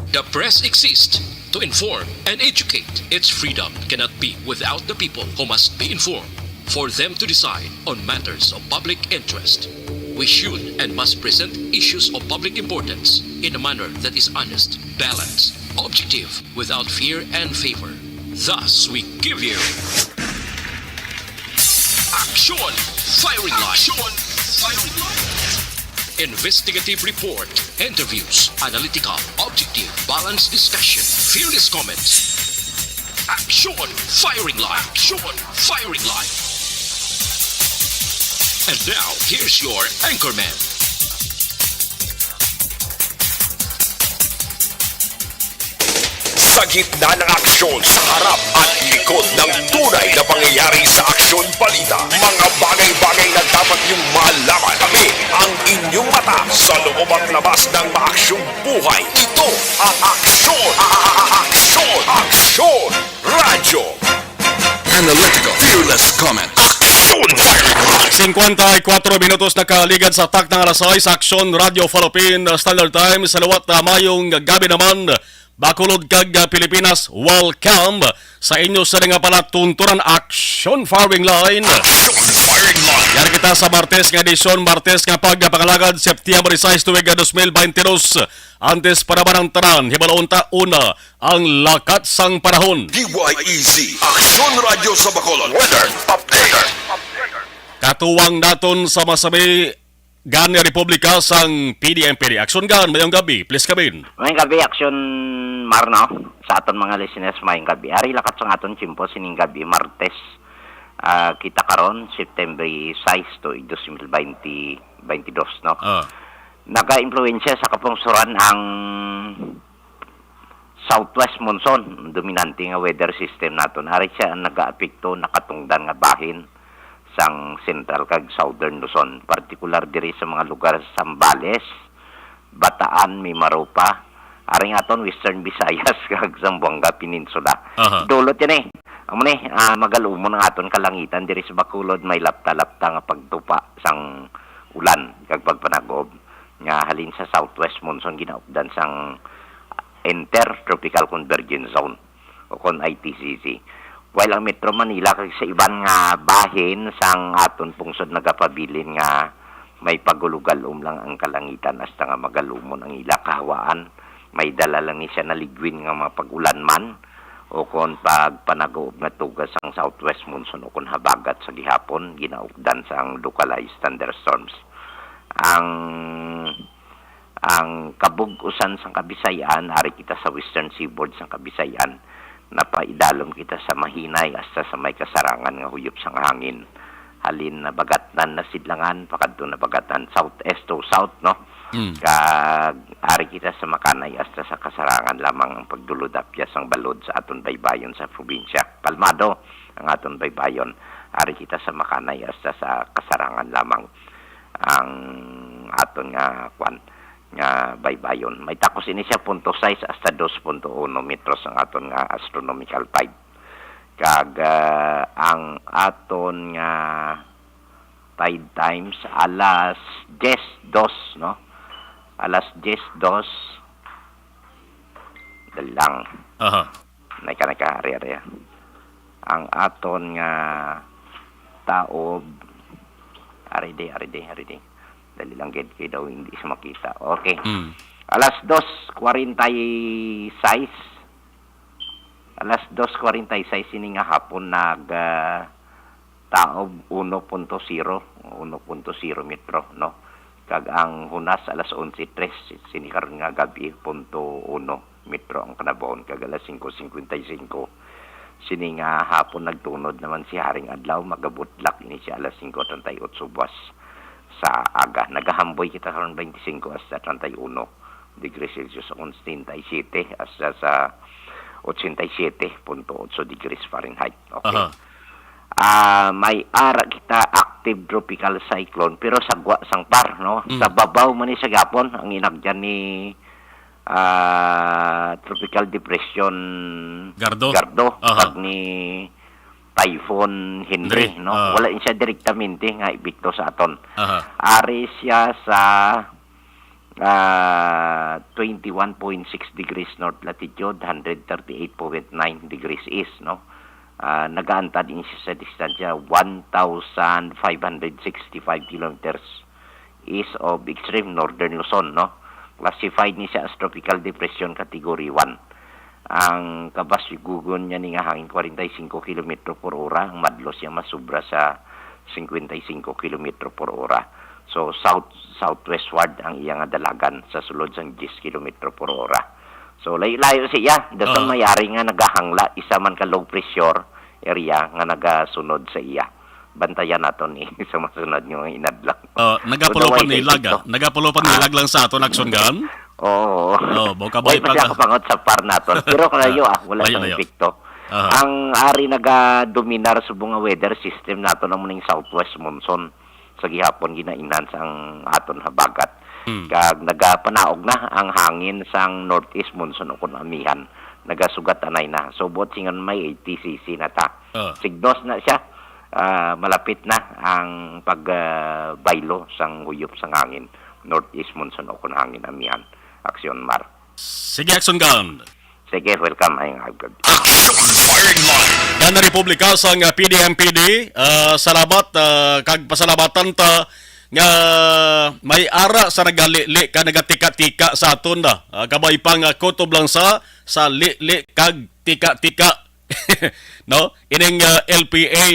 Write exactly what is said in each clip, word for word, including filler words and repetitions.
The press exists to inform and educate. Its freedom cannot be without the people, who must be informed for them to decide on matters of public interest. We should and must present issues of public importance in a manner that is honest, balanced, objective, without fear and favor. Thus, we give you Action Firing Line. Action Firing Line. Investigative report, interviews, analytical, objective, balanced discussion, fearless comments. Action Firing Line. Action Firing Line. And now, here's your anchorman. Sa gitna ng aksyon, sa harap at likod ng tunay na pangyayari sa Aksyon Balita, mga bagay-bagay na dapat niyong malaman, kami ang inyong mata sa loob at labas ng maaksyong buhay. Ito ang Aksyon, a- a- a- Aksyon, Aksyon Radyo. Analytical, fearless comment. Aksyon! Cincuenta y cuatro minutos nakaligad sa takna nga alas sais, Aksyon Radyo Philippine Standard Time. Sa liwat, ah, mayong gabi naman, Bacolod kag, ah, Pilipinas. Welcome sa inyo sa nga palatuntunan, Aksyon Firing Line. Action Firing Line. Yari kita sa Martes nga edisyon, Martes nga pagpangalagad, September sais, tuig nga dos mil baynte dos. Antes pa naman ang tanan, hibaloon ta una ang lakat sang panahon. D Y E Z, Aksyon Radyo sa Bacolod. Weather update. Katuwang naton sa masami gani republika sang P D M P D. Aksyon Gan, mayong gabi. Please come in. Mayong gabi, Aksyon Mar, no? Sa aton mga listeners, mayong gabi. Ari lakat sang aton tiyempo sining gabi, Martes. Ah, kita karon, September sais, tuig dos mil baynte, baynte dos, no? Ah. Nagaimpluwensya sa kapungsuran ang southwest monsoon, dominante nga weather system naton. Ari siya ang nagaapekto, nakatungdan nga bahin sang central kag southern Luzon, partikular diri sa mga lugar sa Zambales, Bataan, Mimaropa, ari nga aton Western Visayas kag Zamboanga Peninsula. Aha. Dulot yan eh. Amo ni, ah, magalumon ang aton kalangitan diri sa Bacolod, may lapta-lapta nga pagtupa sang ulan kag pagpanagob nga halin sa southwest monsoon ginaupdan sang Intertropical Convergence Zone, o kon I T C Z. While ang Metro Manila kag sa iban nga bahin sang aton pungsod nagapabilin nga may pagulugalom lang ang kalangitan hasta nga magalumon ang ila kahawaan, may dala lang ni siya naligwin nga mga pag-ulan man o kon pagpanagob nga tugas sang southwest monsoon o kon habagat sa gihapon, ginaupdan sang localized thunderstorms. Ang Ang kabug-usan sang Kabisayan, ari kita sa Western Seaboard sang Kabisayan, napaidalom kita sa mahinay hasta sa may kasarangan nga huyop sang hangin. Halin nabagatnan na sidlangan, pakadto nabagatnan southeast to south, no? Mm. Kag ari kita sa makanay hasta sa kasarangan lamang ang pagdulod apya sang balod sa aton baybayon sa probinsya. Kalmado ang aton baybayon. Ari kita sa makanay hasta sa kasarangan lamang ang aton nga, kwan, nga baybayon. May takos ini siya punto sais hasta dos punto uno metros ang aton nga astronomical tide. Kag, ah, ang aton nga tide times alas diyes dos, no? Alas diyes dos. Dali lang. Aha. May ka nagkaari-ari. Ang aton nga taob, ari di, ari di, ari di. Dali lang gid kay daw hindi siya makita. Okay. Mm. Alas dos kwarenta y seis. Alas dos kwarenta y seis ini nga hapon nag, ah, taob uno punto zero, uno punto zero metro, no? Kag ang hunas alas onse tres, sini karon nga gab-i, punto uno metro ang kanabahon, kag alas singko singkwenta y singko sini nga hapon nagtunod naman si Haring Adlaw, magabudlak ini siya alas singko treinta y ocho buwas sa aga. Nagahamboy kita karon twenty-five hasta treinta y uno degrees Celsius, ochenta y siete hasta sa ochenta y siete punto ocho degrees Fahrenheit. Okay. Aha. Ah, may ara kita active tropical cyclone, pero sagwa sang par, no? Mm. Sa babaw man ni sa gapon ang inagyan ni, ah, Tropical Depression Gardo. Gardo, aha, kag ni Typhoon Henri, Henri, no? Ah. Wala siya direktamente nga epekto sa aton. Aha. Ari siya sa ah, twenty-one point six degrees north latitude, hundred thirty-eight point nine degrees east, no? Ah, nagaantad ini siya sa distansya one thousand five hundred sixty-five kilometers east of extreme northern Luzon, no? Classified ni siya as Tropical Depression Category one. Ang kabasigugon niya ni nga hangin, forty-five kilometro por ora, ang madlos niya masubra sa fifty-five kilometro por ora. So, south, southwestward ang iya nga dalagan sa sulod sang diyes kilometro por ora. So, layo-layo sa iya. Dason, ah, may ari nga nagahangla, isa man ka low pressure area nga nagasunod sa iya. Bantayan naton ni sa masunod nga mga inadlaw. Ah, nagapulo pa nilag, ah. Nagapulo pa nilag lang sa aton, Action Gun. Oo. Oh, buka. Wala pa siya kapangot sa par naton. Pero kalayo, ah, wala sa epekto. Aha. Ang ari nagadominar subong nga weather system naton amo ning southwest monsoon. Sa gihapon, gina-enhance ang aton habagat. Hmm. Kag nagapanaog na ang hangin sang northeast monsoon ukon amihan. Nagasugat anay na. So, buot singon may A T C C na ta. Ah. Signos na siya. Ah, malapit na ang pag, ah, baylo sang huyop sang hangin. Northeast monsoon ukon hangin amihan. Action, Mar. Sige, Action Gun. Sige, welcome. Ay, nga, good. Action Firing Line. Yan ang Republika sang, ah, P D M P D. Ah, salamat, ah, kag pasalamatan ta nga may ara sa nagalili ka nagatika-tika sa aton na. Ah, kabay pa nga kutob lang sa, sa lili kag tika-tika. No? Ining, ah, L P A.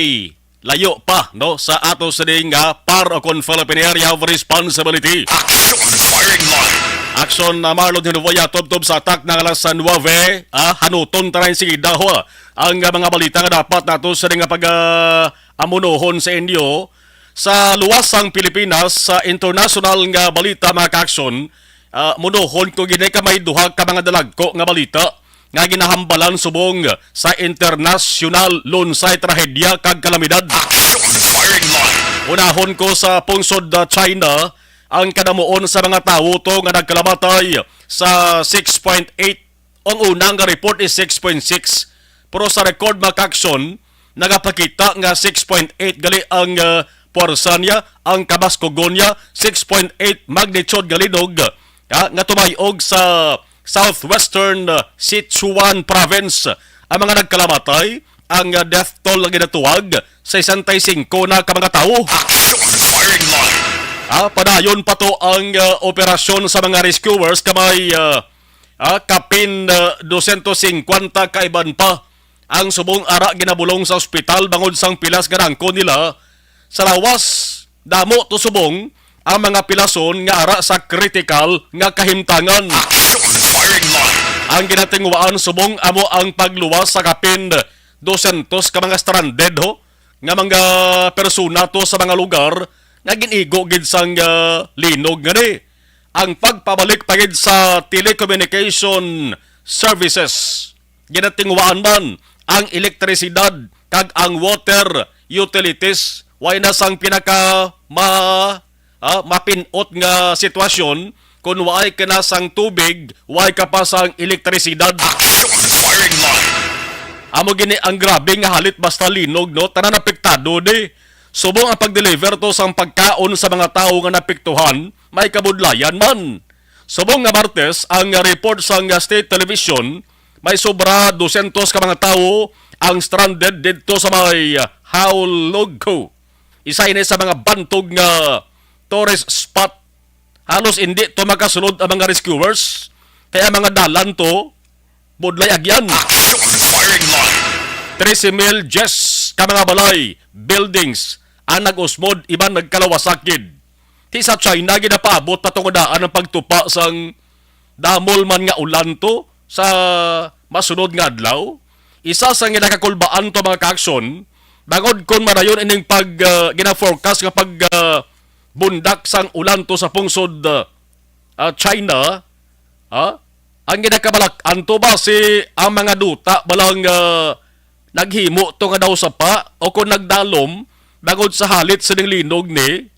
Layo pa, no, sa ato sining nga par o kon Philippine Area of Responsibility. Action Firing Line. Action, ah, Marlon Hinuboya, tubtob sa atak na alas nuwebe, ah, hanuton ta na sigi daho, ah, ang, ah, mga balita nga dapat nato sining nga pag, ah, amunohon sa inyo. Sa luwas sang Pilipinas, sa international nga balita, mga ka-action, ah, munohon ko gid ka may duha ka mga dalagko nga balita nga ginahambalan subong sa internasyonal, lunsay trahedya kag kalamidad. Action Firing Line. Unahon ko sa pungsod, ah, China, ang kadamuon sa mga tawo to nga nagkalamatay sa six point eight. Ang una nga report is six point six, pero sa record, mga ka-action, nagapakita nga six point eight gali ang, ah, puwersa niya, ang kabaskugon niya, six point eight magnitude nga linog, ah, nga tumayog sa southwestern, ah, Sichuan province. Ang mga nagkalamatay, ang, ah, death toll nga ginatuwag, sesenta y cinco na ka mga tawo. Action Firing Line. Ah, padayon pa to ang, ah, operasyon sa mga rescuers, kamay, ah, ah, kapin, ah, dosyentos singkwenta ka iban pa ang subong ara ginabulong sa ospital bangod sang pilas nga nangkon nila. Sa lawas, damo to subong ang mga pilason nga ara sa kritikal nga kahimtangan. Action Firing Line. Ang ginatinguhaan subong amo ang pagluwas sa kapin dosyentos ka mga stranded, ho, nga mga persona to sa mga lugar nga gin-igo gid sang, ah, linog ngani. Ang pagpabalik pa gid sa telecommunication services, ginatinguhaan man ang elektrisidad kag ang water utilities, way na sang pinaka ma-, ah, mapin-ot nga sitwasyon, kun waay ka na sang tubig, waay ka pa sang elektrisidad. Action Firing Line. Amo gini ang grabe nga halit basta linog, no? Tanan apektado ni. Subong ang pag-deliver to sang pagkaon sa mga tawo nga napektuhan, may kabudlayan man. Subong nga Martes, ang report sang State Television, may sobra dosyentos ka mga tawo ang stranded didto sa may Haologco. Isa ini sa mga bantog nga tourist spot. Halos indi to makasulod ang mga rescuers, kay ang mga dalan to budlay agyan. Action Firing Line. Trese mil diyes ka mga balay, buildings, ang nag-usmod iban nagkalawasak gid. Ti sa China, ginapaabot pa to nga daan ang pagtupa sang damol man nga ulan to sa masunod nga adlaw. Isa sa ginakakulbaan to, mga ka-action, bangod kon madayon ining pag, ah, gina-forecast nga pag, ah, bundak sang ulan to sa pungsod, ah, ah, China, ha? Ang ginakabalak-an to ba si ang mga duta balang, ah, naghimo to nga daw sapa o kon nagdalom bangod sa halit sining linog ni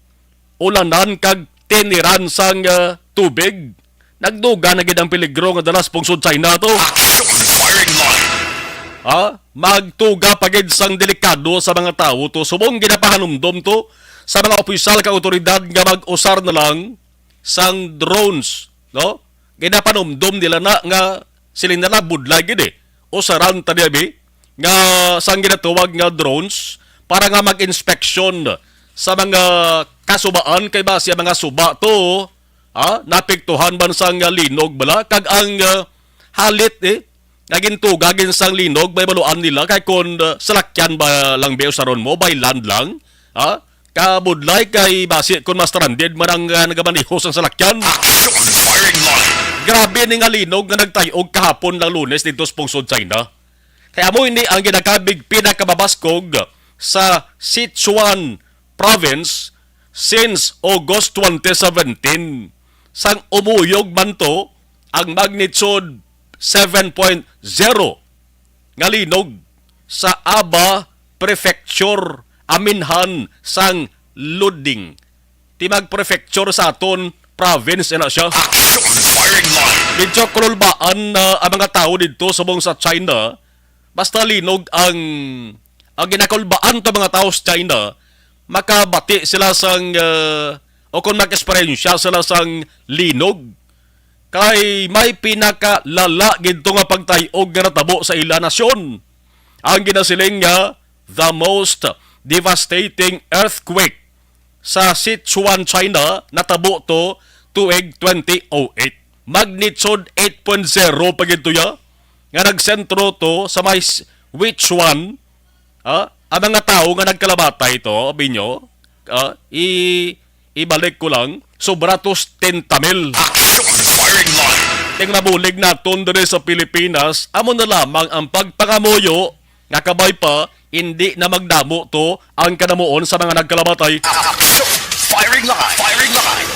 ulanan kag tiniran sang, ah, tubig. Nagduga na gid ang peligro nga dala sa pungsod China to. Action Firing Line. Ha? Magtuga pa gid sang delikado sa mga tawo to. Subong ginapahanumdom to sa mga opisyal kag awtoridad nga mag-usar na lang sang drones, no? Ginapanumdom nila na nga sila na budlay gid eh. Usaran ta niya, bi, nga sang ginatawag nga drones para nga mag-inspeksyon sa mga kasubaan kay basi ang mga suba to, ha, napiktuhan man sang, ah, linog bala kag ang, ah, halit eh nga gintuga gid sang linog, may baluan nila kay kon, uh, salakyan ba lang ba usaron mo, by land lang, ha? Kabudlay kay basi kon ma-stranded man ang, uh, nagamaneho sang salakyan. Action! Firing line! Grabe ni nga linog nga nagtay-og kahapon lang Lunes didto sa pungsod China. Kay amo ini ang ginakabig pinakababaskog sa Sichuan Province since August twenty seventeen, sang umuyog man to ang magnitude seven point zero nga linog sa Aba Prefecture, aminhan sang Luding. Ti mag prefecture sa aton province na siya. Action! Firing line! Medyo kululbaan na ang mga tawo didto subong sa China. Basta linog ang, ang ginakulbaan ta mga tawo sa China, makabati sila sang, ah, o kung nag-eksperyensya sila sang linog. Kay may pinakalala gid to nga pagtay-og nga natabo sa ila nasyon. Ang ginasiling nga the most devastating earthquake sa Sichuan, China, natabo to tuig twenty oh eight. Magnitude eight point zero pa gid to ya, nga nagsentro to sa may s-, Sichuan, ah, ang mga tawo nga nagkalamatay to, abi nyo, ah, i-, ibalik ko lang, sobra to setenta mil. Action! Firing line! Ting mabulig naton diri sa Pilipinas, amo na lamang ang pagpangamuyo nga kabay pa, hindi na magdamo to ang kanamuon sa mga nagkalamatay. Action! Firing line! Firing line!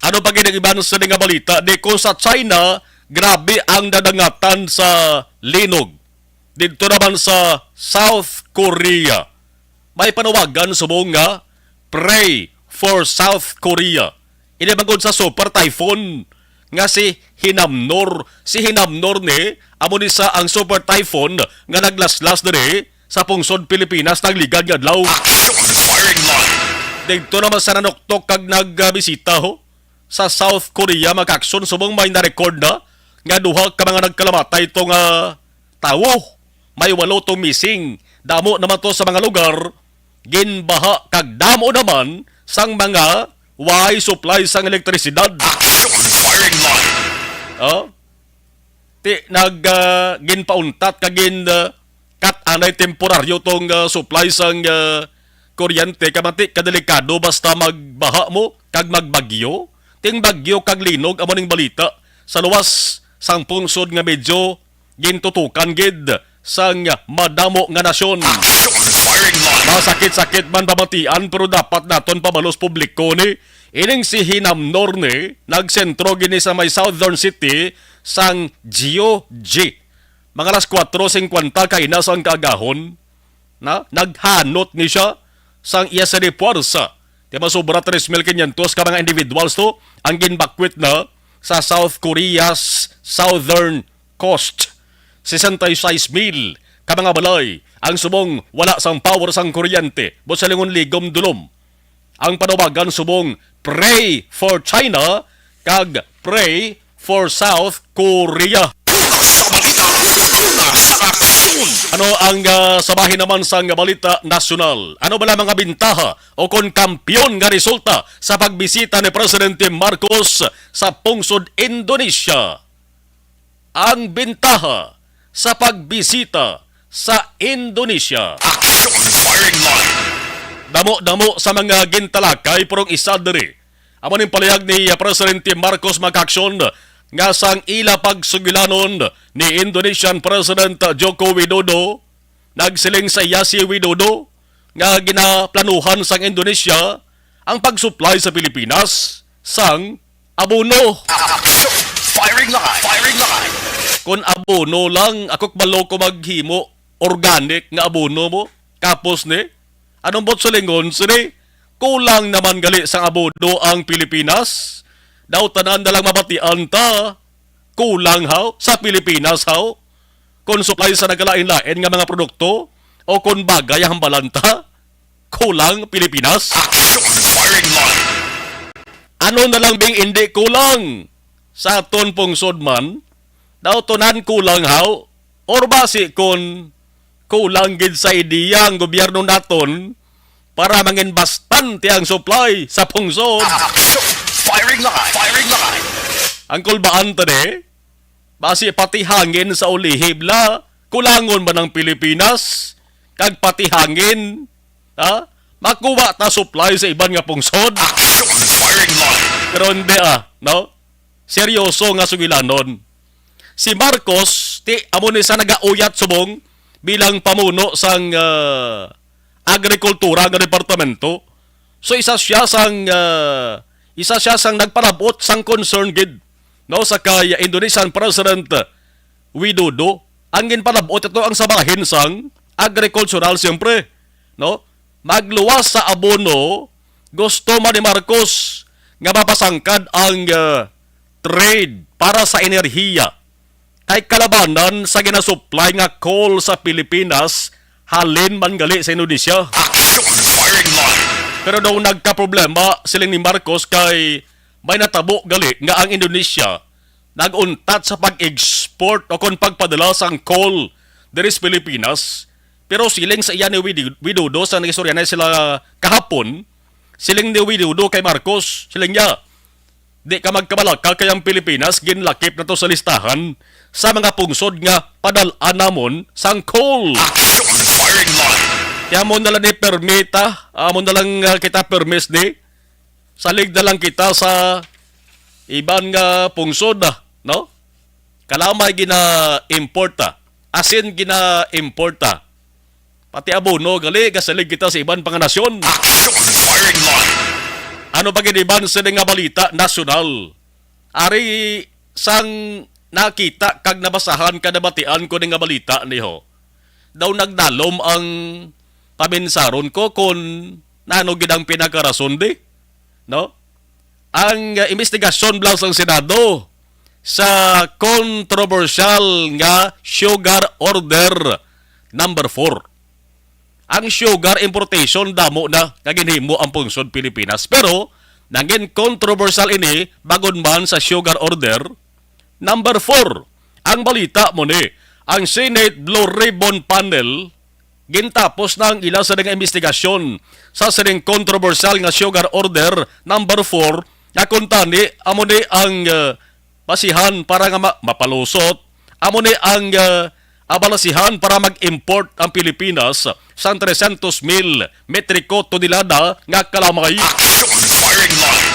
Ano pa gid ang iban sa nga balita? Di ko sa China, grabe ang nadangatan sa linog. Didto naman sa South Korea, may panawagan subong nga Pray for South Korea. Ini bangod sa super typhoon nga si Hinamnor. Si Hinamnor ni, amo ni sa ang super typhoon nga naglaslas diri sa pungsod Pilipinas nagligad nga adlaw. Action! Firing line! Didto naman sa nanuktok kag nagbisita, ho, sa South Korea, mga ka-aksyon, subong may na-record na nga duha ka mga nagkalamatay to nga tawo. May walo to missing. Damo naman to sa mga lugar, ginbaha kag damo naman sang mga way supply sang elektrisidad. Action! Firing line! Oh? Ti nag, ah, ginpauntat kag gin, ah, cut anay temporaryo tong, ah, supply sang, ah, kuryente, kay mati kadelikado basta magbaha mo kag magbagyo. Ting bagyo kag linog amo ning balita sa luwas sang pungsod nga medyo gintutukan gid sang madamo nga nasyon. Action! Firing line! Masakit-sakit man pamatian, pero dapat naton pabalos publiko ni. Ining si Hinamnor ni, nagsentro gini sa may southern city sang Jeoji. Mga alas kuwatro singkwenta kaina sang kaagahon, na, naghanot ni siya sang iya sini puwersa. Ti masobra tres mil quinientos ka mga individuals to ang ginbakwit na sa South Korea's southern coast. Sesenta y seis mil ka mga balay ang subong wala sang power sang kuryente, buot silingon ligom dulom. Ang panawagan subong Pray for China kag Pray for South Korea. Sa balita, una sa aksyon. Ano ang, ah, sa bahin naman sang balita nasyonal? Ano bala mga bintaha o kon kampiyon nga resulta sa pagbisita ni Presidente Marcos sa pungsod Indonesia? Ang bintaha sa pagbisita sa Indonesia. Action! Firing line! Damo-damo sa mga gintalakay, pero ang isa diri amo ning palihag ni, ah, Presidente Marcos, mga ka-aksyon, nga sang ila pagsugilanon ni Indonesian President Joko Widodo. Nagsiling sa iya si Widodo nga ginaplanuhan sang Indonesia ang pag-supply sa Pilipinas sang abono. Action! Firing line! Firing line! Kon abono lang, ako kabalo ko maghimo organic nga abono mo. Kapos ni, anong buot silingon sini? Kulang naman gali sang abono ang Pilipinas. Daw tanan na lang mabatian ta. Kulang haw sa Pilipinas haw? Kon supply sa nagkalain-lain nga mga produkto o kon bagay ang hambalan ta? Kulang Pilipinas? Action! Firing line! Ano na lang bing indi kulang sa aton pungsod man? Daw tunan kulang haw? Or basi kon kulang gid sa ideya ang gobyerno naton para mangin bastante ang supply sa pungsod? Action! Firing line! Firing line! Ang kulbaan tani, basi pati hangin sa ulihi bala, kulangon man ang Pilipinas, kag pati hangin, ha? Makuha ta supply sa iban nga pungsod. Action! Firing line! Pero hindi, ah, no? Seryoso nga sugilanon. Si Marcos, ti, amo ni sa nagauyat subong bilang pamuno sang, ah, agrikultura nga departamento. So, isa siya sang, ah, isa siya sang nagpalabot sang concern gid, no, sa kay Indonesian President Widodo. Ang ginpalabot ito ang sa bahin sang agrikultural, siyempre, no? Magluwas sa abono, gusto man ni Marcos nga mapasangkad ang, ah, trade para sa enerhiya kay kalabanan sa ginasupply nga coal sa Pilipinas halin man gali sa Indonesia. Action! Firing line! Pero daw nagkaproblema siling ni Marcos kay may natabo gali nga ang Indonesia nag-untat sa pag-export o kon pagpadala sang coal diri sa Pilipinas. Pero siling sa iya ni Widi-, Widodo, sa nagistorya na sila kahapon, siling ni Widodo kay Marcos, siling niya, "Di ka magkabalaka kay ang Pilipinas ginlakip na to sa listahan sa mga pungsod nga padal-an namon sang coal." Action! Firing line! Kaya mo na lang ni permita, amo na lang, ah, kita permis ni. Salig na lang kita sa iban nga pungsod, ah, no? Kalamay gina-importa. Asin gina-importa. Pati abono, gali, gasalig kita sa iban pa nga nasyon. Action! Firing line! Ano pa gid iban sini nga balita nasyonal? Ari sang nakita kag nabasahan ka nabatian ko ni nga balita niho. Daw nagdalom ang paminsaron ko kon nano gid ang pinakarason di, no? Ang, uh, investigasyon lang sang Senado sa kontrobersyal nga sugar order number four. Ang sugar importation damo na nga ginhimo ang pungsod Pilipinas. Pero nangin kontrobersyal ini bagon man sa sugar order number four. Ang balita mo ni, ang Senate Blue Ribbon Panel gintapos na ang ila sa nga investigasyon sa sining kontrobersyal nga sugar order number four, nga kuntani amo ni ang, uh, basihan para nga ma-, mapalusot, amo ni ang, ah, abalasihan para mag-import ang Pilipinas sang trescientos mil metriko tonelada nga kalamay. Action! Firing line!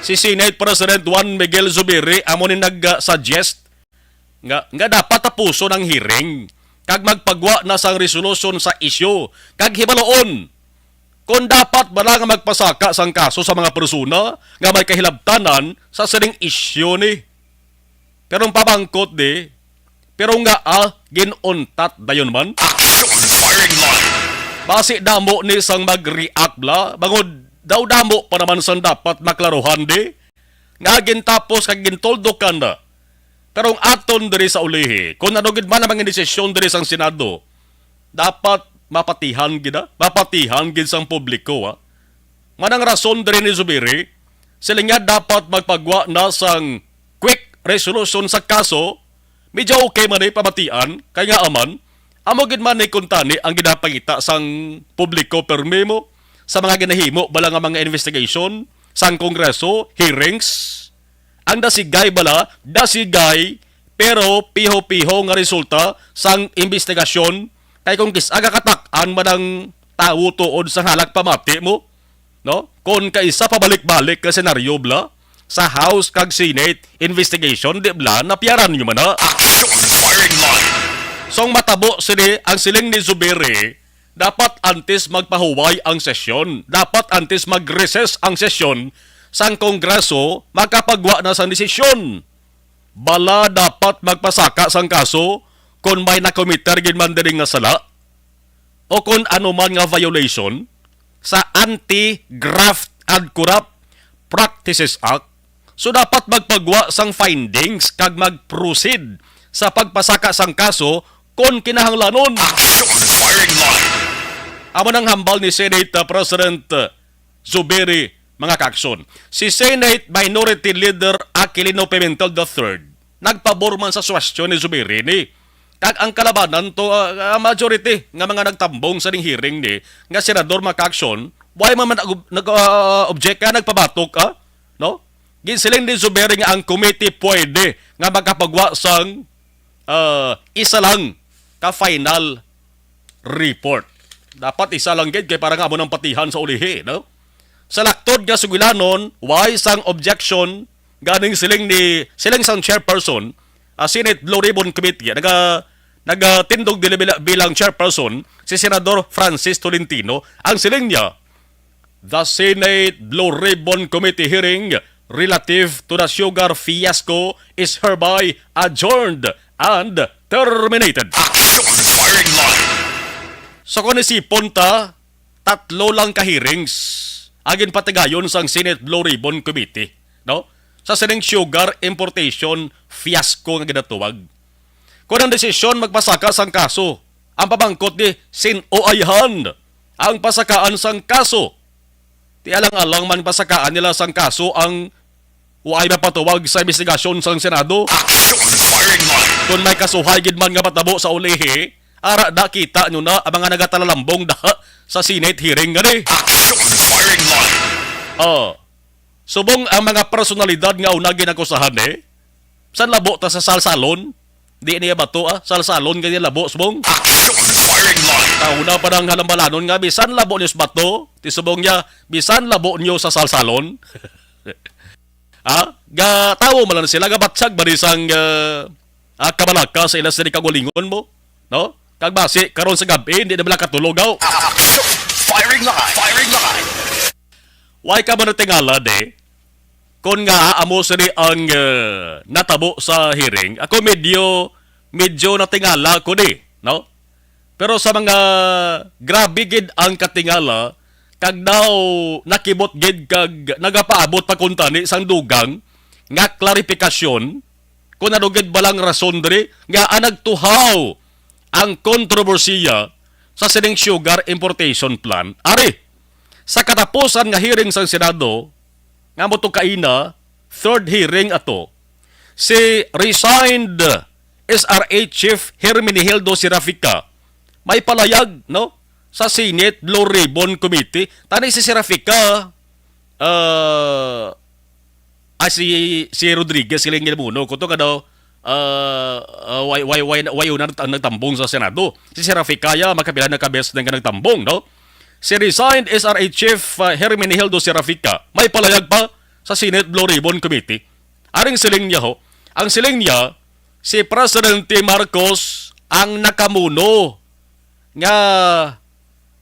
Si Senate President Juan Miguel Zubiri amo ni nag-suggest nga, nga dapat tapuson ang hearing kag magpagwa na sang resolution sa isyu kag hibaloon kon dapat bala nga magpasaka sang kaso sa mga persona nga may kahilabtanan sa sining isyu ni. Pero ang pamangkot di, pero nga, ah, ginuntat dayon man. Action! Firing line! Basi damo ni sang mag-react bala, bangod daw damo pa naman sang dapat maklaruhan di, nga gintapos kag gintuldukan na. Pero ang aton diri sa ulihi, kung ano gid man ang mga desisyon diri sang Senado, dapat mapatihan gid, ah. Mapatihan gid sang publiko, ah. Manang rason diri ni Zubiri, sila nga dapat magpagwa na sang quick resolution sa kaso, medyo okay man ni pamatian, kay nga aman, amo gid man ni kuntani ang ginapangita sang publiko permi mo sa mga ginahimo bala nga mga investigation sang Kongreso, hearings. Ang dasigay bala, dasigay, pero piho-piho nga resulta sang imbestigasyon, kay kung kis-a gakatak-an man ang tawo tuod sa halak pamati mo, no? Kon kaisa pabalik-balik nga senaryo bala sa House kag Senate investigation, di bala napiyaran nyo man na? Action! Firing line! Song matabo sini ang siling ni Zubiri, dapat antes magpahuway ang sesyon, dapat antes mag-recess ang sesyon sang Kongreso, makapagwa na sang desisyon. Bala dapat magpasaka sang kaso kon may nakomiter gid man diri nga sala o kon ano man nga violation sa Anti-Graft and Corrupt Practices Act. So, dapat magpagwa sang findings kag mag-proceed sa pagpasaka sang kaso kon kinahanglanon. Action! Firing line! Amo nang hambal ni Senate, uh, President, uh, Zubiri mga kaaksyon. Si Senate Minority Leader Aquilino Pimentel the third nagpabor man sa suwestyon ni Zubiri ni, kag ang kalabanan to, ah, ah, majority nga mga nagtambong sa ning hearing ni nga senador, mga kaaksyon, why man man nag-, nag-, ah, object ka, nagpabatok, ah? No? Ginsiling ni Zubiri nga ang committee pwede nga makapagwa sang, ah, isa lang ka final report. Dapat isa lang gid kay para nga amo nang patihan sa ulihi, no? Sa laktod nga sugilanon, way sang objection ganing siling ni, siling sang chairperson, ah, Senate Blue Ribbon Committee, naga, nagatindog dili bila-, bilang chairperson si Senador Francis Tolentino. Ang siling niya, "The Senate Blue Ribbon Committee hearing relative to the sugar fiasco is hereby adjourned and terminated." Action firing line. Sa kunisipon ta, tatlo lang ka hearings ang ginpatigayon sang Senate Blue Ribbon Committee, no? Sa sining sugar importation fiasco nga ginatuwag. Kung ang desisyon magpasaka sang kaso, ang pamangkot ni sin-o ayhan ang pasakaan sang kaso. Ti alang-alang man pasakaan nila sang kaso ang waay mapatuwag sa investigasyon sang Senado. Action firing line. Kung may kasuhay gid man nga matabo sa ulihi, ara da kita nyo na ang mga nagatalalambong daha sa Senate hearing gani. Action firing line. Oh. Subong ang mga personalidad nga una ginakusahan, eh. San labo ta sa salsalon? Di niya bato, ah. Salsalon gani labo, subong. Action firing line. Tauna pa nang halambalanon nga, "Bisan labo niyo sa bato," ti subong niya, "Bisan labo niyo sa salsalon." Ah, gatawo man lang sila, gabatsag ba ni sang, ah, ah, kabalaka sa ila sini kagulingon mo, no? Kag basi, karon sa gab-i, hindi na bala katulog, aw. Action! Firing line! Firing line! Why ka man natingala, de? Kung nga amo sini ang, ah, natabo sa hearing, ako medyo, medyo natingala ko, di, no? Pero sa mga grabe gid ang katingala, kag daw nakibot gid kag nagapaabot pa kuntani sang dugang nga klarifikasyon, kung ano gid balang rason diri nga ang nagtuhaw ang kontrobersiya sa sining sugar importation plan. Ari, sa katapusan nga hearing sang Senado, nga mo to kaina, third hearing ato, si resigned S R A Chief Herminihildo Serafica may palayag, no, sa Senate Blue Ribbon Committee. Tani si Serafica, ah, ah, si, si Rodriguez, siling niya muno, kuto ka daw, ah, ah, way, way, way, way una nagta-, nagtambong sa Senado. Si Serafica, ya, makapila na ka beses na nga nagtambong, no? Si resigned S R A Chief, ah, Herminihildo Serafica, may palayag pa sa Senate Blue Ribbon Committee. Aring siling niya, ho, ang siling niya, si Presidente Marcos ang nakamuno nga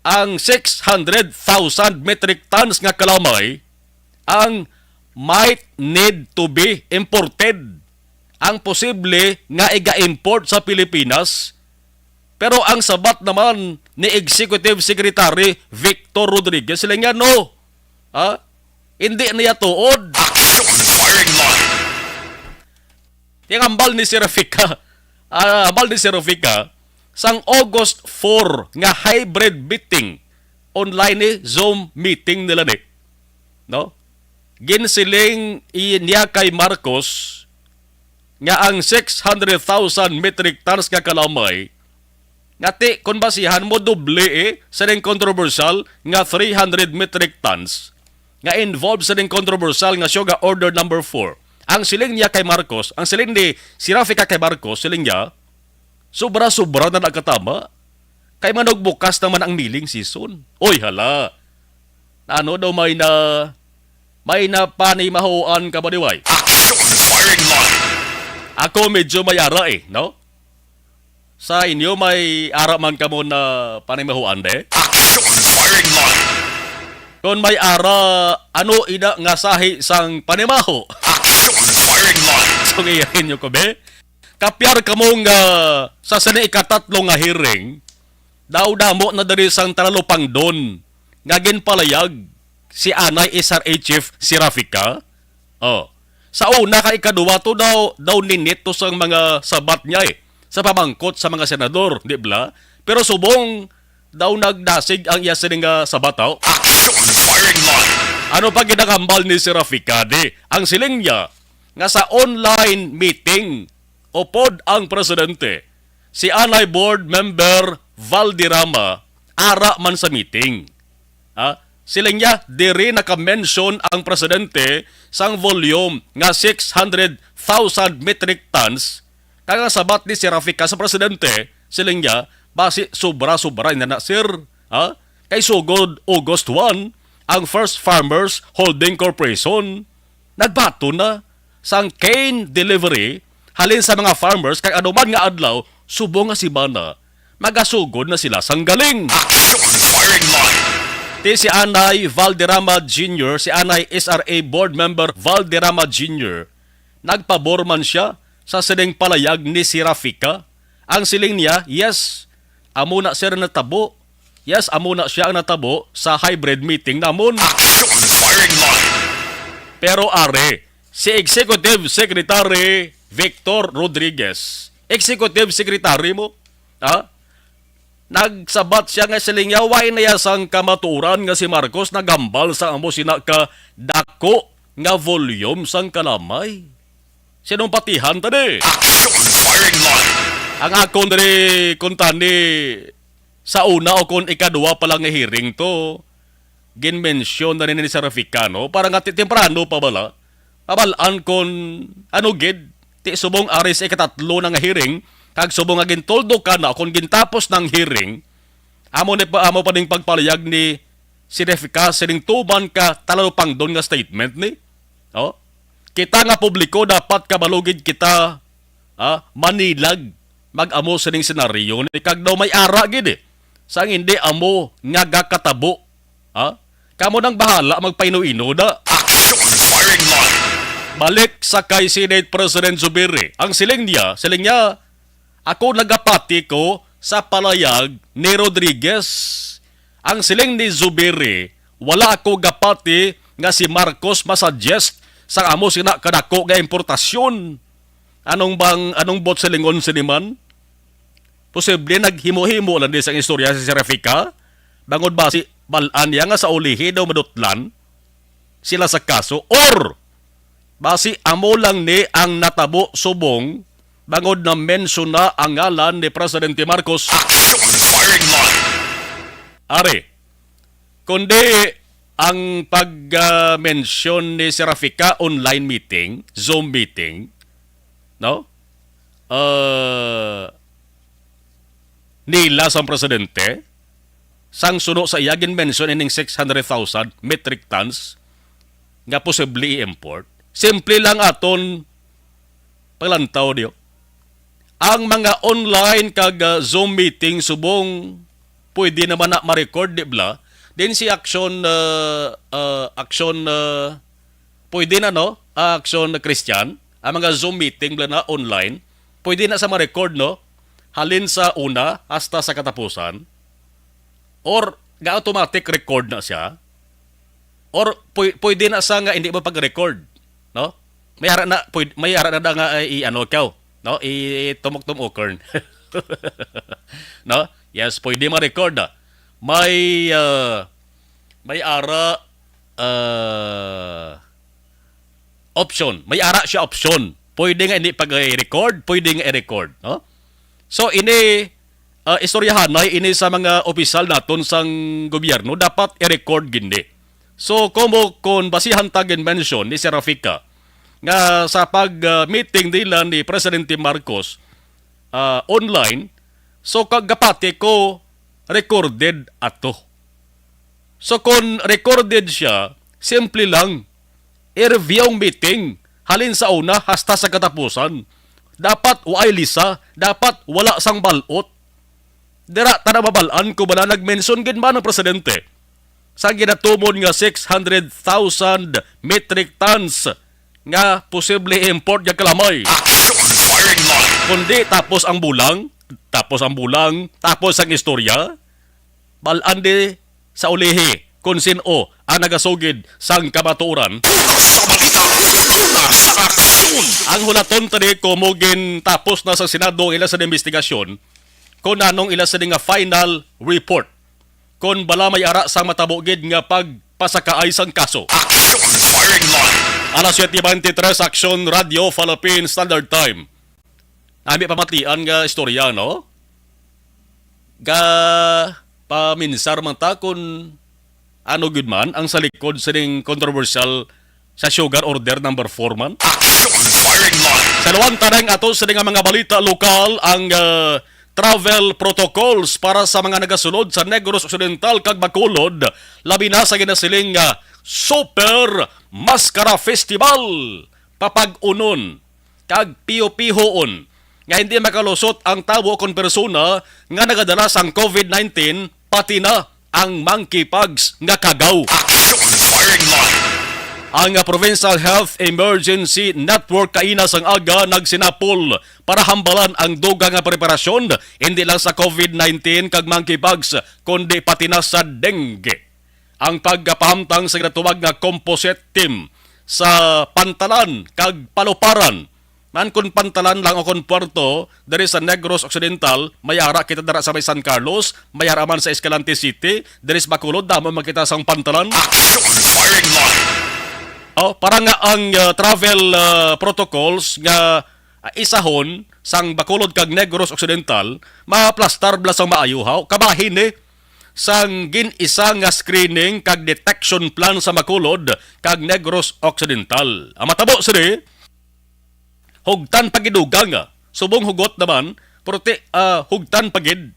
ang six hundred thousand metric tons nga kalamay ang might need to be imported, ang posible nga iga-import sa Pilipinas. Pero ang sabat naman ni Executive Secretary Victor Rodriguez, sila nga, "No, ha? Hindi niya tuod." Action firing line. Yung hambal ni Serafica, ah, hambal ni Serafica, sang August four nga hybrid meeting, online ni, Zoom meeting nila ni, no? Ginsiling i-, niya kay Marcos nga ang six hundred thousand metric tons nga kalamay, nga ti, kung basihan mo, doble, eh, sa ning controversial nga three hundred metric tons nga involved sa ning controversial nga Sugar Order number four. Ang siling niya kay Marcos, ang siling ni Serafica kay Marcos, siling niya, "Sobra-sobra na nakatama. Kay manugbukas naman ang milling season." Oy, hala. Ano daw may na, may napanimahuan ka ba, Diway? Action firing line. Ako medyo may ara, eh, no? Sa inyo, may ara man kamo na panimahuan, de? Action firing line. Kung may ara, ano ina nga sahi sang panimaho? Action firing line. Sungihin nyo ko, be. Kapyar kamo nga sa sini ikatatlo nga hearing, daw damo na diri sang talalupangdon nga ginpalayag si anay S R A Chief Serafica. Oh. Sa una kay ikaduwa to daw, daw ninit to sang mga sabat niya, eh, sa pamangkot sa mga senador, di bala? Pero subong daw nagdasig ang iya sini nga sabat, oh. Action firing line. Ano pa ginakambal ni Serafika di? Ang siling niya nga sa online meeting, upod ang presidente, si anay Board Member Valderrama ara man sa meeting. Ha? Siling niya, diri naka-mention ang presidente sang volume nga six hundred thousand metric tons. Kaya nga sabat ni Serafika sa presidente, siling niya, basi sobra-sobra na na, sir. Ha? Kay sugod August one, ang First Farmers Holding Corporation nagbaton na sang cane delivery halin sa mga farmers, kag anuman nga adlaw subong nga semana magasugod na sila sang galing. Action Firing Line. Ti si Anay Valderrama Junior, si Anay S R A Board Member Valderrama Junior, nagpabor man siya sa sining palayag ni Serafika. Ang siling niya, yes, amo na, sir, natabo. Yes, amo na siya ang natabo sa hybrid meeting namon. Action Firing Line. Pero are, si Executive Secretary Victor Rodriguez, Executive Secretary mo, ha? Nagsabat siya nga siling niya, way na ya sang kamatuoran nga si Marcos nagambal sa amo sina ka dako nga volume sang kalamay. Sinong patihan ta ni? Action Firing Line. Ang akon diri, kuntani, sa una o kon ikaduha pa lang nga hearing to, ginmensyon na ni Serafika, no? Para nga ti-, temprano pa bala. Mabal-an kon ano gid, ti subong ari sa ikatatlo na nga hearing, kag subong nga gintuldo ka na, kon gintapos ng hearing, amo ni pa, amo pa ning pagpalayag ni Serafika sining tuman ka talalupangdon nga statement ni. Oh? Kita nga publiko, dapat kabalo gid kita, ah, manilag mag-amo sining senaryo ni, kag daw may ara gid, eh, sang hindi amo nga gakatabo. Ha? Kamo nang bahala magpaino-ino da. Action Firing Line. Balik sa kay Senate President Zubiri. Ang siling niya, siling niya, "Ako nagapati ko sa palayag ni Rodriguez." Ang siling ni Zubiri, "Wala ako gapati nga si Marcos masuggest sa amo sina kadako nga importasyon." Anong bang, anong bot silingon sini man? Posible naghimo-himo lang di sang istorya si Serafika, bangod basi bal-an niya nga sa ulihi daw madutlan sila sa kaso, or basi amo lang ni ang natabo subong bangod na mensyona ang ngalan ni Presidente Marcos. Action Firing Line. Ari, kundi ang pag, ah, mention ni Serafika online meeting, Zoom meeting, no? Ah, nila sang presidente, sang suno sa iya gin-mention ining six hundred thousand metric tons nga posible i-import. Simple lang aton paglantaw diyo. Ang mga online kag, ah, Zoom meeting subong pwede naman na ma-record, di bala? Din si Action, ah, ah, Action, ah, pwede na, no? Ah, Action Christian, ang mga Zoom meeting bala na online, pwede na sa ma-record, no? Halin sa una hasta sa katapusan. Or ga-automatic record na siya. Or pwe-, pwede na sa nga hindi mo pag-record, no? May ara na, pwede, may ara na da nga, ay, i-ano ikaw, no? I-tumok-tumokern. No? Yes, pwede ma-record, ah. May, ah, may ara, ah, option. May ara siya option. Pwede nga hindi pag-record, pwede nga i-record, no? So, ini, ah, istoryahanay ini sa mga opisyal naton sang gobyerno, dapat i-record gindi. So, komo kon basihan ta gin-mention ni Serafika nga sa pag, ah, meeting nila ni Presidente Marcos, ah, online, so, kag gapati ko, recorded ato. So, kon recorded siya, simple lang. I-review ang meeting, halin sa una hasta sa katapusan. Dapat waay lisa, dapat wala sang balot. Dira ta na mabal-an kung bala nag-mention gid man ang presidente sa ginatumon nga six hundred thousand metric tons nga posible i-import nga kalamay. Action Firing Line. Kundi tapos ang bulang, tapos ang bulang, tapos ang istorya, bal-an di sa ulihi kon sin-o ang nagasugid sang kamatuoran. Una sa balita, una sa aksyon. Ang hulaton tani, komo gintapos na sa Senado ang ila sa investigasyon, kon anong ila sa nga final report. Kon bala may ara sang matabo gid nga pag, pasakaay sang kaso. Action Firing Line. Alas siete veintitrés, Action Radio Philippine Standard Time. Nami pamatian nga istorya, no? Ga paminsar man ta kung ano gyud man ang sa likod sining kontrobersyal sa Sugar Order number four man. Action Firing Line. Sa luwan ta nang ato sini nga mga balita lokal, ang, ah, travel protocols para sa mga nagasulod sa Negros Occidental kag Bacolod, labi na sa ginasiling nga Super Mascara Festival. Papag-unon kag piho-pihoon nga hindi makalusot ang tawo kon persona nga nagadala sang covid nineteen, pati na ang monkeypox nga kagaw. Action Firing Line. Ang, ah, Provincial Health Emergency Network kaina sang aga nagsinapol para hambalan ang dugang nga preparasyon, hindi lang sa covid nineteen kag monkeypox, kundi pati na sa dengue. Ang pagpahamtang sa ginatawag nga composite team sa pantalan kag paluparan, man kon pantalan lang o kon puerto, diri sa Negros Occidental, may ara kita dira sa may San Carlos, may ara man sa Escalante City, diri sa Bacolod, damo man kita sang pantalan. Action Firing Line. Oh, para nga ang, ah, travel, ah, protocols nga, ah, isahon sang Bacolod kag Negros Occidental, maplastar bala sang maayo, haw. Kabahin ni sang gin-isa nga screening kag detection plan sa Bacolod kag Negros Occidental. Ang matabo sini, hugtan pa gid dugang, ah. Subong hugot naman, pero ti, ah, hugtan pa gid.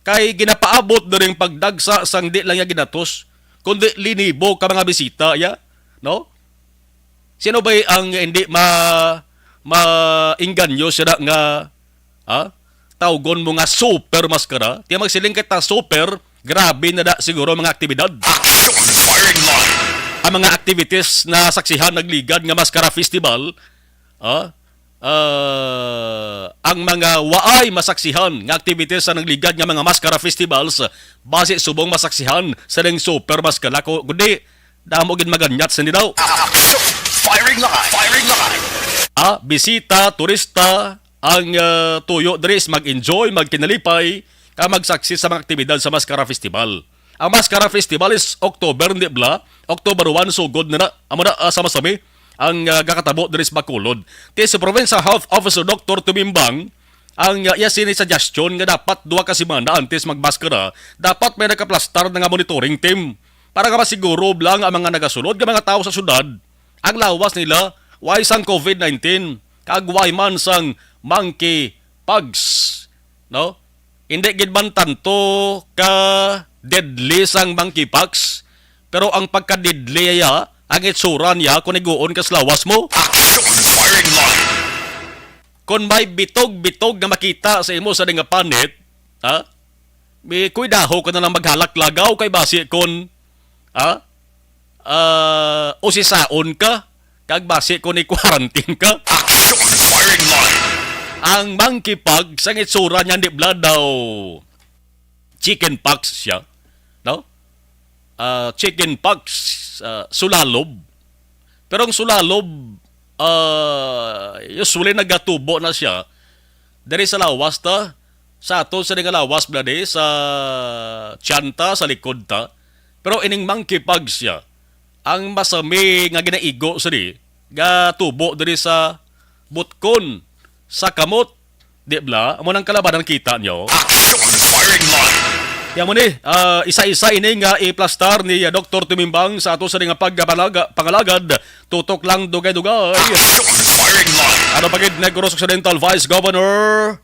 Kay ginapaabot diri ang pagdagsa sang di lang ya ginatos, kundi linibo ka mga bisita, ya, no? Sino ba ang hindi ma-, maingganyo sila nga, ha? Tawgon mo nga super maskara? Tiya magsiling kay ta super, grabe na da siguro mga aktibidad. Action Firing Line. Ang mga activities na saksihan nagligad nga maskara festival, ah, ah, ang mga waay masaksihan nga activities sa nagligad nga mga maskara festivals, basi subong masaksihan sa ning super maskara ko, kundi damo gid maganyat sa nila. Action! Firing line! Firing line! Ah, bisita, turista, ang, ah, tuyo diri is mag-enjoy, magkinalipay, ka magsaksi sa mga aktibidad sa Mascara Festival. Ang Mascara Festival is October, di bala? October one, sugod na na. Amo na, ah, sa masami ang, ah, gakatabo diri sa Bacolod. Ti si Provincial Health Officer Doctor Tumimbang, ang, ah, iya sini suggestion nga dapat duha ka semana antes magmaskara, dapat may nakaplastar na nga monitoring team para nga masiguro lang ang mga nagasulod nga mga tawo sa syudad, ang lawas nila way sang covid nineteen kag way man sang monkeypox, no? Hindi gid man tanto ka deadly sang monkeypox, pero ang pagka-deadly niya, ang itsura niya kung iguon ka sa lawas mo. Action! Firing line! Kung may bitog-bitog nga makita sa imo sa nga panit, ha? May kuidaho ka na lang maghalak lagaw kay basi kon, ha? Ah, usisaon ka, kag basi kon i-quarantine ka. Action! Firing line! Ang monkeypox, ang itsura niya, di bala daw chicken pox siya, no? Ah, chicken pox, ah, sulalob. Pero ang sulalob, ah, usually nagatubo na siya diri sa lawas ta, sa ato sa nga lawas bala di, sa tiyan ta, sa likod ta. Pero ining monkeypox siya, ang masami nga ginaigo sini, gatubo diri sa butkon, sa kamot, di bala? Amo nang kalabanan kita nyo. Action! Firing line! Kaya mo ni, ah, isa-isa ini nga iplastar ni, ah, Doktor Tumimbang sa ato sa nga pagpangalaga-, pangalagad, tutok lang dugay-dugay. Action! Firing line! Ano pa gid, Negros Occidental Vice Governor,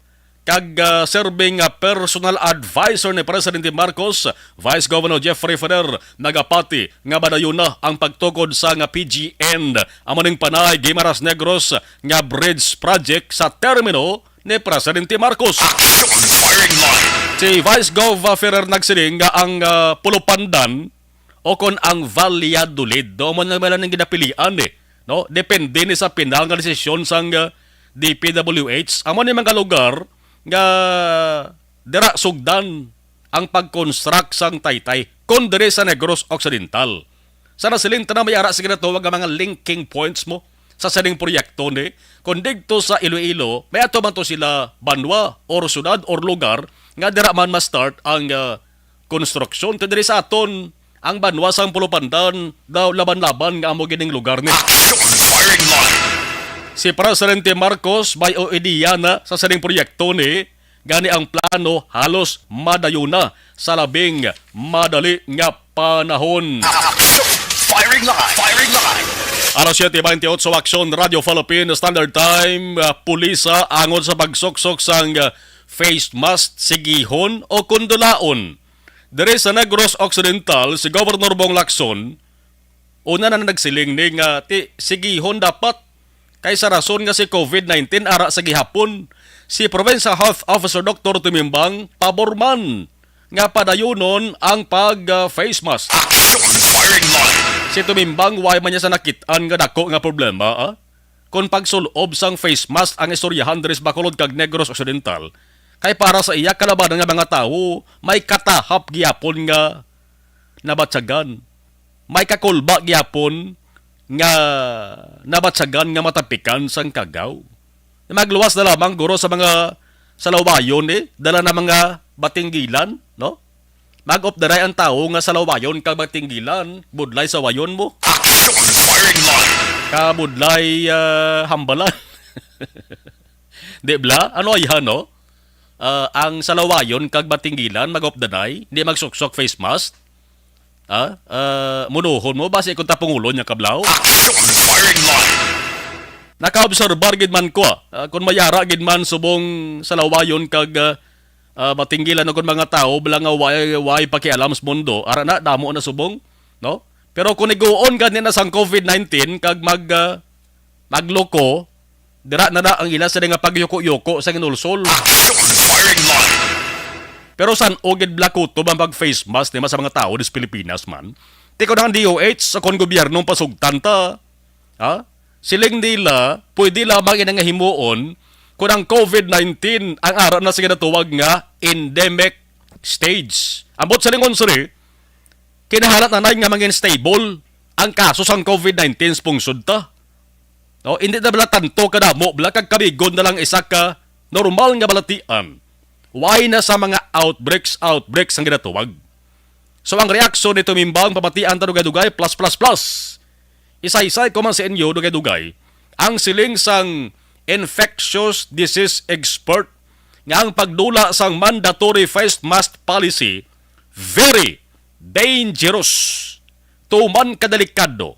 kag, ah, serving, ah, personal advisor ni Presidente Marcos, Vice Governor Jeffrey Ferrer, nagapati nga madayon na ang pagtukod sa nga P G N. Amo ning Panay Guimaras Negros nga bridge project sa termino ni Presidente Marcos. Action! Firing line! Si Vice Gov Ferrer nagsiling nga ang, ah, Pulupandan o kon ang Valladolid. Do mo na man ang ginapilian, eh, no? Depende ni sa pinal nga desisyon sang, uh, D P W H. Amo ni mga lugar nga dira sugdan ang pag-construct sang taytay, kon diri sa Negros Occidental. Sa nasiling ta na may ara sa ginatawag nga mga linking points mo sa sining proyekto ni. Kon digto sa Iloilo, may ato man to sila banwa or syudad or lugar nga dira man ma-start ang, uh, konstruksyon. Kay diri sa aton, ang banwa sang Pulupandan daw laban-laban nga amo gining lugar ni. Action! Firing line! Si Presidente Marcos may ideya na sa sining proyekto ni, gani ang plano halos madayon na sa labing madali nga panahon. Action! Firing line! Firing line! Alas siyete bentiocho, Aksyon, Radyo Philippine Standard Time, ah, pulisa angon sa pagsuksok sang, ah, face mask, sigihon o kundulaon. Diri sa Negros Occidental, si Governor Bong Lacson, una na nagsiling ni nga ti, sigihon dapat kay sa rason nga si covid nineteen ara sa gihapon. Si Provincial Health Officer Doctor Tumimbang pabor man nga padayunon ang pag, ah, face mask. Action! Firing line! Si Tumimbang, way man niya sa nakit-an nga dako nga problema, ah, kon pagsul-ob sang face mask ang istoryahan diri sa Bacolod kag Negros Occidental, kay para sa iya, kalabanan nga mga tawo may katahap gihapon nga nabatyagan, may kakulba gihapon nga nabatyagan nga matapikan sang kagaw. Magluwas na lamang guro sa mga salawayon, eh, dala na mga batinggilan, no? Mag-updaray ang tawo nga salawayon kag batinggilan, budlay sawayon mo. Action! Firing line! Kabudlay, ah, hambalan. Di bala? Ano ay, no? Ah, ang salawayon kag batinggilan, mag-updaray, di magsuksok face mask. Ah, ah, munuhon mo, basi kung tapungulo niya kablaw. Action! Firing line! Nakaobserbar gid man ko, ah, kung mayara gid man subong salawayon kag, ah, ah, batinggilan, o kung mga tawo bala nga way, way pakialam sa mundo, ara na, damo na subong, no? Pero kung iguon gani na sang covid nineteen kag mag, ah, magloko, dira na na ang ila sila nga pagyuko-yuko sa ginulsol. Action! Firing line! Pero san-o gid bala kutob ang pag-face mask ni sa mga tawo dis Pilipinas man? Ti kon ang D O H sa kon gobyerno ang pasugtan ta, ha? Siling nila, pwede lamang ina nga himuon kung ang covid nineteen ang ara na sa ginatawag nga endemic stage. Ambot sa lingon, sir, eh, kinahanglan na nay nga mangin stable ang kaso sang covid nineteen sa pungsod ta. No, hindi na bala tanto kadamo bala kag kabigon na lang isa ka normal nga balatian. Why na sa mga outbreaks, outbreaks ang ginatawag. So ang reaksyon ni Tumimbang, pamatian ta dugay-dugay, plus, plus, plus. Isaysay ko man sa inyo dugay-dugay ang siling sang infectious disease expert nga ang pagdula sang mandatory face mask policy very dangerous. Tuman kadelikado.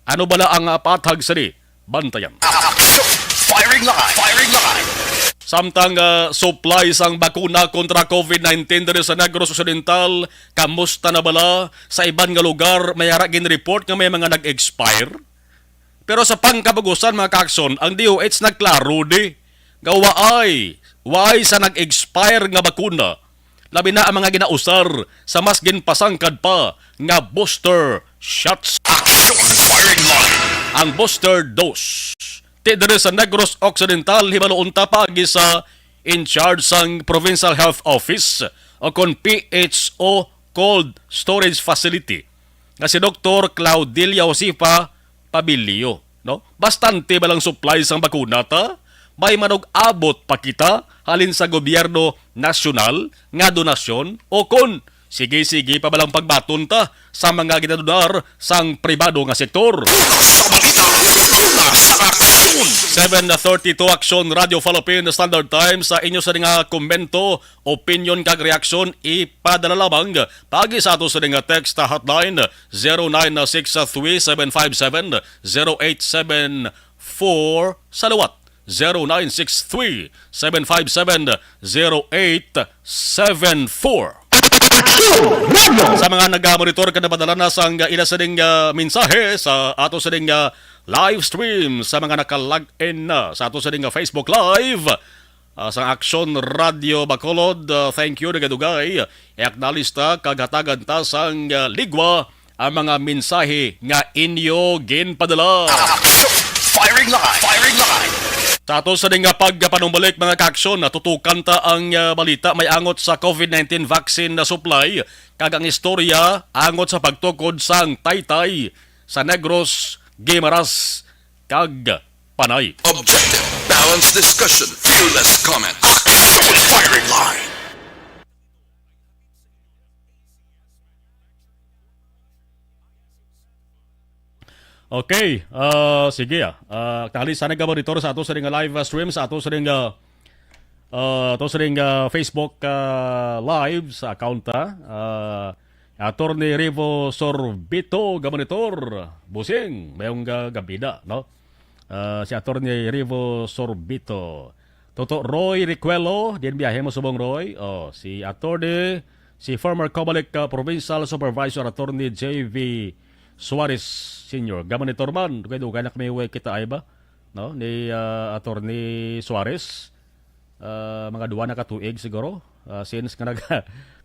Ano bala ang, ah, pathag sini? Bantayan. Action! Firing line! Firing line! Samtang, ah, supply sang bakuna kontra covid nineteen diri sa Negros Occidental, kamusta na bala sa iban nga lugar? May ara gin-report nga may mga nag-expire. Pero sa pangkabagusan, mga kaaksyon, ang D O H nagklaro di nga waay, waay sa nag-expire nga bakuna, labi na ang mga ginausar sa mas ginpasangkad pa nga booster shots. Action! Firing line! Ang booster dose. Ti diri sa Negros Occidental, hibaloon ta paagi sa in charge sang Provincial Health Office o kon P H O Cold Storage Facility nga si Doktor Claudelia Josefa Pabilio, no? Bastante ba lang supply sang bakuna ta? May manug-abot pa kita halin sa gobyerno nasyonal nga donasyon, o kon sige-sige pa ba lang pagbaton ta sa mga ginadonar sang pribado nga sektor? Una sa balita, una sa aksyon. Seven thirty-two, Aksyon, Radyo Philippine Standard Time. Sa inyo sa nga komento, opinyon kag reaksyon, ipadala lamang paagi sa ato sa nga text hotline, zero nine six three seven five seven zero eight seven four, sa liwat, zero nine six three seven five seven zero eight seven four. Sa mga nagamonitor kag napadala na sang ila sining, ah, mensahe sa ato sining, ah, live stream, sa mga naka-log in na sa ato sining, ah, Facebook Live, ah, sa Aksyon Radio Bacolod, ah, thank you, dugay-dugay. I-acknowledge ta kag hatagan ta sang, ah, ligwa ang mga mensahe nga inyo ginpadala. Action! Firing line! Firing line! Sa ato sa nga pagpanumbalik, mga kaaksyon, natutukan ta ang, ah, balita may angot sa covid nineteen vaccine na supply kag ang istorya angot sa pagtukod sang taytay sa Negros, Guimaras, kag Panay. Objective, balanced discussion, fearless comment. Action! Firing line! Okay, ah, sige, ah. Ah, tali sana ka monitor sa ato sa ring live, ah, stream, sa ato sa ring, ah, ah, ato sa ring, ah, Facebook, ah, live sa account, ah. Ah, Attorney Rivo Sorbito, ga monitor. Busing, mayong ga-, gabida, no? Ah, si Attorney Rivo Sorbito. Toto Roy Recuelo, din biyahe mo subong, Roy. Oh, si Attorney, si former Comelec, ah, Provincial Supervisor Attorney J V Suarez Senior. Ga monitor man, dugay-dugay na kami way kita ay ba? No? Ni, ah, Attorney Suarez. Ah, mga duwa na ka tuig siguro. Ah, since nga nag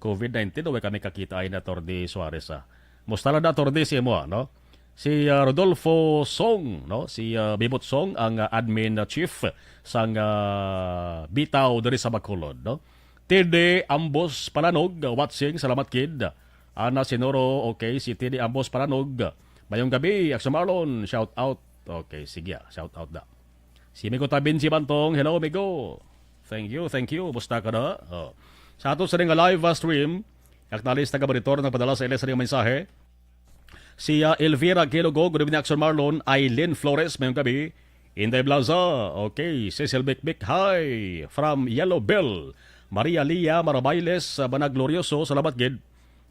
COVID nineteen, way kami kakita ay na Attorney Suarez, ah. Musta lang na, Attorney, si mo, ah, no? Si, ah, Rodolfo Song, no? Si, ah, Bibot Song ang, ah, admin, ah, chief sang, ah, Bitaw diri sa Bacolod, no? T D Ambos Palanog, ah, watching, salamat kid. Ana Sinoro, okay, si T D Ambos Palanog. Mayong gabi, Action Marlon, shout out. Okay, sige, ah, shout out da. Si Migo Tabin, si Bantong, hello, Migo. Thank you, thank you. Musta ka na? Oh. Sa ato sa nga live, ah, stream, Aktalis taga Baritor nagpadala sa iles sa mensahe. Si, ah, Elvira Gilogo, good evening, Action Marlon. Aileen Flores, mayong gabi. Inday Blaza, okay. Cecil Bikbik, hi. From Yellow Bell. Maria Lia Marabailes, ah, Banaglorioso, salamat gid.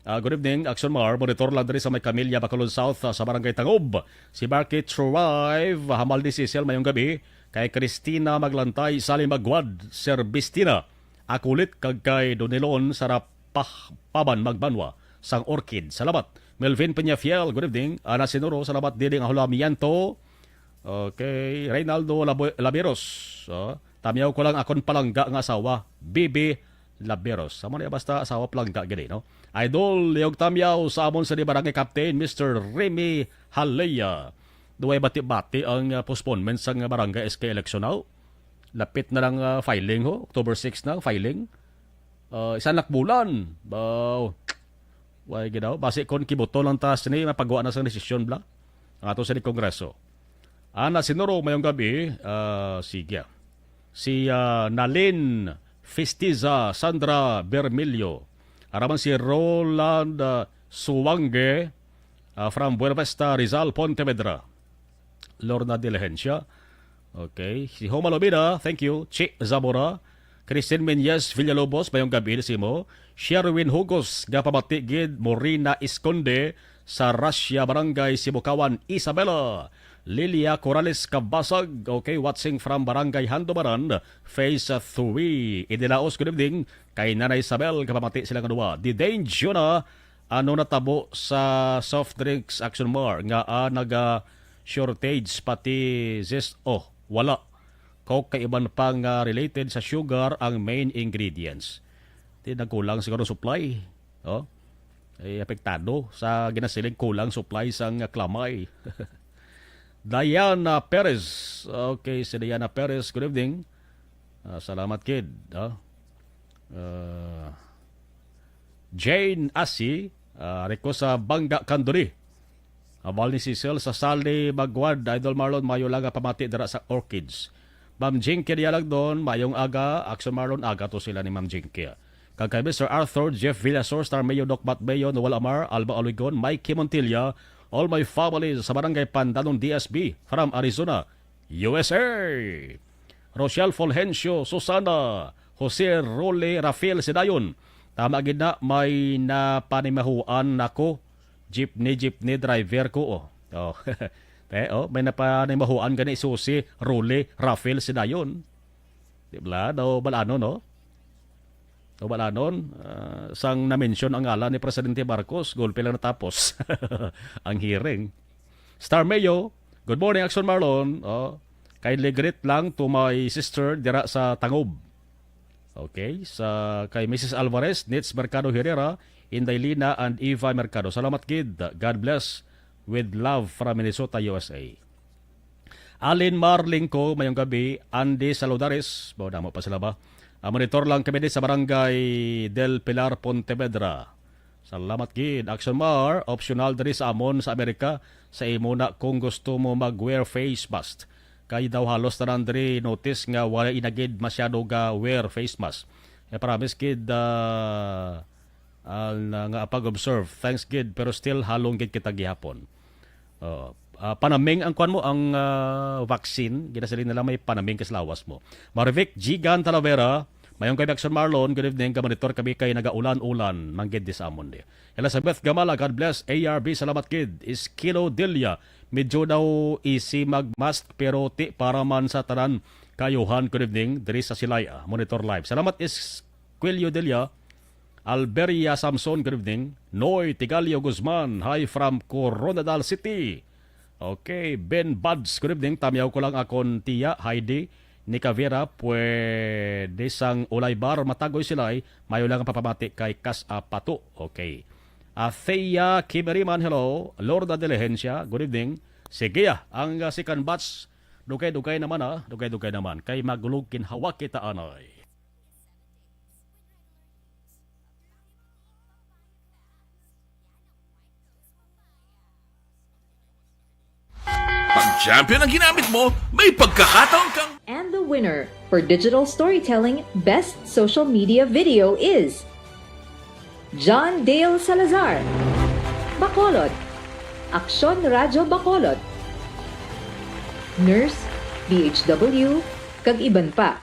Ah, good evening, Action Mar. Monitor lang diri sa may Camilla, Bacolod South, ah, sa Barangay Tangob. Si Barkit Thrive, Hamaldi Cecil, mayong gabi. Kay Christina Maglantay, Sally Magwad, Sir Bistina Akulit, kag kay Donilon Sarapah Paban Magbanwa, sang Orchid. Salamat. Melvin Peñafiel, good evening. Ana Sinuro, salamat. Diding Ahulamiento. Okay. Reynaldo Labo-, Laberos. Oh, tamyaw ko lang akon palangga nga asawa, Bibi Laberos. Amo na basta asawa palangga gini, no? Idol, Leog Tamyaw sa amon sa di Barangay Captain, Mister Remy Halea. Duway bati-bati ang, ah, postponement sang barangay S K election now. Lapit na lang, ah, filing ho. October six na filing. Ah, isa na bulan. Baw. Way gid daw. Basi kon kibuto lang ta sini, mapagawa na sang desisyon bla. Ang ato sa di Kongreso. Ana Sinuro, mayong gabi. Ah, sige. Si, ah, Nalin Fistiza, Sandra Bermilio. Araman si Roland, ah, Suwange, ah, from Buenavista, Rizal, Pontevedra. Lorna Diligencia. Okay. Si Homa Lobina, thank you. Chi Zamora. Christine Menyes Villalobos, mayong gabi sa imo. Sherwin Hugos, nga pamati gid, Morina Esconde, sa Russia, Barangay Sibukawan, Isabela. Lilia Corales Kabasag, okay, watching from Barangay Handobaran, Phase three. Idilaos, good evening. Kay Nanay Isabel, kapamati sila nga duwa. Didane Juna, ano natabo sa soft drinks, Action Mar, nga, ah, naga shortage pati zest? Oh, wala. Coke kay iban pa nga related sa sugar ang main ingredients. Di nagkulang siguro supply. Oh. Eh, apektado sa ginasiling kulang supply sang klamay. Diana Perez. Okay, si Diana Perez, good evening. Ah, salamat kid, ah. Ah, Jane Asi, ah, ari ko sa Bangga Kanduri. Abal ni Cecil sa Sali Magwad, Idol Marlon, mayo lang nga pamati dira sa Orchids. Ma'am Jinky Dialagdon, mayong aga, Action Marlon, aga to sila ni Ma'am Jinky. Kag kay Mister Arthur Jeff Villasor, Star Mayo, Doc Bat Mayo, Noel Amar, Alba Oligon, Mikey Montilla, all my families sa Barangay Pandanon D S B from Arizona, U S A. Rochelle Fulgencio, Susana, Jose Role, Rafael Sidayon. Tama gid na, may napanimahuan nako. Jeepney, jeepney driver ko, oh. Oh. Eh, oh, may napanimahuan gani susi, Role, Rafael Sidayon. Di ba? Daw balanon, no? Daw balanon, ah, sang na-mention ang ngalan ni Presidente Marcos, gulpi lang natapos ang hearing. Star Mayo, good morning, Action Marlon. Oh, kindly greet lang to my sister dira sa Tangob. Okay, sa kay Missus Alvarez, Nits Mercado Herrera, Inday Lina, and Eva Mercado. Salamat gid. God bless. With love from Minnesota, U S A. Alin Marlingco, mayong gabi. Andy Saludares, ba, damo pa sila ba? Ah, monitor lang kami di sa Barangay Del Pilar, Pontevedra. Salamat gid. Action Mar, optional diri sa amon sa Amerika. Sa imo na kung gusto mo mag-wear face mask. Kay daw halos tanan diri notice nga wala inagid masyado ga wear face mask. E, promise gid, ah, ah, na nga pag-observe. Thanks gid, pero still halong gid kita gihapon. Oh, ah, panaming ang kuan mo, ang, ah, vaccine, ginasiling nila may panaming ka sa lawas mo. Marivic Gigan Talavera, mayong kay Jackson Marlon, good evening, gamonitor kami kay nagaulan-ulan, manggid di sa amon di. Elizabeth Gamala, God bless, A R B, salamat kid. Iskilo Delia, medyo daw easy mag-mask, pero ti para man sa tanan, kayuhan, good evening, diri sa Silay, ah, monitor live. Salamat, Isquilio Delia. Alberia Samson, good evening. Noy Tigalio Guzman, hi from Coronadal City. Okay, Ben Buds, good evening. Tamyaw ko lang akon tiya, Heidi Nicavera, pwede sang Ulay Bar, Matagoy Silay, mayo lang ang papamati kay Kas Apato. Okay. Athea Kimeriman, hello. Lorna Diligencia, good evening. Sige, ah, ang, ah, second batch, dugay-dugay naman, ah, dugay-dugay naman. Kay magulog kinhawak kita anay. Pag champion ang ginamit mo, may pagkakataon kang And the winner for digital storytelling best social media video is John Dale Salazar, Bacolod, Aksyon Radyo Bacolod, Nurse, D H W, kag iban pa.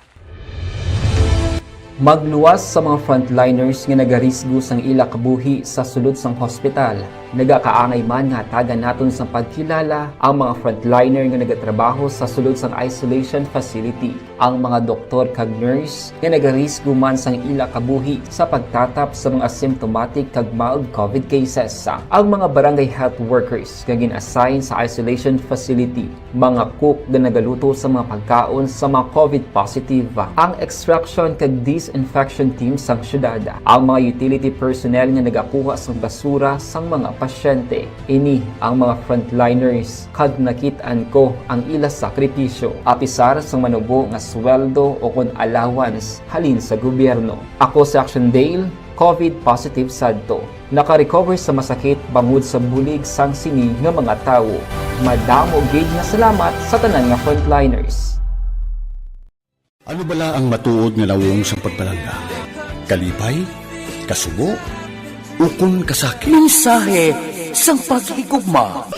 Magluwas sa mga frontliners nga nagarisgo sang ila kabuhi sa sulod sang hospital. Nagakaangay man nga hatagan naton sang pagkilala ang mga frontliner nga nagatrabaho sa sulod sang isolation facility, ang mga doktor kag nurse nga nagarisgo man sang ila kabuhi sa pagtatap sa mga asymptomatic kag mild covid cases, ang mga barangay health workers nga gin-assign sa isolation facility, mga cook nga nagaluto sa mga pagkaon sa mga covid positive, ang extraction kag disinfection team sang syudad, ang mga utility personnel nga nagakuha sang basura sang mga pasyente. Ini ang mga frontliners, kag nakit-an ko ang ila sakripisyo, apisar sang manubo nga sweldo o kon allowance halin sa gobyerno. Ako si Action Dale, covid positive sadto. Naka-recover sa masakit bangod sa bulig sang sini nga mga tawo. Madamo gid nga salamat sa tanan nga frontliners. Ano bala ang matuod nga nawong sang pagpalangga? Kalipay? Kasubo? Ukon kasakit? Mensahe sang paghigugma.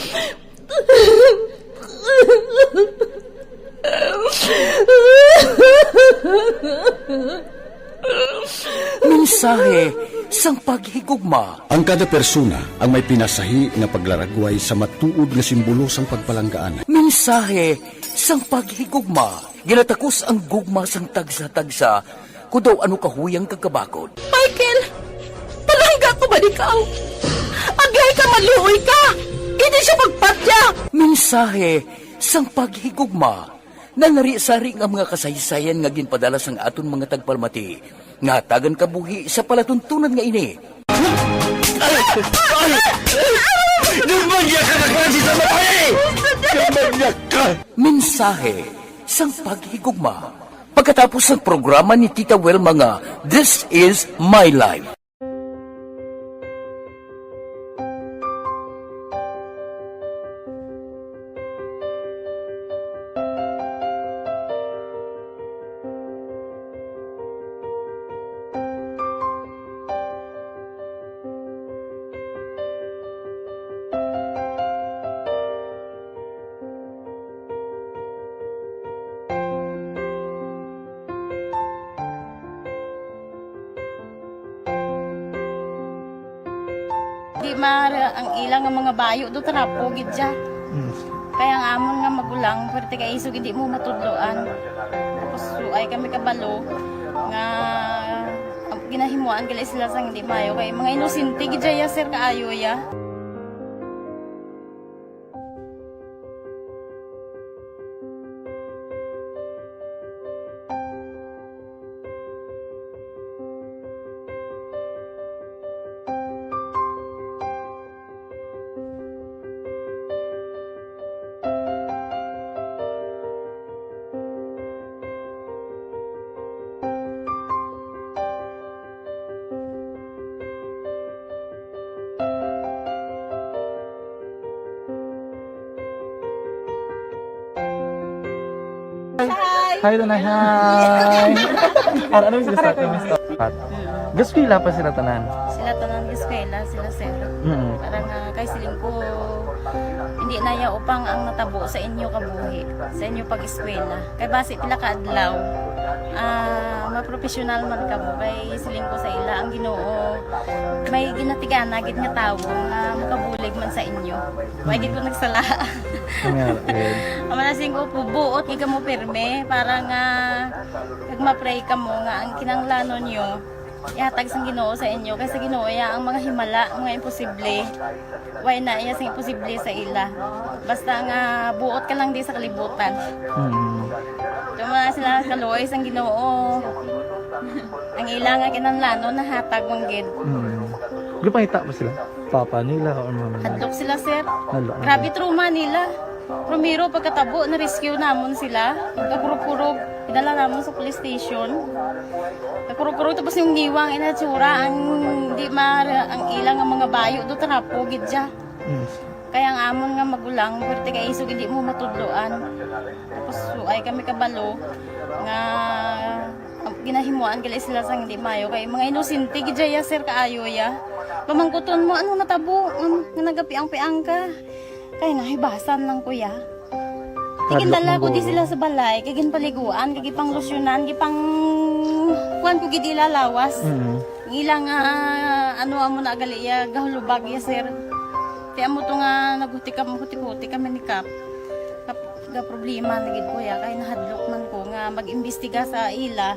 Mensahe sang paghigugma. Ang kada persona ang may pinasahi nga paglaragway sa matuod nga simbolo sang pagpalanggaan. Mensahe sang paghigugma. Ginatakos ang gugma sang tagsa-tagsa, kon daw ano kahuyang kag kabakod. Michael, palangga ko ba ikaw? Agay ka, maluoy ka! Hindi siya pagpatya! Mensahe sang paghigugma. Nanari-sari nga mga kasaysayan nga ginpadala sang aton mga tagpalamati nga hatagan kabuhi sa palatuntunan nga ini. Ay! Ay! Ay! Dumagya ka na klase sa babae! Dumagya ka! Mensahe sang paghigugma. Pagkatapos sang programa ni Tita Wilma nga This Is My Life. Di mara ang ila nga mga bayo do, trapo gid siya. Mm. Kaya ang amon nga magulang, pwerte kay isog hindi mo matudloan. Tapos suay kami kabalo nga ginahimuan gali sila sang hindi maayo kay mga inosente gid siya, sir, kaayo ya. Hi. Hi, Tanay. Hi. Ano, ano yung gusto? Ano yung gusto? Gaskwela pa sila tanan? Sila tanan gaskwela, sila sir. Mm. Parang, ah, kay siling ko, Di na ya upang ang natabo sa inyo kabuhi, sa inyo pag-eskwela. Kay basi pila ka adlaw, ah, mapropesyonal man kamo. Kay siling ko sa ila, ang Ginoo may ginatigana gid nga tawo nga makabulig man sa inyo. Wa gid ko nagsala. Nga, eh. Ang mga siling ko, buot gid kamo pirme para nga kag ma-pray kamo nga ang kinahanglanon nyo ihatag sang Ginoo sa inyo, kay sa Ginoo ya ang mga himala, mga imposible. Way na iya sing imposible sa ila. Basta nga buot ka lang di sa kalibutan. Mm. Tuma sila kaluoy sang Ginoo. Ang ila nga kinahanglanon nahatag man gid. Mm. Gipangita ba sila? Papa nila or mama nila? Hadlok sila, sir. Hadlok. Grabe trauma nila. Primero, pagkatabo, na-rescue namon sila. Nagkakurog-kurog, idala namon sa police station. Nagkakurog-kurog, tapos yung niwang inatsura, ang di ma-, ang ilang nga mga bayo, do trapo, gid siya. Yes. Kaya ang amon nga magulang, pwerte kay isog, hindi mo matudloan. Tapos, so, ay kami kabalo nga, ang ginahimuan gali sila sang hindi mayo. Kay mga inosente, gid siya, sir, kaayo, ya. Pamangkuton mo, ano natabo? Nga nagapiang-piang ka? Kay nahibasan lang, kuya. Hadlok gindala ko di sila sa balay, kay ginpaliguan, kay gipanglusyonan, gipang kuan ko gid ila lawas. Mm. Ang ila nga, ano, amo na gali iya, gahulubag iya, sir. Ti amo to nga naghutikam, hutik-hutik kami ni Kap. Kap, ga problema na gid, kuya, kay nahadlok man ko nga mag-imbestiga sa ila.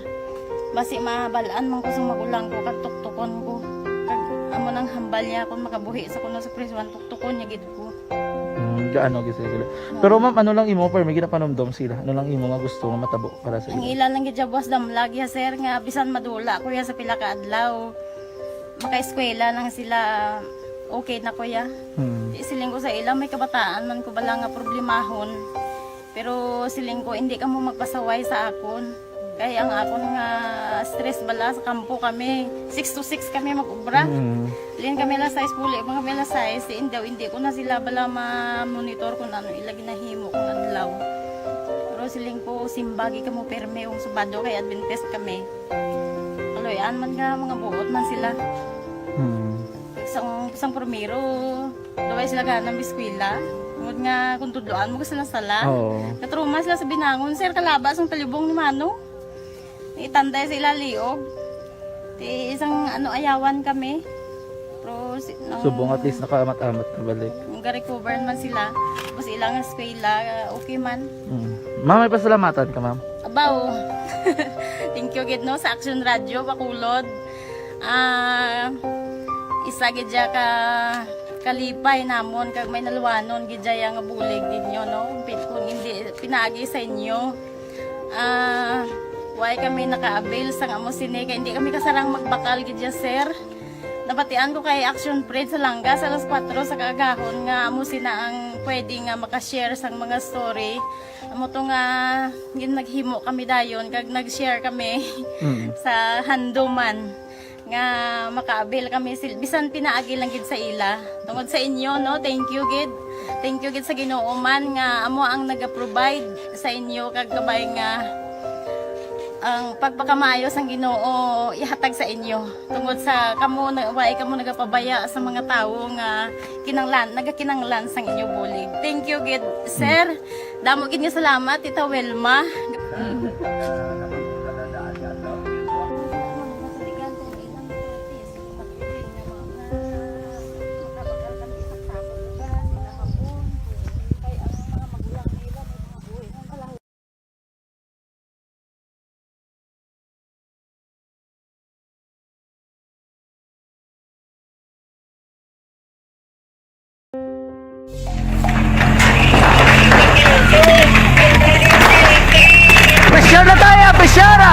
Basi mabal-an man ko sa magulang ko, kag tuktukon ko. Kag amo nang hambal niya kung makabuhi sa kuno sa prisuan, tuktukon niya gid ko. Mm, gaano gid sila? Pero ma'am, ano lang imo, permi ginapanumdom sila? Ano lang imo nga gusto nga matabo para sa ila? Ang ila lang gid buwas damlag ya, sir, nga bisan madula ko ya sa pila ka adlaw, makaeskwela lang sila, okay na ko ya. Hmm. Di, siling ko sa ila, may kabataan man ko bala nga problemahon. Pero siling ko, hindi kamo magpasaway sa akon. Kay ang akon nga stress bala sa kampo kami, six to six kami mag-ubra. Mm. Lin kami alas sais, puli pa kami alas sais. Diin daw, hindi ko na sila bala ma-monitor kung ano ila ginahimo kung adlaw. Pero siling ko, simba gid kamo pirme kung Sabado kay Adventist kami. Kaluy-an man nga mga buot man sila. Mm. Sang, sang primero, daw ay sila gana mag-eskwela. Tungod nga kung tudloan mo sila sala. Oo. Natrauma sila sa binangon, sir, kalaba sang talibong ni Manong. Itanday sa ila liog. Ti isang, ano, ayawan kami. Pero si, nang Subong at least nakaamat-amat na balik. Nag-recover man sila. Tapos ilang eskwela, okay man. Mm. Ma'am, may pasalamatan ka, ma'am? Abaw. Thank you gid, no, sa Action Radio Bacolod. Ah, isa gid siya ka kalipay namon kag may naluwanon gid siya nga bulig ninyo, no? Pi-, kung hindi pinaagi sa inyo, ah, why kami naka-avail sang amo sini kay hindi kami kasarang magbakal gid siya, sir. Nabatian ko kay Action Fred sa Langga sa alas kuwatro sa kaagahon nga amo sina ang pwede nga maka-share sang mga story. Amo to nga gin-, naghimo kami dayon kag nag-share kami Mm. sa handuman nga maka-avail kami sil-, bisan pinaagi lang gid sa ila. Tungod sa inyo, no? Thank you gid. Thank you gid sa Ginoo man nga amo ang naga-provide sa inyo kag kabay nga ang pagpakamaayo sang Ginoo ihatag sa inyo. Tungod sa kamo na, wa kamo nagapabaya sa mga tawo nga kinanglan, nagakinanglan sang inyo bulig. Thank you gid, sir. Damo gid nga salamat, Tita Wilma. Pressure na tayo, pressure na!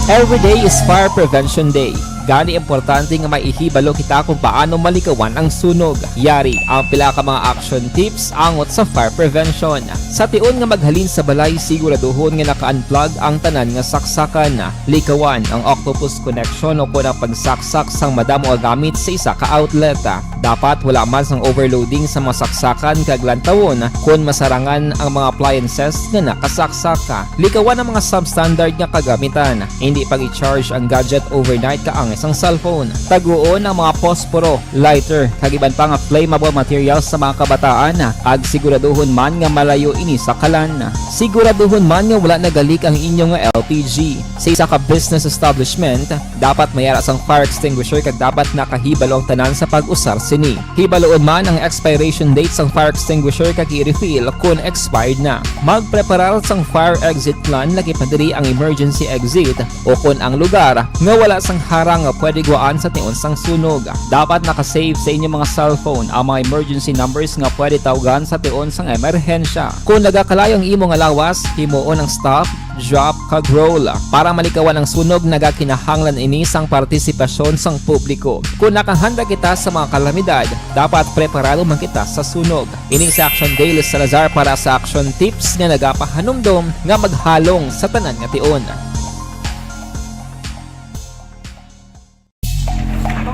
Every day is Fire Prevention Day. Gani, importante nga maihibalo kita kung paano malikawan ang sunog. Yari ang pila ka mga action tips angot sa fire prevention. Sa tion nga maghalin sa balay, siguraduhon nga naka-unplug ang tanan nga saksakan. Likawan ang octopus connection o kon ang pagsaksak sang madamo nga gamit sa isa ka outlet. Dapat wala man sang overloading sa mga saksakan kag lantawon kon masarangan ang mga appliances nga nakasaksak. Likawan ang mga substandard nga kagamitan. Hindi pag-i-charge ang gadget overnight kaangay sang cellphone. Taguon ang mga posporo, lighter, kag iban pa nga flammable materials sa mga kabataan, kag siguraduhon man nga malayo ini sa kalan. Siguraduhon man nga wala nagalik ang inyo nga L P G. Sa isa ka business establishment, dapat may ara sang fire extinguisher kag dapat nakahibalo ang tanan sa pag-usar sini. Hibaluon man ang expiration date sang fire extinguisher kag i-refill kon expired na. Magpreparar sang fire exit plan, lakip na diri ang emergency exit o kon ang lugar nga wala sang harang nga pwede gwaan sa tion sang sunog. Dapat naka-save sa inyo mga cellphone ang mga emergency numbers nga pwede tawgan sa tion sang emerhensya. Kon nagakalayo ang imo nga lawas, himuon ang stop, drop, kag roll. Para malikawan ang sunog, nagakinahanglan ini sang partisipasyon sang publiko. Kon nakahanda kita sa mga kalamidad, dapat preparado man kita sa sunog. Ini si Action Dale Salazar para sa Action Tips nga nagapahanumdom nga maghalong sa tanan nga tion.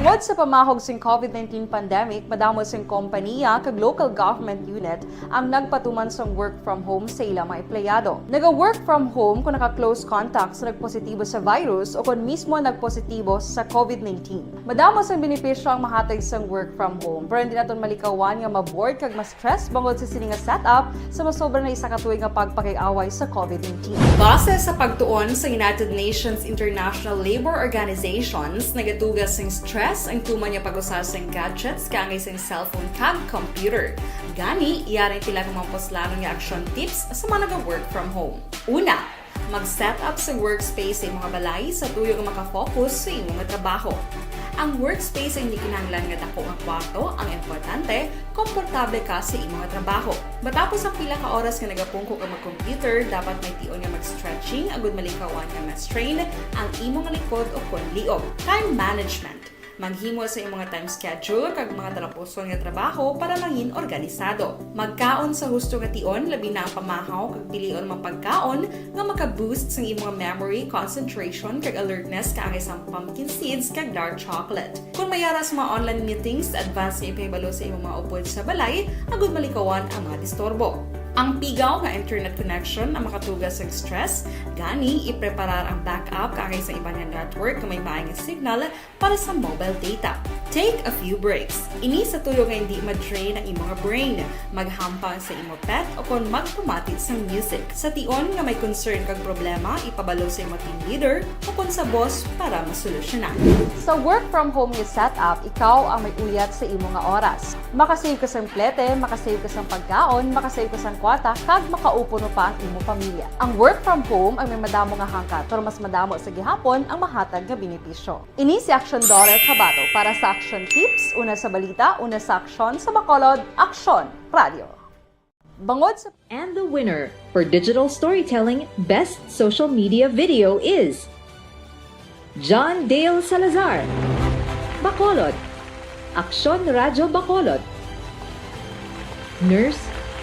Tungod sa pamahog sing COVID nineteen pandemic, madamo sing kompaniya kag local government unit ang nagpatuman sang work from home sa ila mga empleyado. Naga-work from home kung naka-close contact sa nagpositibo sa virus o kon mismo nagpositibo sa COVID nineteen. Madamo sang benepisyo ang mahatag sang work from home, pero hindi naton malikawan nga ma-bored kag ma-stress bangod sa sini nga setup sa masobra na isa ka tuig nga pagpakig-away sa COVID nineteen. Base sa pagtuon sa United Nations International Labour Organizations, nagatuga sing stress ang tuman nga pag-usa sing gadgets kaangay sing cellphone kag computer. Gani, yari ang pila ka mga puslanon nga action tips sa mga naga-work from home. Una, mag-set up sa workspace sa imo nga balay sa tuyo nga makafocus sa imo nga trabaho. Ang workspace ay hindi kinahanglan nga dako nga kwarto, ang importante, komportable ka sa imo nga trabaho. Matapos ang pila ka oras nga nagapungko ka mag-computer, dapat may tion nga mag-stretching agud malikawan nga ma-strain ang imo nga likod o kon liog. Time management. Maghimo sa imo nga time schedule kag mga talapuson nga trabaho para mangin organisado. Magkaon sa husto nga tion, labi na ang pamahaw kag pilion man pagkaon nga maka-boost sang imo nga memory, concentration, kag alertness kaangay sang pumpkin seeds kag dark chocolate. Kon may ara sa mga online meetings, advance nga ipahibalo sa imo mga upod sa balay agud malikawan ang mga disturbo. Ang pigaw nga internet connection ang makatuga sa stress, gani ipreparar ang backup kaangay sa iban nga network nga may maay nga signal para sa mobile data. Take a few breaks. Ini sa tuyo nga hindi ma-drain ang imo nga brain. Maghampang sa imo pet o kon magpamati sang music. Sa tion nga may concern kag problema, ipabalo sa imo team leader o kon sa boss para masolusyonan. Sa work from home nga setup, ikaw ang may uyat sa imo nga oras. Makasave ka sang plete, makasave ka sang pagkaon, makasave ka sang kwarta, kag makaupo pa ang imo pamilya. Ang work from home ang may madamo nga hangkat, pero mas madamo sa gihapon ang mahatag nga benepisyo. Ini si Action Daughter Kabato para sa Action Tips, una sa balita, una sa aksyon, sa Bacolod, Aksyon Radio. Bangod sa And the winner for Digital Storytelling Best Social Media Video is John Dale Salazar, Bacolod, Aksyon Radyo Bacolod, Nurse,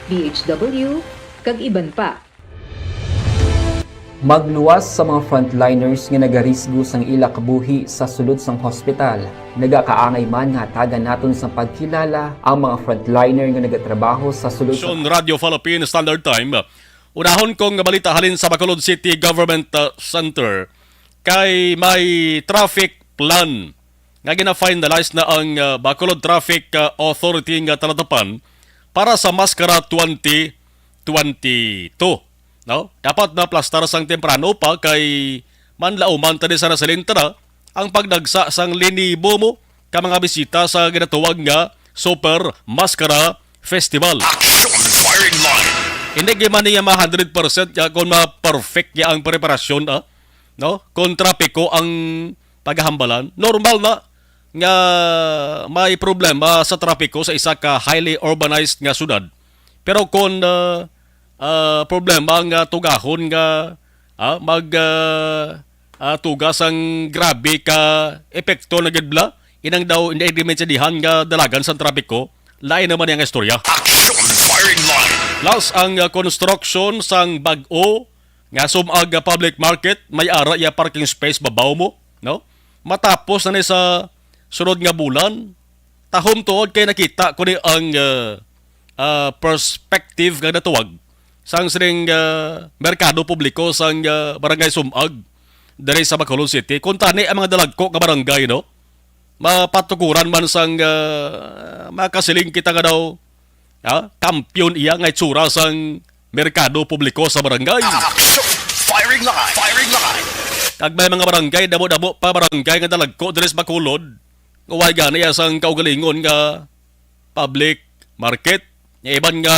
D H W, kag iban pa. Magluwas sa mga frontliners nga nagarisgo sang ila kabuhi sa sulod sang hospital. Nagakaangay man nga hatagan naton sang pagkilala ang mga frontliner nga nagatrabaho sa sulod sa Radyo Philippine Standard Time. Unahon kong balita halin sa Bacolod City Government, uh, Center, kay may traffic plan nga gina-finalize na ang, uh, Bacolod Traffic, uh, Authority nga talatapan para sa Maskara twenty twenty-two, no? Dapat na plastar sang temprano pa kay manlauman tani sa nasalinta na ang pagdagsa sang linibo mo ka mga bisita sa ginatawag nga Super Maskara Festival. Action Firing Line. Hindi gyud man niya ma hundred percent nga kung ma-perfect niya ang preparasyon, ah, no? Kung trapiko ang paghambalan, normal na nga may problema sa trapiko sa isa ka highly urbanized nga syudad. Pero kung, ah, ah, problema nga tugahon nga, ah, mag, ah, Ah, tuga sang grabe ka epekto na gid bala inang daw in the agreement sa dihan nga dalagan sang trapiko. Lain naman ang istorya. Action Firing Line. Plus ang, ah, construction sang bag-o nga sumag nga public market, may ara iya parking space babaw mo, no? Matapos na ni sa sunod nga bulan, tahom tuod kay nakita ko ni ang, ah, ah, perspective nga natawag sang sining, ah, merkado publiko sang, ah, Barangay Sumag diri sa Bacolod City. Kung tani ang mga dalagko nga barangay, no? Mapatukuran man sang, ah, makasiling kita nga daw, ah, kampiyon iya nga itsura sang merkado publiko sa barangay. Action! Firing line! Firing line! Kag may mga barangay, damo-damo pa barangay nga dalagko diri sa Bacolod, nga way gani iya sang kaugalingon nga public market. Nga iban nga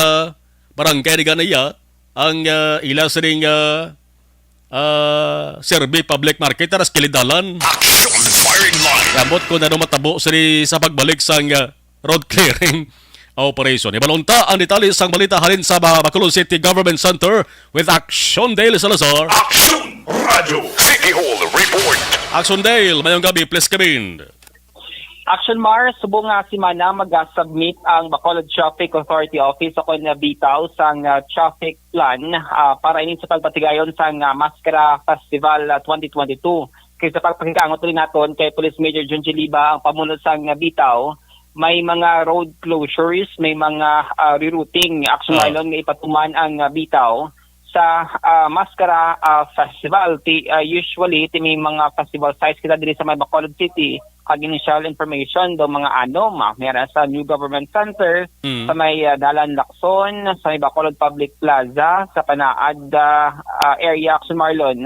barangay ni gani iya ang, ah, ila sining, ah, ah, Serbi Public Market, tara sa kilid dalan. Action Firing Line. Ambot kung ano matabo sini sa pagbalik sang, ah, road clearing operation. Ibalon ta ang detalye sang balita halin sa Ba-, Bacolod City Government Center with Action Dale Salazar. Action Radyo City Hall Report. Action Dale, mayong gabi, please come in. Action Mar, subong nga semana maga-submit ang Bacolod Traffic Authority Office o kon BITAO sang, ah, traffic plan, ah, para ini sa pagpatigayon sang, ah, Maskara Festival, ah, twenty twenty-two. Kay sa pagpakig-angot rin naton kay Police Major Junji Liba ang pamuno sang, ah, BITAO, may mga road closures, may mga, ah, rerouting, Action Marlon, nga ipatuman ang, ah, BITAO sa, ah, Maskara, ah, Festival. Ti, ah, usually, ti may mga festival sites kita diri sa may Bacolod City, kag initial information daw mga anom, ah, may ara sa New Government Center, Mm. sa may, ah, Dalan Lacson, sa may Bacolod Public Plaza, sa Panaad, ah, ah, area, Action Marlon.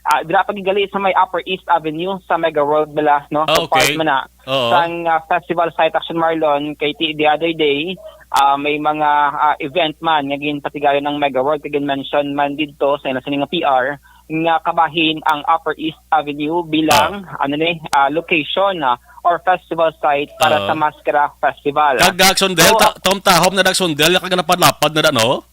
Ah, dira pa gid gali sa may Upper East Avenue, sa Mega World bala, no? Ah, So, part okay. man na Oo. sang, ah, festival site, Action Marlon, kay ti-, the other day, ah, may mga, ah, event man nga ginpatigayon ng Mega World, kag mention man didto sa ila sini nga P R, nga kabahin ang Upper East Avenue bilang, Ah. ano ni, ah, location, ah, or festival site para Ah. sa Maskara Festival. Kag Action Dale, So, ta-, tom tahom na Action Dale, kag lapad-lapad na da, no?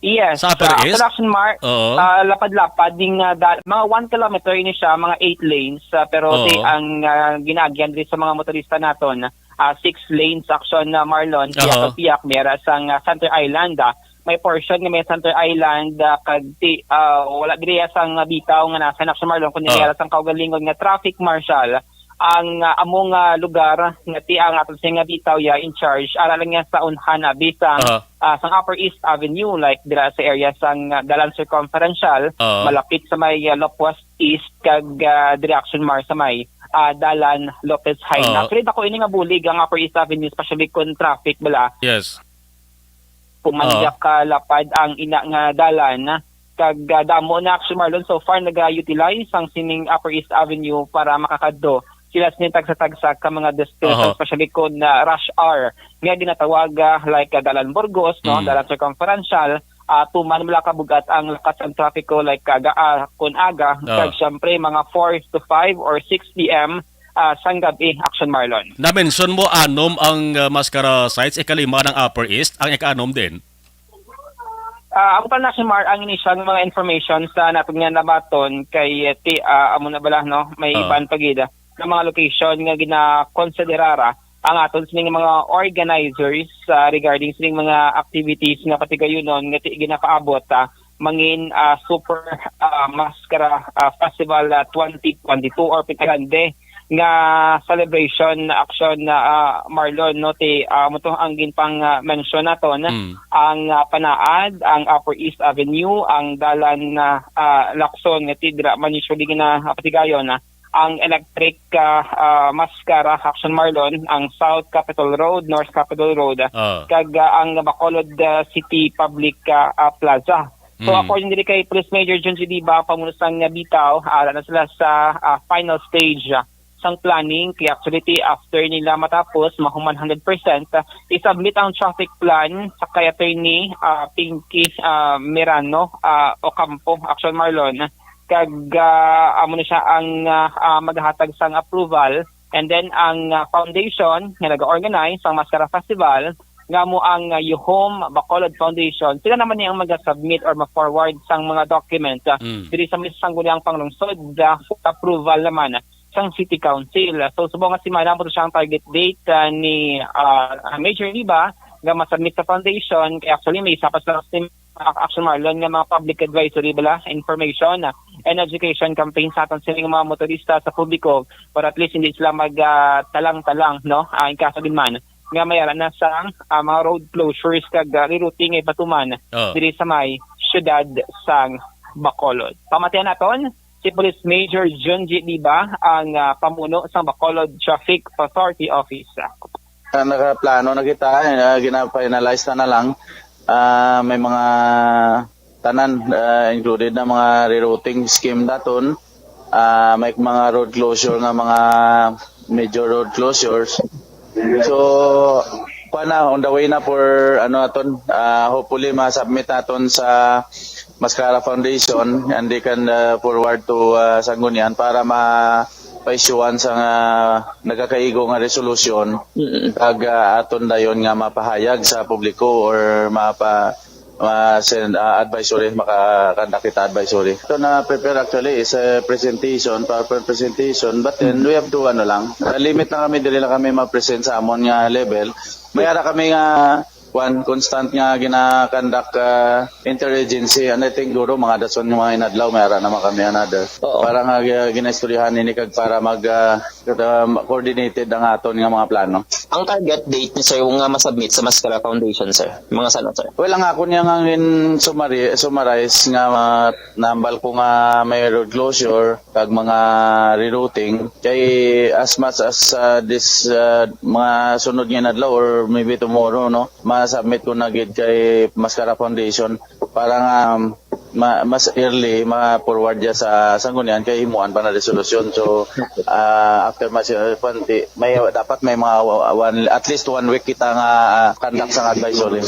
Yes, Sa Upper ah, East? Action Mar-, Oo. ah, lapad-lapad ding, ah, da-, mga one kilometer ini siya, mga eight lanes, ah, pero Oo. di ang, ah, ginaagyan diri sa mga motorista naton, ah, six lanes, Action, ah, Marlon, piyak Oo. sa piyak, may ara sang, ah, Center Island, ah, may portion nga may Center Island, ah, kag ti, ah, wala diri sang, ah, BITAO nga nasa Action Marlon, kundi may Oo. ara sang kaugalingon nga traffic marshal ang, ah, amo nga lugar nga ti ang aton siya nga BITAO ya in charge, ara lang yan sa unhan, ah, bisang, Oo. ah, sang Upper East Avenue, like dira sa area sang, ah, Dalan Circumferential, Oo. malapit sa may, ah, Lopez East kag, ah, diri Action Mar sa may, ah, Dalan Lopez High. Oo. Actually, dako ini nga bulig ang Upper East Avenue, especially kung traffic bala. Yes. Kung Oo. manyak ka lapad ang ina nga dalan, kag, ah, damo na, Action Marlon, so far naga-utilize ang sining Upper East Avenue para makakadto sila sini tagsa-tagsa ka mga destination, Aha. especially kung, ah, rush hour nga ginatawag, ah, like, ah, Dalan Burgos, no, Mm. Dalan Circumferential, ah, tuman wala kabugat ang lakas ang trapiko, like, kaga, ah, kun aga, Ah. kag syempre mga four to five or six P M, ah, sang gab-i, Action Marlon. Na-mention mo anom ang, ah, Maskara sites, ikalima ng Upper East, ang ika-anom din? Ah, amo pa na, Action Mar, ang initial nga mga information sa naton nga nabaton kay, eh, ti, ah, amo na bala, no? May Ah. iban pa gid, ah, nga mga location nga ginakonsiderara ang aton sining mga organizers, ah, regarding sining mga activities nga patigayunon nga ti-, ginakaabot, ah, mangin, ah, Super, ah, Maskara, ah, Festival, ah, twenty twenty-two or Pinagrande nga celebration action na, ah, Marlon, no, ti, ah, mo to ang ginpang, ah, mention naton, Mm. ang, ah, Panaad, ang Upper East Avenue, ang dalan na, ah, Lacson nga ti dira man usually na, ah, patigayon, ah, ang electric, ah, ah, Maskara Action Marlon, ang South Capitol Road, North Capitol Road, Ah. kag, ah, ang Bacolod, ah, City Public, ah, ah, Plaza. So, Mm. according diri kay Police Major John G. Diba, pamuno sang BITAO, ara na sila sa, ah, final stage, ah, sang planning. Kaya actually, ti, after nila matapos, mahuman hundred percent, ah, i-submit ang traffic plan sa kay Attorney, ah, Pinky, ah, Mirano, ah, Ocampo, Action Marlon. Kag, ah, amo na siya ang, ah, ah, maghatag sang approval. And then, ang, ah, foundation nga nag-organize sang Maskara Festival, nga amo ang, ah, Yuhom Bacolod Foundation, sila naman ni ang maga-submit or ma-forward sang mga documents, ah, Mm. diri sa may sangguniang panglungsod, ah, for approval naman sang City Council. So, subong nga semana mo to siya ang target date, ah, ni, ah, Major Liba nga ma-submit sa foundation. Kaya actually, may isa pa sila sa Ac-, Action Marlon nga mga public advisory bala, information, ah, and education campaign sa aton sining mga motorista, sa publiko, para at least hindi sila mag, ah, talang-talang, no? Ah, in kaso din man nga may ara na sang, ah, mga road closures kag, ah, rerouting nga ipatuman Oh. diri sa may siyudad sang Bacolod. Pamatian naton si Police Major Junji Liba, ang, ah, pamuno sang Bacolod Traffic Authority Office. Ah, nakaplano na kita, eh, ah, gina-finalize na na lang. Ah, may mga tanan, ah, included na mga rerouting scheme daton. Ah, may mga road closure nga mga major road closures. So, kuwan na, on the way na for, ano, aton, ah, hopefully ma-submit naton sa Mascara Foundation and they can, ah, forward to, ah, Sanggunian para ma pa-issuean sa nga nagakaigo nga resolusyon Mm. kag, ah, aton dayon nga mapahayag sa publiko or mapa ma-send, ah, advisory, maka-conduct kita advisory. Ito na prepare actually is a presentation, PowerPoint presentation, but then Mm. we have to, ano lang, ah, limit lang kami, dili lang kami ma-present sa amon nga level. May ara kami nga, kwan, constant nga gina-conduct, ah, interagency, and I think guro mga dason nga mga inadlaw, may ara naman kami another. Oo. Para nga, ah, ginaistoryahan ini kag para mag, ah, kada, coordinated ang aton nga mga plano. Ang target date ni sir nga ma-submit sa Mascara Foundation, sir? Mga sano, sir? Well, ang ako niya nga in summary, summarize nga, ah, nahambal ko nga may road closure kag mga rerouting kay as much as, ah, this, ah, mga sunod nga inadlaw or maybe tomorrow, no, ma-submit ko na gid kay Mascara Foundation para nga, um, ma-, mas early ma-forward niya sa Sanggunian kay himuan pa na resolusyon. So, ah, after mas, uh, panti, may, dapat may mga wa-, one, at least one week kita nga, ah, conduct sa advisory.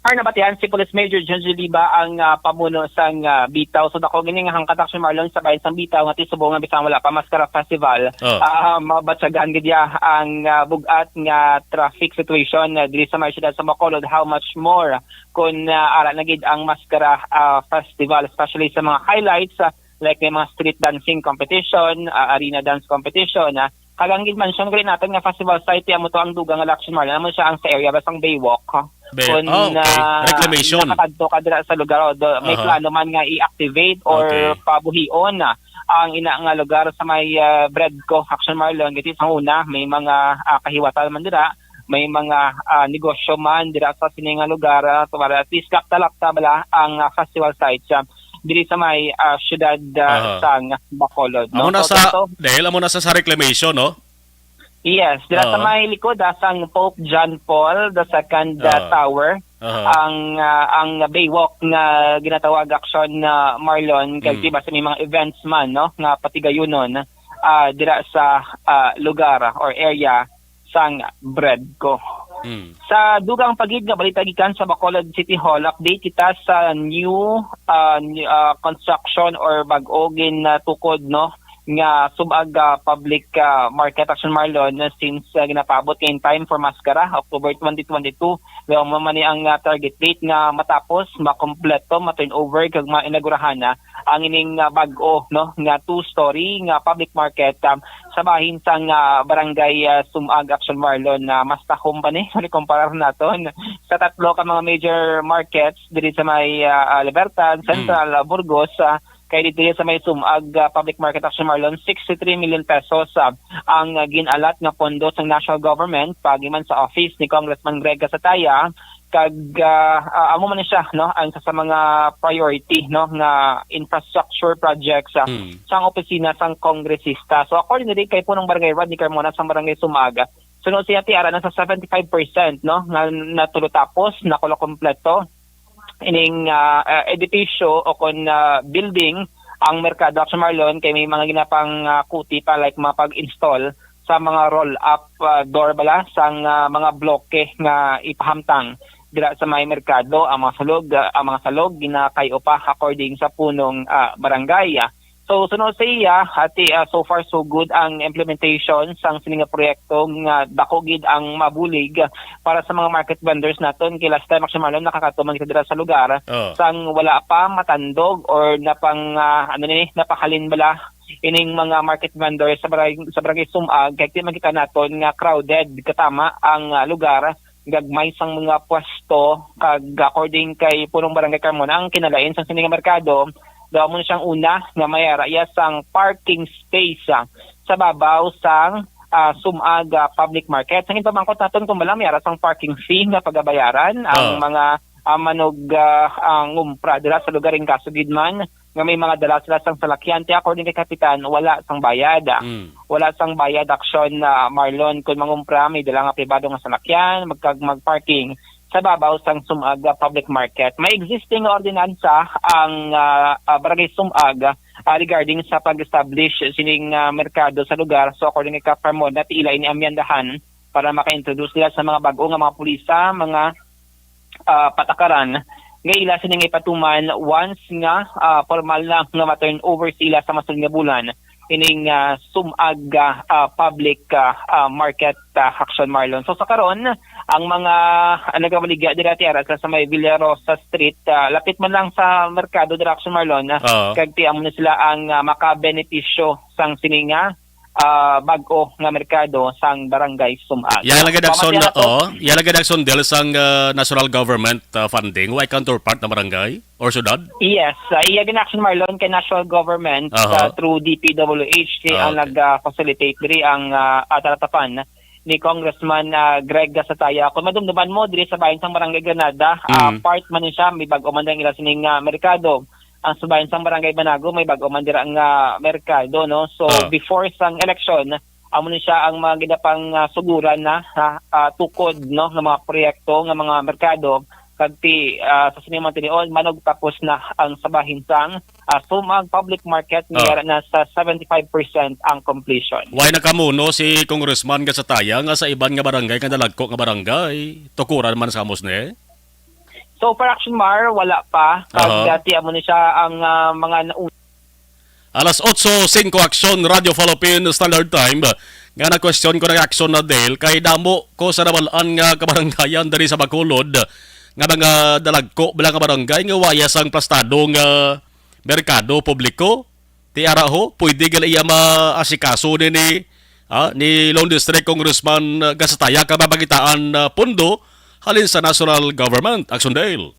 Ang nabatian si Police Major John Liba ang, ah, pamuno sang, ah, Bitaw. So, dako gini nga hangkat, Action Marlon, sa bayan sang Bitaw nga ti subong nga bisan wala pa Mascara Festival, Oh. ah, mabatyagan gid ya ang, ah, bug-at nga traffic situation, ah, diri sa may siyudad sa Bacolod. How much more kun, ah, ara na gid ang Mascara, ah, Festival, especially sa mga highlights, ah, like may mga street dancing competition, ah, arena dance competition, ah, kag ang gid mention gali naton nga festival site, amo to ang dugang nga Action Marlon, amo siya ang sa area ba sang Baywalk. Be-, Kun, oh, okay. ah, Reclamation. nakakadto ka dira sa lugar, o do, may Aha. plano man nga i-activate or Okay. pabuhion, ah, ang ina nga lugar sa may, ah, Bredco, Action Marlon, kasi sa una, may mga, ah, kahiwatan man dira, may mga, ah, negosyo man dira sa sini nga lugar, ah, so para at least lakta-lakta bala ang, ah, festival site siya diri sa may, ah, siyudad, ah, Aha. sang Bacolod, Amo no? na So, sa, kato, dahil amo na sa, sa reclamation, no? Yes, dira sa Oo. may likod, ah, sang Pope John Paul the Second, ah, Oo. Tower, Aha. ang, ah, ang Baywalk nga ginatawag, Action, ah, Marlon, kay Mm. di ba sa may mga events man, no, nga patigayunon, ah, dira sa, ah, lugar, ah, or area sang Bredco. Mm. Sa dugang pa gid nga balita gikan sa Bacolod City Hall, update kita sa new, ah, new, ah, construction or bag-o ginatukod, no, nga sub-ag, ah, public, ah, market, Action Marlon, since, ah, ginapaabot nga in time for Mascara, October twenty twenty-two. Well, mao man ni ang, ah, target date nga matapos, makompleto, ma-turnover, kag mainaugurahan na ang ining, ah, bag-o, no, nga two-story nga public market, um, sa bahin sang, ah, barangay, ah, Sumag, Action Marlon, na mas tahom pa ni, kung ikumparar naton sa tatlo ka mga major markets diri sa may, ah, ah, Libertad, Mm. Central, ah, Burgos, ah, kay dito sa may Sumag, ah, Public Market, Action Marlon, sixty-three million pesos, ah, ang, ah, gin-allot nga pondo sang national government paagi man sa office ni Congressman Greg Casataya, kag, ah, ah, amo man ni siya, no, ang isa sa mga priority, no, nga infrastructure projects, ah, Hmm. sang opisina sang kongresista. So, according diri kay Punong Barangay Rodney Carmona sang Barangay Sumag, sunod siya ti ara na sa seventy-five percent, no, nga natulo tapos, nakulo kompleto ining, ah, ah, edipisyo o kon, ah, building ang merkado, Action Marlon, kay may mga ginapang, ah, kuti pa, like mga pag-install sa mga roll-up, ah, door bala sang, ah, mga bloke nga ipahamtang dira sa may merkado. Ang mga sulog, ah, ang mga salog ginakay-o pa, according sa punong, ah, barangay, ah. So, suno sa iya, ati, ah, so far so good ang implementation sang sini nga proyekto nga dako gid ang mabulig para sa mga market vendors naton. Kay last time, actually, Marlon, nakakatuman kita dira sa lugar Oh. sang wala pa matandog or napang, ah, ano ni, napahalin bala ining mga market vendors sa barangay, sa barangay Sumag, kay di man kita naton nga crowded katama ang, ah, lugar, gagmay sang mga pwesto, kag according kay Punong Barangay Carmona, ang kinalain sang sini nga merkado, daw mo siyang una nga may ara iya sang parking space, ah, sa babaw sang, ah, Sumag, ah, public market. Sang ginpamangkot naton kung bala may ara sang parking fee nga pagabayaran ang Ah. mga, ah, manog, ah, ah, ngumpra dira sa lugar, in kaso gid man nga may mga dala sila sang salakyan, ti according kay Kapitan, wala sang bayad. Mm. Wala sang bayad, action, ah, Marlon, kung mangumpra, may dala nga pribado nga salakyan, magkag-, mag-parking sa babaw sang Sumag, ah, public market. May existing nga ordinansa ang, ah, ah, Barangay Sumag, ah, regarding sa pag-establish sining, ah, merkado sa lugar. So, according kay Kap Ramon, natiila ini amyandahan para maka-introduce nila sa mga bag-o nga mga pulisa, mga, ah, patakaran nga ila sini nga ipatuman once nga, ah, formal na nga ma-turn over sila sa masunod nga bulan ining, ah, Sumag, ah, ah, public, ah, ah, market, ah, action, Marlon. So, sa karon, ang mga, ah, nagamaligya dira ti ara sa may Villarosa Street, ah, lapit man lang sa merkado dira, action, Marlon, ah, Oo. kag ti amo na sila ang, ah, makabenepisyo sang sini nga, ah, bag-o nga merkado sang Barangay Sumag. Iya lagi, Action, Pamatian nato. Oh, iya lagi, Action, dahil sang, ah, national government, ah, funding, way counterpart na barangay or syudad? Yes, ah, iya gid, action, Marlon, kay national government, Aha. ah, through D P W H ang Okay. nag, ah, facilitate diri ang, ah, ah, talatapan ni Congressman, ah, Greg Gasataya. Kung madumduman mo, diri sa bayan sang Barangay Granada, ah, Mm. part man ni siya, may bag-o man ang ila sining, ah, merkado. Ang sa bayan sang Barangay Banago, may bag-o man dira nga merkado, no? So, Ah. before sang eleksyon, amo ni siya ang mga ginapang, ah, suguran na, ha, ah, tukod, no, nga mga proyekto, nga mga merkado, kag ti, ah, sa sini man tinion, manugtapos na ang sa bahin sang, ah, Sumag Public Market, nga Ah. yara na sa seventy-five percent ang completion. Why nakamuno si Congressman Gasataya nga sa iban nga barangay, nga dalagko nga barangay, tukuran man sa amos ni? So far, action, Mar, wala pa. Kag Aha. dati amo ni siya ang, ah, mga nauna. Alas otso singko, action, Radyo Philippine Standard Time. Nga na-question ko na, action, na Dale, kay damo ko sa nabalaan nga kabarangayan diri sa Bacolod nga mga dalagko bala nga barangay nga waya sang plastado nga merkado publiko. Ti ara ho, pwede gali iya maasikaso ni, ni, ah, ni Lone District Congressman, ah, Gasataya ka mapangitaan, ah, pondo halin sa national government. Action, Dale.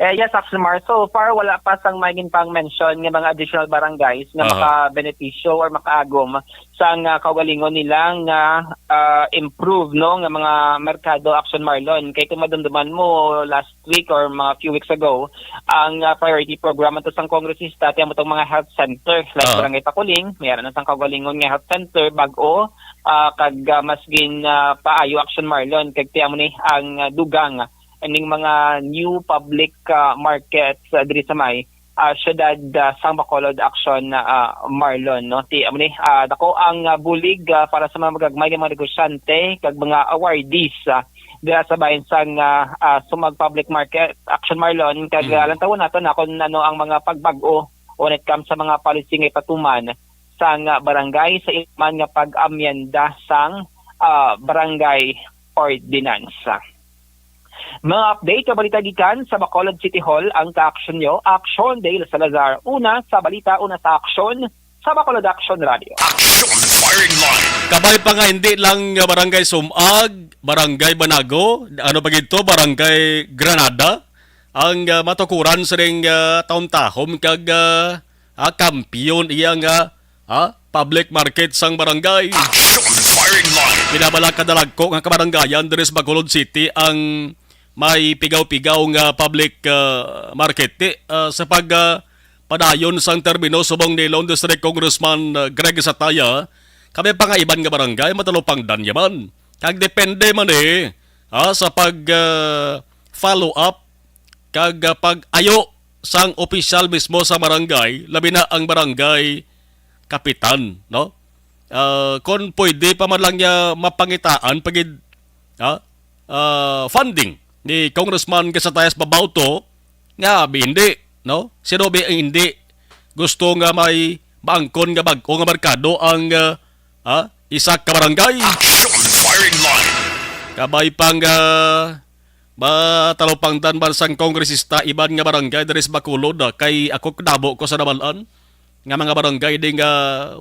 Eh, yes, Action, Mar. So far, wala pa sang may ginpang-mention nga mga additional barangays nga Aha. makabenepisyo or makaagom sang, ah, kaugalingon nila nga, ah, improve, no, nga mga merkado, action, Marlon. Kay kung madumduman mo, last week or mga few weeks ago, ang, ah, priority program ato sang kongresista, ti amo tong mga health center, like Ah. Barangay Pakuling, may ara na sang kaugalingon nga health center, bag-o, ah, kag, ah, mas gin, ah, paayo, action, Marlon, kag ti amo ni ang, ah, dugang ning mga new public, ah, markets, ah, diri sa may, ah, siyudad, ah, sang Bacolod, action, ah, Marlon, no? Ti amo ni, ah, dako ang, ah, bulig, ah, para sa mga magagmay nga mga negosyante kag mga awardees, ah, dira sa bahin sang, ah, ah, Sumag Public Market, action, Marlon, kag, Mm. ah, lantawon nato na kung ano ang mga pagbag-o when it comes sa mga policy nga ipatuman sang, ah, barangay sa iman nga pag-amyenda sang, ah, barangay ordinance. Mga update nga balita gikan sa Bacolod City Hall ang ka-action nyo, Action Dale Salazar. Una sa balita, una sa action, sa Bacolod Action Radio. Action Firing Line. Kabay pa nga hindi lang nga Barangay Sumag, Barangay Banago, ano pa gito, Barangay Granada, ang, ah, matukuran sa ring, ah, taon-tahom kag, ah, ah, kampiyon iya nga, ah, public market sang barangay. Action Firing Line. Pinabala ka dalagko nga kabarangayan diri sa Bacolod City ang may pigaw-pigaw nga public, ah, market. Ti, ah, sa pag, ah, padayon sang termino subong ni Lone District Congressman, ah, Greg Sataya, kami pa nga iban nga barangay matalupangdan yaman. Kag depende man eh, ah, sa pag, ah, follow up kag, ah, pag-ayo sang opisyal mismo sa barangay, labi na ang barangay kapitan, no? Ah, kon pwede pa man lang niya mapangitaan pa gid, ah, ah, funding ni Congressman Gasataya sa Babaw to, nga abi hindi, no? Sino abi ang hindi? gusto nga may maangkon nga bag-o nga merkado ang, ah, ah, isa ka barangay. Action Firing Line. Kabay pang, ah, matalupangdan man sang kongresista iban nga barangay diri sa Bacolod, ah, kay ako kadamo ko sa nabal-an nga mga barangay di nga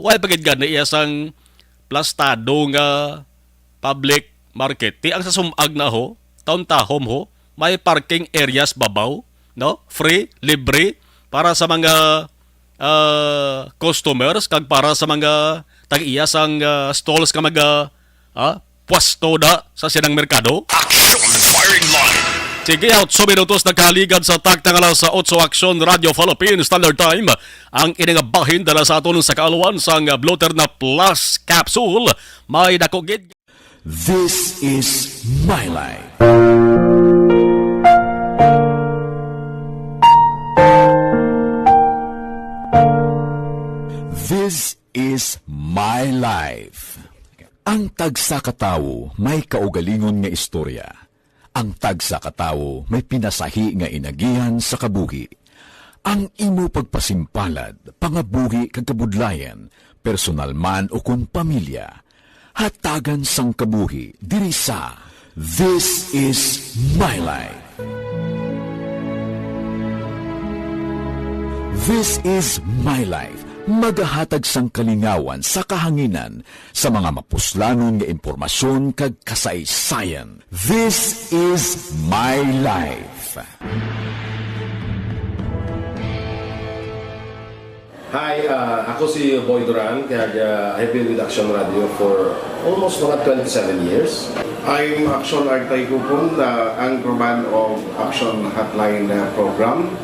way pa gid gani iya sang plastado nga public market. Ti ang sa sum-ag na ho, taon tahom ho, may parking areas babaw, no? Free, libre para sa mga, ah, customers kag para sa mga tag-iya sang, ah, stalls nga mga, ah, pwesto da sa sinang merkado. Action Firing Line. Sige, otso minutos na kahaligad sa takta nga alas otso, Action Radio Philippine Standard Time. Ang ini nga bahin dala sa aton sa kaaluan sang Blotter na Plus Capsule. May dako gid. This is my life. This is my life. Ang tagsa ka tawo may kaugalingon nga istorya. Ang tagsa ka tawo may pinasahi nga inagihan sa kabuhi. Ang imo pagpasimpalad, pangabuhi kag kabudlayan, personal man ukon pamilya, hatagan sang kabuhi diri sa This Is My Life. This Is My Life, magahatag sang kalingawan sa kahanginan sa mga mapuslanon nga impormasyon kag kasaysayan. This Is My Life. Hi, ah, ako si Boy Duran, kag, ah, I've been with Action Radio for almost mga twenty-seven years. I'm Action Artay Kupon, the anchorman of Action Hotline, uh, program.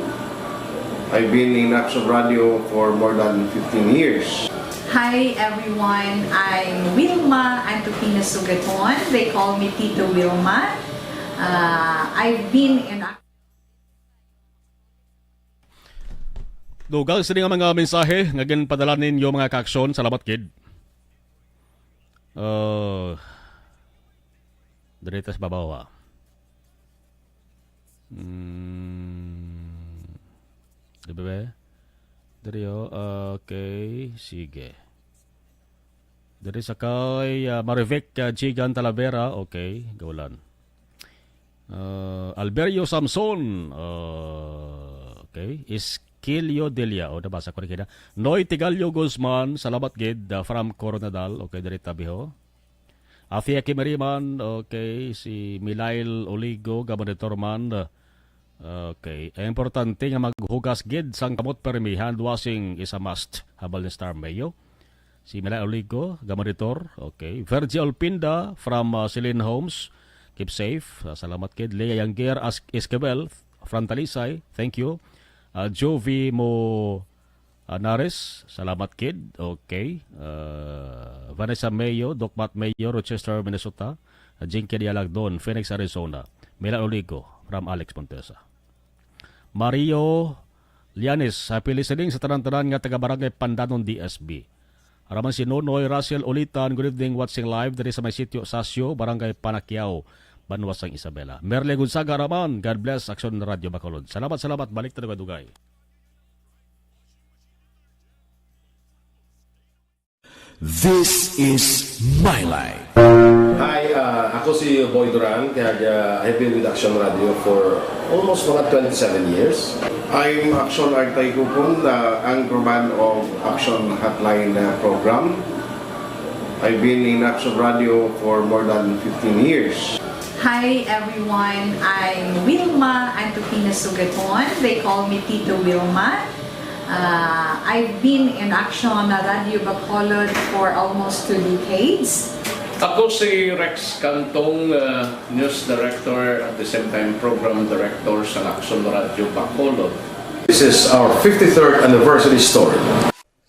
I've been in Action Radio for more than fifteen years. Hi everyone, I'm Wilma Antokina Sugaton. They call me Tito Wilma. Uh, I've been in Dugang sini nga mga mensahe nga ginpadala ninyo, mga kaaksyon. Salamat gid. Uh, diri ta sa babaw, ha. Hmm. Di ba, be? Diri, oh. Okay, sige. Diri sa kay, ah, Marivic, ah, Jigan Talavera. Okay, gaulan. Ah, Alberio Samson. Ah, okay. Iskilio Delia. O, nabasa ko na kina. Noy Tigalio Guzman. Salamat gid, ah, from Coronadal. Okay, diri tabi ho. Afia Kimiriman. Okay, si Milail Oligo, Gabonitor man. Okay. Ang importante nga maghugas gid sang kamot permi, hand washing is a must. Habal ni Star Mayo. Si Milail Oligo, Gabonitor. Okay. Virgie Olpinda from, uh, Celine Homes. Keep safe. Uh, salamat gid. Lea Yangger As-, Esquivel from Talisay. Thank you. Uh, Jovi Mo Anares, salamat gid. Okay. Uh, Vanessa Mayo, Doc Matt Mayo, Rochester, Minnesota. Uh, Jinky Dialagdon, Phoenix, Arizona. Milan Oligo, from Alex Montesa. Mario Lianes, happy listening sa tanan-tanan nga taga Barangay Pandanon, D S B. Araman si Nonoy Russell Ulitan, good evening, watching live diri sa may sitio Sasyo, Barangay Panakiao, Banwa sang Isabela. Merle Gonzaga Araman, God bless, Aksyon Radyo Bacolod. Salamat, salamat, balik ta dugay-dugay. This is my life. Hi, uh, ako si Boy Duran, kag, uh, I've been with Action Radio for almost mga twenty-seven years. I'm Action Artay Kupon, the anchorman of Action Hotline, uh, program. I've been in Action Radio for more than fifteen years. Hi everyone, I'm Wilma Antokina Sugaton. They call me Tito Wilma. Uh, I've been in Action Radio Bacolod for almost two decades. Ako si Rex Cantong, uh, News Director, at the same time Program Director sa Action Radio Bacolod. This is our fifty-third anniversary story.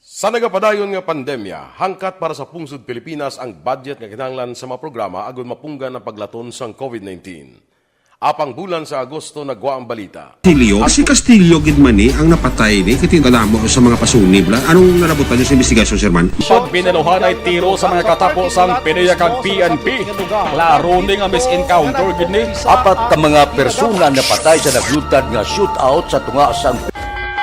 Sa nagapadayon nga pandemya, hangkat para sa pungsod Pilipinas ang budget nga kinahanglan sa mga programa agud mapunggan ang paglaton sang COVID nineteen. Apang bulan sa Agosto nagwa ang balita. Castillo, si Castillo gid man ni ang napatay ni, kay tinadamo sa mga pasunib la. Anong nalabutan niyo sa investigasyon, Sir Man? Pag binaluhanay tiro sa mga katapo sang PDEA kag P N P, klaro ni nga mis-encounter gid ni. Apat ka mga persona napatay sa naglutad nga shootout sa tunga sang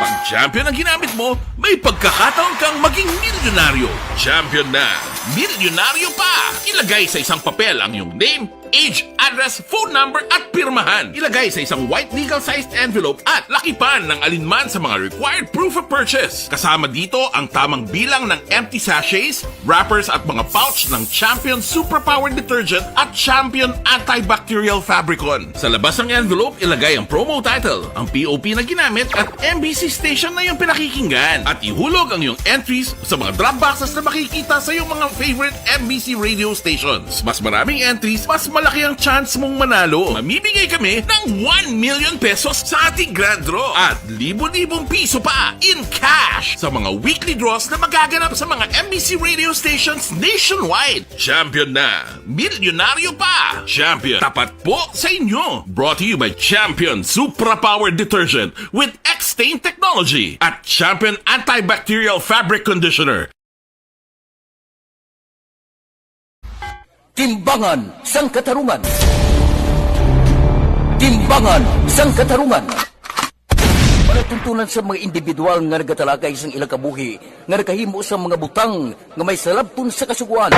Kung Champion ang ginamit mo, may pagkakataon kang maging milyonaryo. Champion na, milyonaryo pa! Ilagay sa isang papel ang iyong name, age, address, phone number, at pirmahan. Ilagay sa isang white legal-sized envelope at lakipan ng alinman sa mga required proof of purchase. Kasama dito ang tamang bilang ng empty sachets, wrappers, at mga pouch ng Champion Superpower Detergent at Champion Antibacterial Fabricon. Sa labas ng envelope, ilagay ang promo title, ang P O P na ginamit, at M B C station na iyong pinakikinggan. At ihulog ang iyong entries sa mga drop boxes na makikita sa iyong mga favorite M B C radio stations. Mas maraming entries, mas malaki ang chance mong manalo. Mamimigay kami ng one million pesos sa ating grand draw at libo-libong piso pa in cash sa mga weekly draws na magaganap sa mga M B C radio stations nationwide. Champion na! Milyonaryo pa! Champion, tapat po sa inyo! Brought to you by Champion Supra Power Detergent with X-Stain Technology at Champion Antibacterial Fabric Conditioner. Timbangan sang Katarungan. Timbangan sang Katarungan. Palatuntunan sa mga individual nga nagatalakay sang ilang kabuhi nga nakahimo sa mga butang nga may salabton sa kasugoan.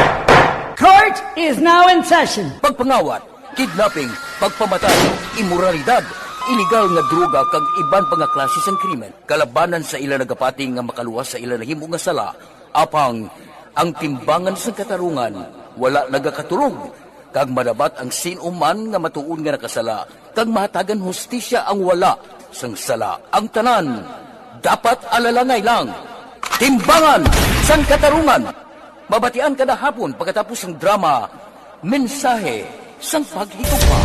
Court is now in session. Pagpangawat, kidnapping, pagpamatay, imoralidad, iligal nga droga kag iban pa nga klase sang krimen kalabanan sa ila nagapati nga makaluwas sa ila nahimo nga sala. Apang ang timbangan sang katarungan wala nagakatulog, kag madapat ang sin-o man nga matuod nga nakasala kag mahatagan hustisya ang wala sang sala. Ang tanan dapat alalangay lang. Timbangan sang Katarungan. Mabatian kada hapon pagkatapos sang drama, Mensahe sang Paghigugma.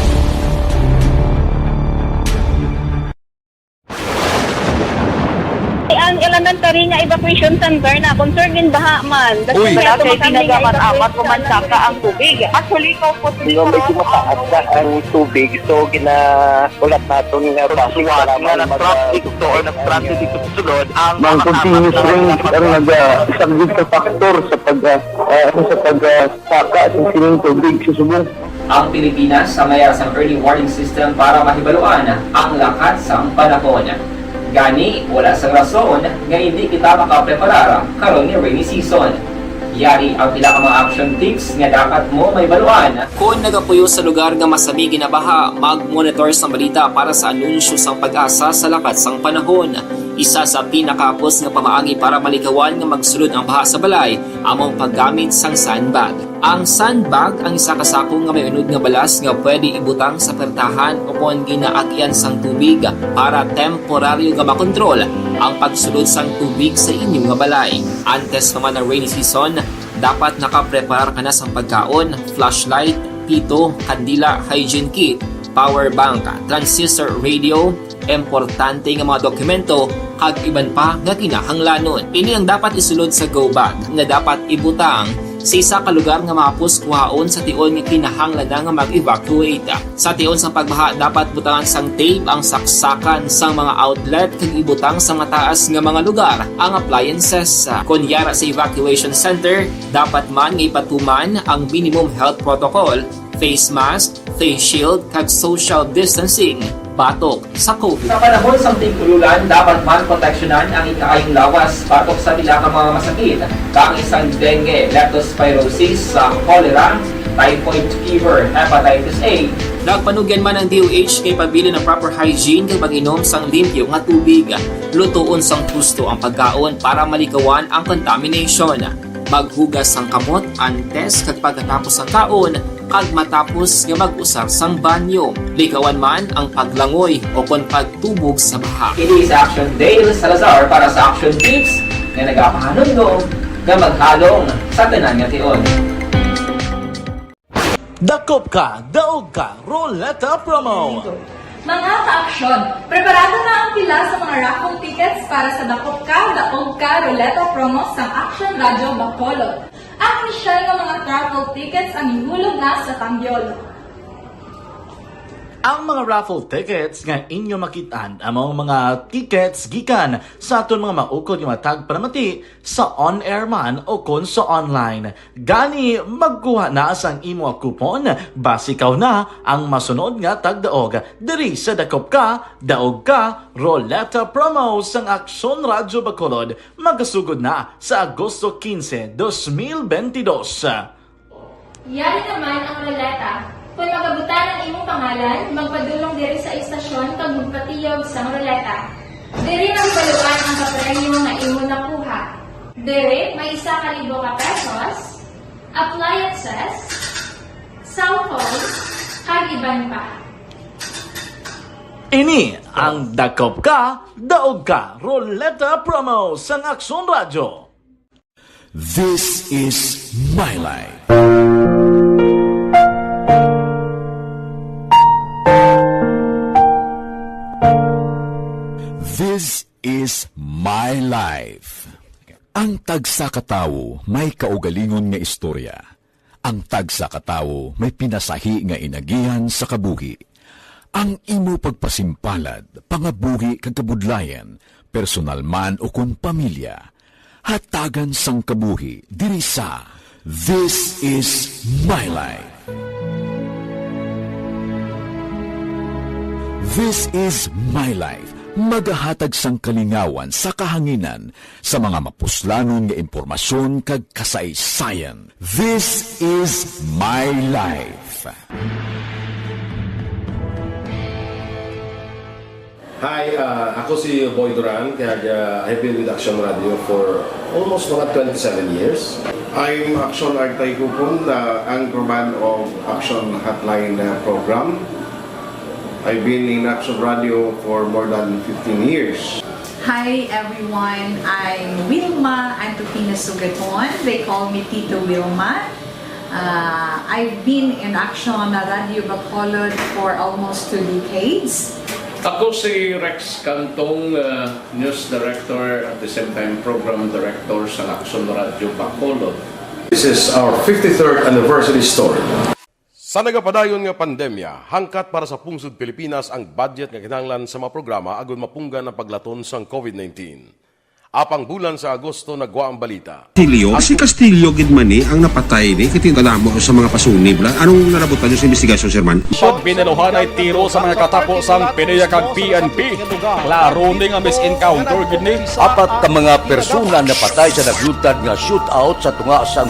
Ang elementary nga evacuation center na concerned in baha man. That's Uy. why Wala kay kami nga ginagamit-amat evacuation o mansaka ang tubig. Actually, ikaw po, Di ba, medyo mataas na ang tubig. So, ginaulat naton nga base Pagsuwat sa nga lamang nag-traffic mag-, to or nag-transit dito sa sulod, ang Ang mga continuous kamat-, rain ang naga-, isa gid sa factor sa pag-, ah, ah, ano, sa pag, ah, saka sa sining tubig sa subong. Ang Pilipinas sa mayara sang early warning system para mahibaluan ang lakat sang panahon. Gani, wala sang rason nga indi kita makapreparar karon nga rainy season. Yari ang pila ka mga action tips nga dapat mo mahibaluan. Kon nagapuyo sa lugar nga masami ginabaha, mag-monitor sang balita para sa anunsyo sang PAGASA sa lakat sang panahon. Isa sa pinakahapos nga pamaagi para malikawan nga magsulod ang baha sa balay amo ang paggamit sang sandbag. Ang sandbag ang isa ka sako nga may unod nga balas nga pwede ibutang sa pertahan o kon ginaagyan sang tubig para temporaryo nga makontrol ang pagsulod sang tubig sa inyo nga balay. Antes pa man ang rainy season, dapat nakapreparar ka na sang pagkaon, flashlight, pito, kandila, hygiene kit, power bank, transistor radio, importante nga mga dokumento, kag iban pa nga kinahanglanon. Ini ang dapat isulod sa go bag nga dapat ibutang sa isa ka lugar nga mahapos kuhaon sa tion nga kinahanglan na nga mag-evacuate. Sa tion sang pagbaha, dapat butangan sang tape ang saksakan sang mga outlet kag ibutang sa mataas nga mga lugar ang appliances. Kon yara sa evacuation center, dapat man nga ipatuman ang minimum health protocol, face mask, face shield, kag social distancing batok sa COVID. Sa panahon sang tig-ulolan, dapat man proteksyonan ang ikaayong lawas batok sa pila ka mga masakit, kaangay sang dengue, leptospirosis, sa cholera, typhoid fever, hepatitis A. Nagpanugyan man ang D O H nga ipabilin ang proper hygiene kag pag-inom sang limpyo nga tubig. Lutoon sang husto ang pagkaon para malikawan ang contamination. Maghugas sang kamot antes kag pagkatapos sang kaon, kag matapos nga mag-usar sang banyo. Likawan man ang paglangoy o kon pagtubog sa baha. Ini si Action Dale Salazar para sa Action Tips nga nagapahanumdom nga maghalong sa tanan nga tion. Dakop ka, daog ka, Roleta Promo! Mga ka-aksyon, preparado na ang pila sa mga raffle tickets para sa Dakop Ka, Daog Ka, Roleta Promo sang Action Radio Bacolod. Ang inisyal nga mga raffle tickets ang ihulog na sa tambyol. Ang mga raffle tickets nga inyo makit-an amo ang mga tickets gikan sa aton mga maukod nga mga tagpanamati sa on-air man o kon sa online. Gani, magkuha na sang imo coupon, basi ikaw na ang masunod nga tagdaog diri sa Dakop Ka, Daog Ka, Roleta Promo sang Aksyon Radyo Bacolod, magasugod na sa Agosto quince, dos mil veintidós. Yari naman ang roleta. Kung magabutang ang imong pangalan, magpadulong diri sa istasyon kag magpatiyog sang roleta. Diri mahibaluan ang kapremyo nga imo nakuha. Diri may isa ka libo ka pesos, appliances, cellphone, kag iban pa. Ini ang Dakop Ka, Daog Ka Roleta Promo sang Aksyon Radyo. This is my life. This is my life. Ang tagsa ka tawo may kaugalingon nga istorya. Ang tagsa ka tawo may pinasahi nga inagihan sa kabuhi. Ang imo pagpasimpalad, pangabuhi kag kabudlayan, personal man o kon pamilya, hatagan sang kabuhi diri sa This Is My Life. This Is My Life, magahatag sang kalingawan sa kahanginan sa mga mapuslanon nga impormasyon kag kasaysayan. This Is My Life. Hi, ah, ako si Boy Duran, kag, ah, I've been with Action Radio for almost mga twenty-seven years. I'm Action Artay Kupon, the anchorman of Action Hotline, uh, program. I've been in Action Radio for more than fifteen years. Hi everyone, I'm Wilma Antupina Sugaton. They call me Tito Wilma. Uh, I've been in Action Radio Bacolod for almost two decades. Ako si Rex Cantong, uh, News Director, at the same time Program Director sa Action Radio Bacolod. This is our fifty-third anniversary story. Sa nagapadayon nga pandemya, hangkat para sa pungsod Pilipinas ang budget nga kinahanglan sa mga programa agud mapunggan ang paglaton sang COVID nineteen. Apang bulan sa Agosto nagwa ang balita. Castillo, si Castillo gid man ni ang napatay ni, kay tingala mo sa mga pasunib la. Anong nalabutan niyo sa investigasyon, Sir Man? Sud, binaluhanay tiro sa mga katapo sang PDEA kag P N P. Klaro ni nga mis-encounter gid ni. Apat ka mga persona napatay sa nagluntad nga shootout sa tunga sang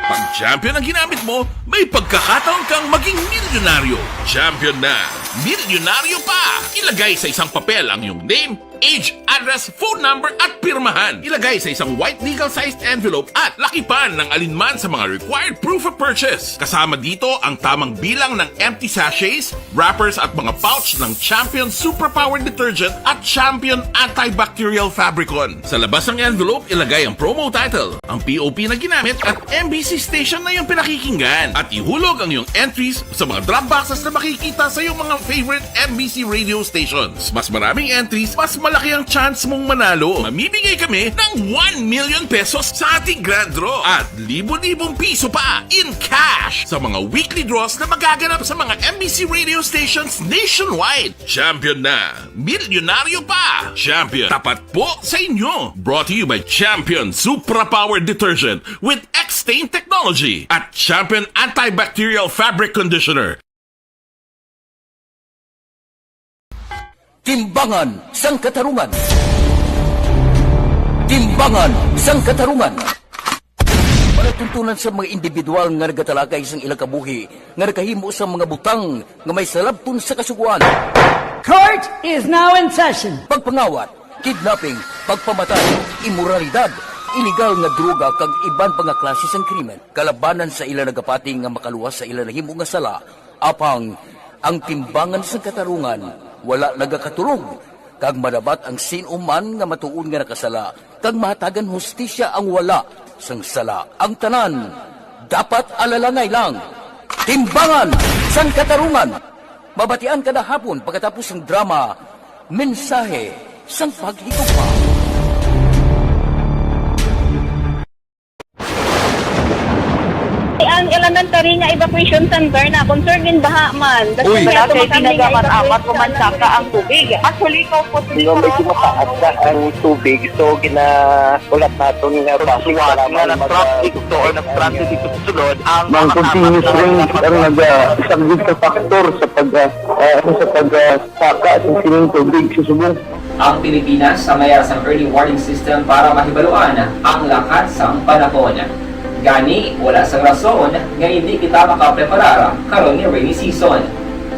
Pag champion ang ginamit mo, may pagkakataon kang maging milyonaryo. Champion na! Milyonaryo pa! Ilagay sa isang papel ang iyong name, age, address, phone number, at pirmahan. Ilagay sa isang white legal-sized envelope at lakipan ng alinman sa mga required proof of purchase. Kasama dito ang tamang bilang ng empty sachets, wrappers, at mga pouch ng Champion Superpower Detergent at Champion Antibacterial Fabricon. Sa labas ng envelope, ilagay ang promo title, ang P O P na ginamit, at M B C station na iyong pinakikinggan. At ihulog ang iyong entries sa mga drop boxes na makikita sa iyong mga favorite M B C radio stations. Mas maraming entries, mas malaki ang chance mong manalo. Mamimigay kami ng one million pesos sa ating grand draw at libo-libong piso pa in cash sa mga weekly draws na magaganap sa mga M B C radio stations nationwide. Champion na! Milyonaryo pa! Champion, tapat po sa inyo! Brought to you by Champion Supra Power Detergent with X-Stain Technology at Champion Antibacterial Fabric Conditioner. Timbangan sang Katarungan. Timbangan sang Katarungan. Palatuntunan sa mga individual nga nagatalakay sang ilang kabuhi nga nakahimo sa mga butang nga may salabton sa kasugoan. Court is now in session. Pagpangawat, kidnapping, pagpamatay, imoralidad, ilegal nga droga kag iban pa nga klase sang krimen kalabanan sa ila nagapati nga makaluwas sa ila nahimo nga sala. Apang ang timbangan sang katarungan wala nagakatulog, kag madabat ang sin-o man nga matuod nga nakasala, kag mahatagan hustisya ang wala sang sala. Ang tanan dapat alalangay lang. Timbangan sang Katarungan, mabatian kada hapon pagkatapos sang drama, Mensahe sang Paghigugma. Ang Ang elementary nga evacuation center na concern in baha man. That's Uy. Why Wala ato kay makami nga tinaga man, evacuate amat sa man saka ang tubig. Actually, ikaw po, Di ba, medyo mataas na ang tubig, so ginaulat naton nga bus Suwat para nga man nag-traffic mag-, to or nag-transit dito sa sulod, ang Ang mga continuous tapat na rain ang nagpag- nagasaglit sa factor sa pag, ah, ah, ano, sa pag, ah, saka sa sining tubig sa subong. Ang Pilipinas sa mayara sang early warning system para mahibaluan ang lakat sang panahon. Gani, wala sang rason nga hindi kita makapreparar karon nga rainy season.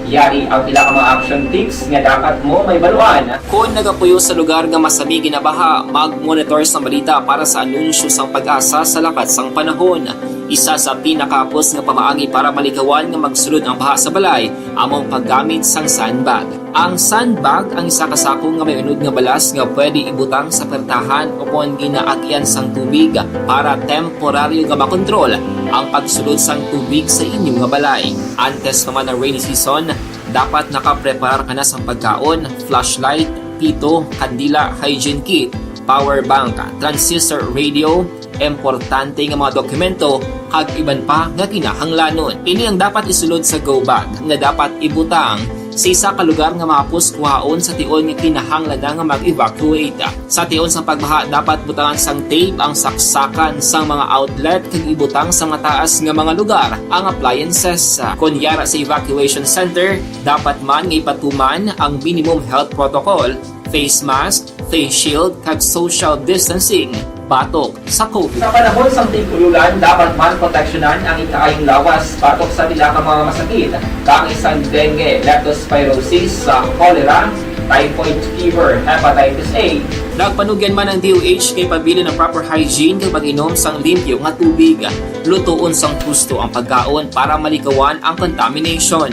Yari ang pila ka mga action tips nga dapat mo mahibaluan. Kon nagapuyo sa lugar nga masami ginabaha, mag-monitor sa balita para sa anunsyo sang PAGASA sa lakat sang panahon. Isa sa pinakahapos nga pamaagi para malikawan nga magsulod ang baha sa balay amo ang paggamit sang sandbag. Ang sandbag ang isa ka sako nga may unod nga balas nga pwede ibutang sa pertahan o kon ginaagyan sang tubig para temporaryo nga makontrol ang pagsulod sang tubig sa inyo nga balay. Antes pa man ang rainy season, dapat nakapreparar ka na sang pagkaon, flashlight, pito, kandila, hygiene kit, power bank, transistor radio, importante nga mga dokumento, kag iban pa nga kinahanglanon. Ini ang dapat isulod sa go bag nga dapat ibutang sa isa ka lugar nga mahapos kuhaon sa tion nga kinahanglan na nga mag-evacuate. Sa tion sang pagbaha, dapat butangan sang tape ang saksakan sang mga outlet kag ibutang sa mataas nga mga lugar ang appliances. Kon yara sa evacuation center, dapat man nga ipatuman ang minimum health protocol, face mask, face shield, kag social distancing batok sa COVID. Sa panahon sang tig-ulolan, dapat man proteksyonan ang ikaayong lawas batok sa pila ka mga masakit, kaangay sang dengue, leptospirosis, sa cholera, typhoid fever, hepatitis A. Nagpanugyan man ang D O H nga ipabilin ang proper hygiene kag pag-inom sang limpyo nga tubig. Lutoon sang husto ang pagkaon para malikawan ang contamination.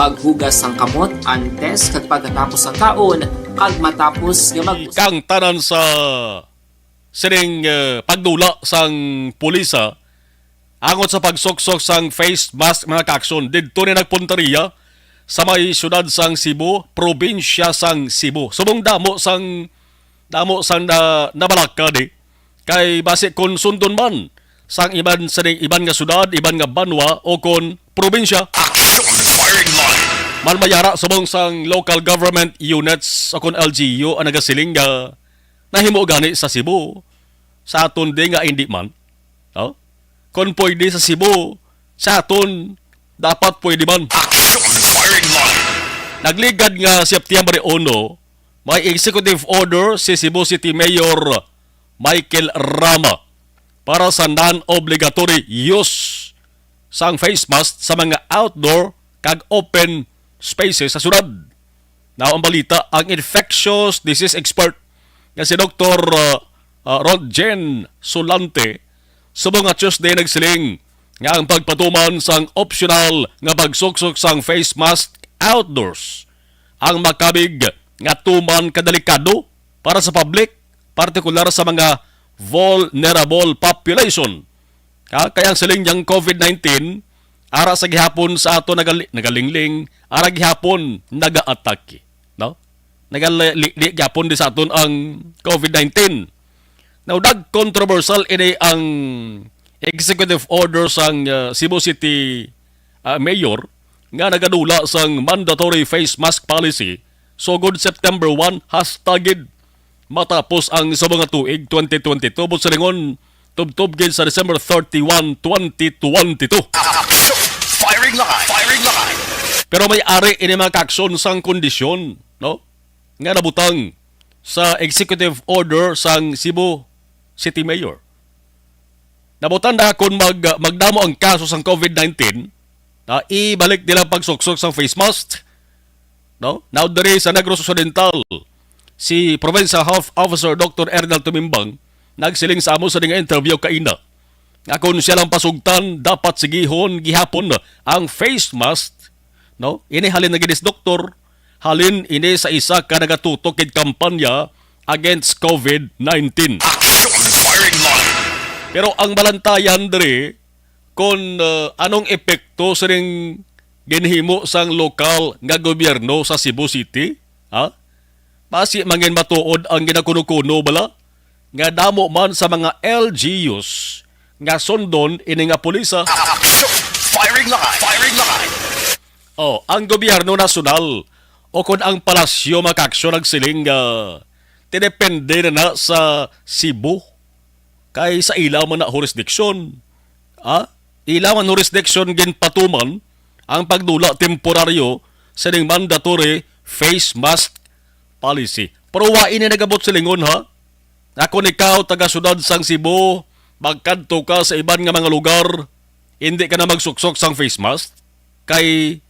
Maghugas sang kamot antes kag pagkatapos sang kaon, kag matapos nga mag- Kang tanan sa sining, eh, pagdula sang pulisa angot sa pagsuksok sang face mask, mga kaaksyon, didto ni nagpunteriya sa may siyudad sang Cebu, probinsya sang Cebu. Subong damo sang, damo sang na, nabalaka di. Kay basi kon sundon man sang iban, sa iban nga siyudad, iban nga banwa o kon probinsya. Action Firing Line. Man mayara subong sang local government units o kon L G U ang nagasiling nga nahimo gani sa Cebu. Sa aton di nga hindi man. Oh? Kon pwede sa Cebu, sa aton dapat pwede man. Action Firing Line. Nagligad nga September uno, may executive order si Cebu City Mayor Michael Rama para sa non-obligatory use sang face mask sa mga outdoor kag open spaces sa syudad. Now, ang balita, ang infectious disease expert nga si Doktor, uh, uh, Rod Jen Solante, subong nga Tuesday nagsiling nga ang pagpatuman sang optional nga pagsuksok sang face mask outdoors ang makabig nga tuman kadelikado para sa public, partikular sa mga vulnerable population. Ha? Kay ang siling niyang COVID nineteen, ara sa gihapon sa ato nagali-, nagalingling, ara gihapon nagaatake, no? Nagali-, li-, li-, gihapon di sa aton ang COVID nineteen. Now, nag-controversial ini ang executive order sang, uh, Cebu City, uh, Mayor nga nagadula sang mandatory face mask policy sugod September one hasta gid matapos ang subong nga tuig twenty twenty-two, buot silingon, tubtob gid sa December thirty-one, twenty twenty-two. Action! Firing line! Firing line! Pero may ari ini, mga kaaksyon, sang kondisyon, no, nga nabutang sa executive order sang Cebu City Mayor. Nabutang na kon mag-, magdamo ang kaso sang COVID nineteen, na ibalik nila pagsuksok sang face mask, no? Now, diri sa Negros Occidental, si Provincial Health Officer Doktor Ernel Tumimbang nagsiling sa amo sa nga interview kaina nga kon siya lang pasugtan, dapat sigihon gihapon ang face mask, no? Ini halin na gid is doktor, halin ini sa isa ka nagatutok gid kampanya against COVID nineteen. Action Firing Line. Pero ang balantayan diri, kon, uh, anong epekto sining ginhimo sang lokal nga gobyerno sa Cebu City? Ha? Basi mangin matuod ang ginakuno-kuno bala nga damo man sa mga L G Us nga sundon ini nga pulisa. Action! Firing line! Firing line! Oh, ang gobyerno nasyonal o kon ang palasyo, mga kaaksyon, nagsiling nga tinepende na na sa Cebu kay sa ila man na jurisdiction. Ah, ila man jurisdiction ginpatuman ang pagdula temporaryo sining mandatory face mask policy. Pero wa ini nagabot silingon, ha? Nga kon ikaw taga siyudad sang Cebu, magkadto ka sa iban nga mga lugar, hindi ka na magsuksok sang face mask kay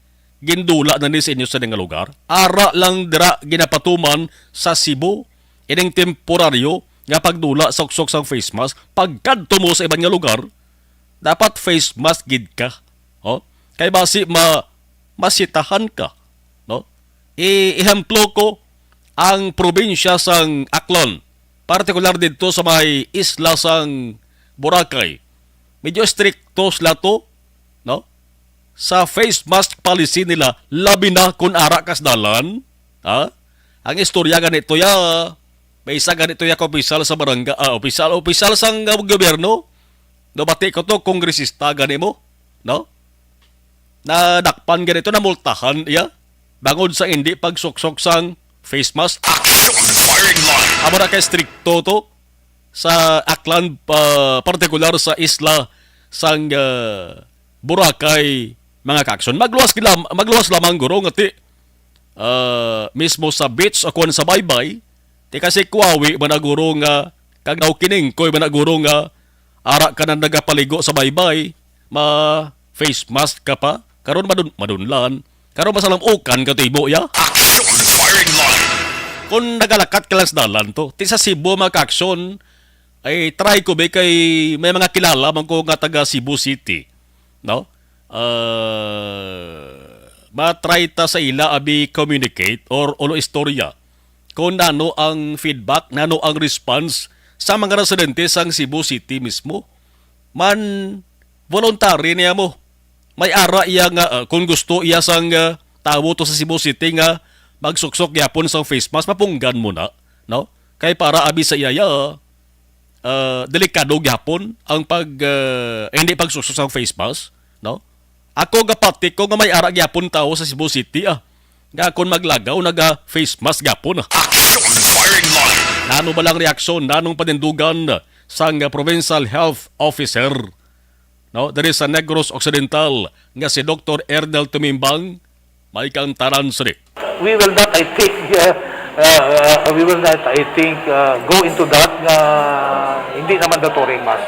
gindula na ni sa inyo sa nga lugar. Ara lang dira ginapatuman sa Cebu ining temporaryo nga pagdula suksok sang face mask. Pagkadto mo sa iban nga lugar, dapat face mask gid ka. Oh? Kay basi ma masitahan ka, no? I ehemplo ko ang probinsya sang Aklan, partikular didto sa may isla sang Boracay. Medyo estrikto sila to, no? Sa face mask policy nila, labi na kung ara ka sa dalan, ha? Ang istorya gani to, ya, may isa gani to, ya, ka opisyal sa barangay, ah, opisyal, opisyal sang, ah, gobyerno. No, bati ko to, kongresista gani mo, no? Nadakpan gani to, namultahan iya bangod sa hindi pagsuksok sang face mask. Action! Firing line! Amo na kay strikto to sa Aklan, ah, partikular sa isla sang, ah, Boracay, mga kaaksyon. Magluwas gid lam-, magluwas lamang, guro, nga ti, ah, mismo sa beach o kuwan sa baybay, ti kasi kuwawi man na, guro, nga kag daw kiningkoy man na, guro, nga ara ka na nagapaligo sa baybay, ma face mask ka pa. Karon madun-, madunlan. Karon masalamukan ka, tibo, ya. Action! Firing line! Kung nagalakat ka lang sa dalan to, ti sa Cebu, mga kaaksyon, ay try ko, be, kay may mga kilala man ko nga taga Cebu City, no? Ah, ma-try ta sa ila, abi, communicate or ulo istorya kung nano ang feedback, nano ang response sa mga residente sang Cebu City mismo. Man, voluntary niya mo. May ara iya nga, ah, kung gusto iya sang, ah, tawo to sa Cebu City nga magsuksok gyapon sang face mask, mapunggan mo na, no? Kay para abi sa iya, ya, ah, delikado gyapon ang pag, ah, hindi pagsuksok sang face mask, no? Ako gapati ko nga may ara gyapon tawo sa Cebu City, ah, nga kon maglagaw naga face mask gyapon, ah. Action! Firing line! Nano ba lang reaksyon, nanong panindugan sang, ah, Provincial Health Officer, no, diri sa Negros Occidental nga si Doktor Ernel Tumimbang? May kang taran sini. We will not, I think, uh, uh, uh, we will not, I think, uh, go into that nga hindi na mandatory ang mask.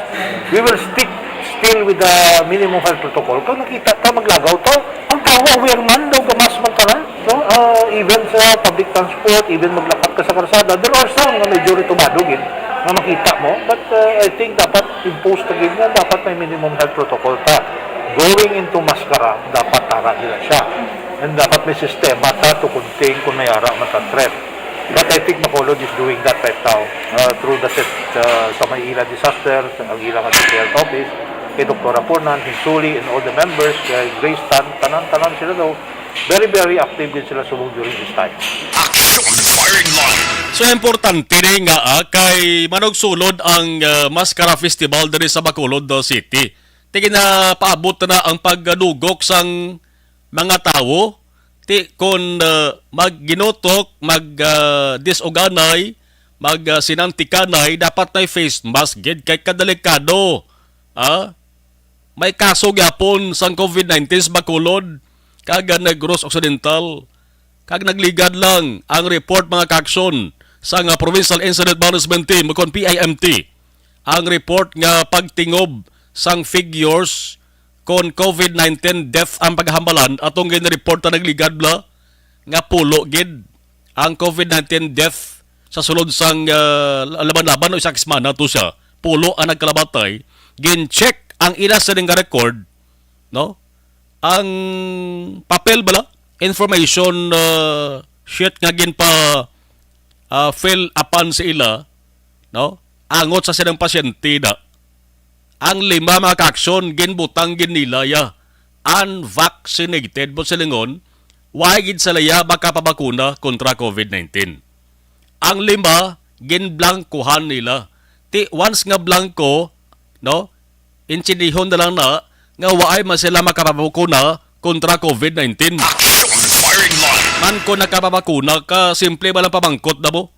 We will stick still with the minimum health protocol. Kung nakita ta maglagaw to, ang tawo aware man daw ga mask man tanan. No? Uh, even sa public transport, even maglakat ka sa karsada, there are some nga medyo ritubado gid nga makita mo. But, uh, I think dapat impose ta gid nga dapat may minimum health protocol ta. Going into maskara, dapat tara nila siya. And dapat may sistema ta to contain kung may ara man ta threat. But I think Bacolod is doing that right now, uh, through the set, uh, sa may ila disaster, sa ang ila nga health office, kay Doktor Apornan, Hinsuli, and all the members, kay Grace Tan, tanan-tanan sila daw, very, very active din sila subong during this time. Action! Firing line! So, importante ni nga, ah, kay manugsulod ang, ah, Mascara Festival diri sa Bacolod, ah, City. Ti ginapaabot na ang pagdugok sang mga tawo. Ti kon, ah, magginutok, mag, ah, disuganay, mag, ah, sinantikanay, dapat may face mask gid kay kadelikado. Ah, may kaso gyapon sang covid nineteen sa Bacolod kag Negros Occidental. Kag nagligad lang ang report, mga kaaksyon, sang, ah, Provincial Incident Management Team, kon P I M T. Ang report nga pagtingob sang figures kon covid nineteen death ang paghambalan, atong ginreport na nagligad bla nga pulo gid ang covid nineteen death sa sulod sang, ah, laban-laban o isa ka semana to siya. Pulo ang nagkalabatay. Gin-check ang ila sa nga record, no? Ang papel bala, information, ah, sheet nga ginpa, ah, fill upan sa ila, no? Angot sa silang pasyente na. Ang lima, mga kaaksyon, ginbutang gid nila ya unvaccinated, but silingon, why gid sila ya makapabakuna kontra covid nineteen? Ang lima, ginblangkuhan nila. Ti, once nga blangko, no? Intsindihon na lang na nga waay man sila makapabakuna kontra covid nineteen. Action! Firing line! Man, kung nakapabakuna ka, simple ba lang pamangkot na mo?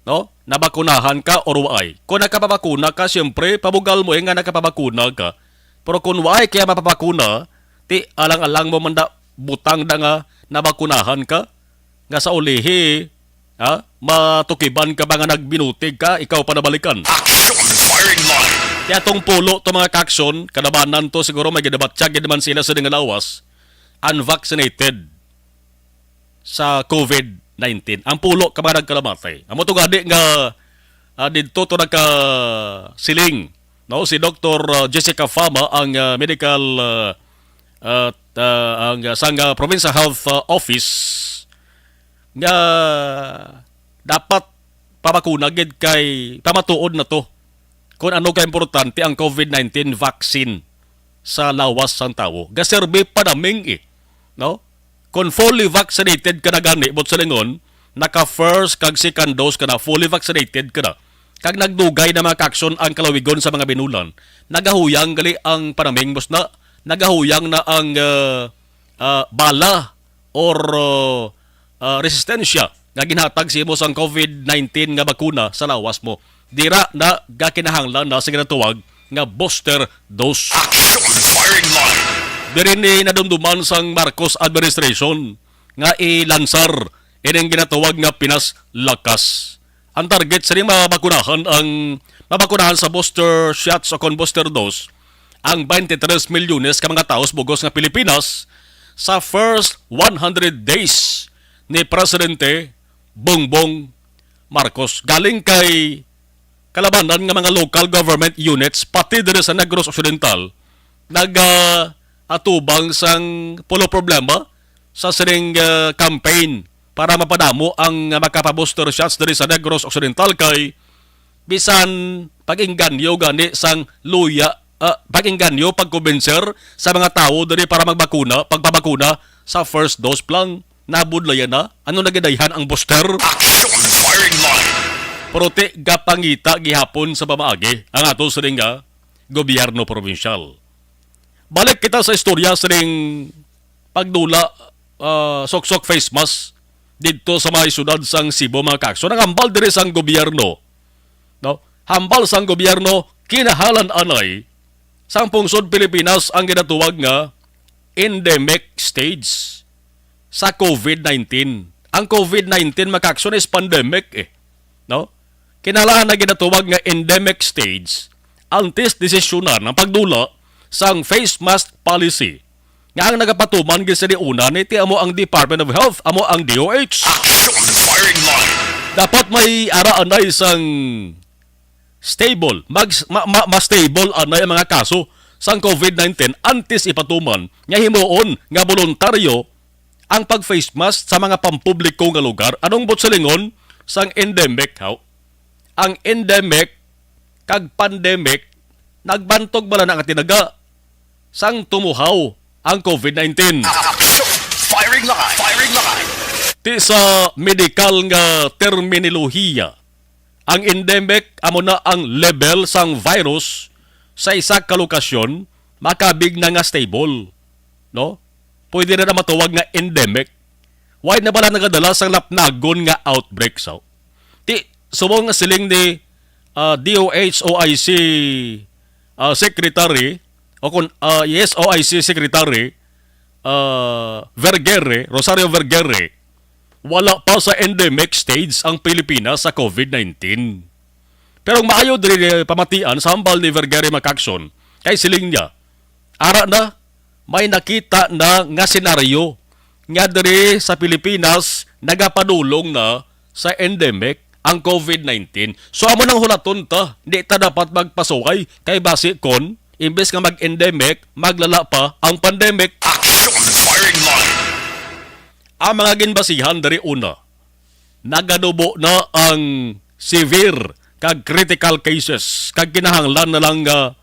No? Nabakunahan ka or waay? Kung nakapabakuna ka, siyempre, pabugal mo eh nga nakapabakuna ka. Pero kung waay kaya mapabakuna, ti alang-alang mo man da butang da nga nabakunahan ka, nga sa ulihi, ha? Matukiban ka ba nga nagbinutig ka, ikaw pa nabalikan? Action! Firing line! Kaya tong pulo to, mga kaakson, kalabanan to, siguro may ginabatyag gid man sila sa nga lawas, unvaccinated sa covid nineteen. Ang pulo ka mga nagkalamatay. Amo to gani nga, ah, didto to nagkasiling, no? Si Doktor, ah, Jessica Fama, ang, ah, medical, ah, ah, ah, ang, ah, sang, ah, Provincial Health, ah, Office nga dapat pabakuna gid kay pamatuod na to kung ano ka importante ang covid nineteen vaccine sa lawas sang tawo. Gaserbi panaming eh, no? Kung fully vaccinated ka na gani, buot silingon, naka first kag second dose ka na, fully vaccinated ka na, kag nagdugay na, mga kaakson, ang kalawigon sa mga binulan, nagahuyang gali ang panaming, boss, na nagahuyang na ang, ah, ah, bala or, ah, ah, resistensya nga ginhatag sa imo sang covid nineteen nga bakuna sa lawas mo. Dira na gakinahanglan na sa ginatawag nga booster dose. Action! Firing line! Diri ni nadumduman sang Marcos administration nga ilansar ining ginatawag nga Pinas Lakas. Ang target sining mabakunahan ang mabakunahan sa booster shots o kon booster dose ang twenty-three milyones ka mga tawo sa bugos nga Pilipinas sa first one hundred days ni Presidente Bongbong Marcos. Galing kay kalabanan nga mga local government units, pati diri sa Negros Occidental, nag, ah, atubang sang pulo problema sa sining, ah, campaign para mapadamo ang, ah, makapa-booster shots diri sa Negros Occidental, kay bisan pag-inganyo gani sang luya, ah, pag-inganyo, pagkumbinser sa mga tawo diri para magbakuna, pagpabakuna sa first dose pa lang, nabudlayan na. Ano na gid dayhan ang booster? Action! Firing line! Pero ti gapangita gihapon sa pamaagi ang ato sining nga gobyerno probinsyal. Balik kita sa istorya sining pagdula, ah, suksok face mask didto sa mga syudad sang Cebu, mga kaakson. Ang hambal diri sang gobyerno, no? Hambal sang gobyerno, kinahanglan anay sang pungsod Pilipinas ang ginatawag nga endemic stage sa covid nineteen. Ang covid nineteen, mga kaakson, is pandemic eh, no? Kinahanglan na ginatawag nga endemic stage antes desisyonan ang pagdula sang face mask policy nga ang nagapatuman gid sini una ni ti amo ang Department of Health, amo ang D O H. Action! Firing line! Dapat may ara anay sang stable, mag, ma, ma, mas stable anay ang mga kaso sang covid nineteen antes ipatuman nga himuon nga boluntaryo ang pag-face mask sa mga pampubliko nga lugar. Anong buot silingon sang endemic, haw? Ang endemic kag pandemic, nagbantog bala na nga tinaga sang tumuhaw ang covid nineteen. Action! Firing line! Firing line! Ti sa medikal nga terminolohiya, ang endemic amo na ang level sang virus sa isa ka lokasyon makabig na nga stable, no? Pwede na na matawag nga endemic. Why na bala nagadala sang lapnagon nga outbreak, so? Ti, subong nga siling ni, ah, D O H O I C, ah, Secretary, o kun, ah, yes, O I C Secretary, ah, Vergere, Rosario Vergere, wala pa sa endemic stage ang Pilipinas sa covid nineteen. Pero ang maayo diri pamatian sa hambal ni Vergere, mga kaakson, kay siling niya, ara na, may nakita na nga senaryo nga diri sa Pilipinas nagapadulong na sa endemic ang covid nineteen. So, amo nang hulaton ta, di ta dapat magpasuway kay basi kon imbes nga mag-endemic, maglala pa ang pandemic. Action! Firing line! Ang mga ginbasihan diri una, nagadubo na ang severe kag critical cases, kag kinahanglan na lang nga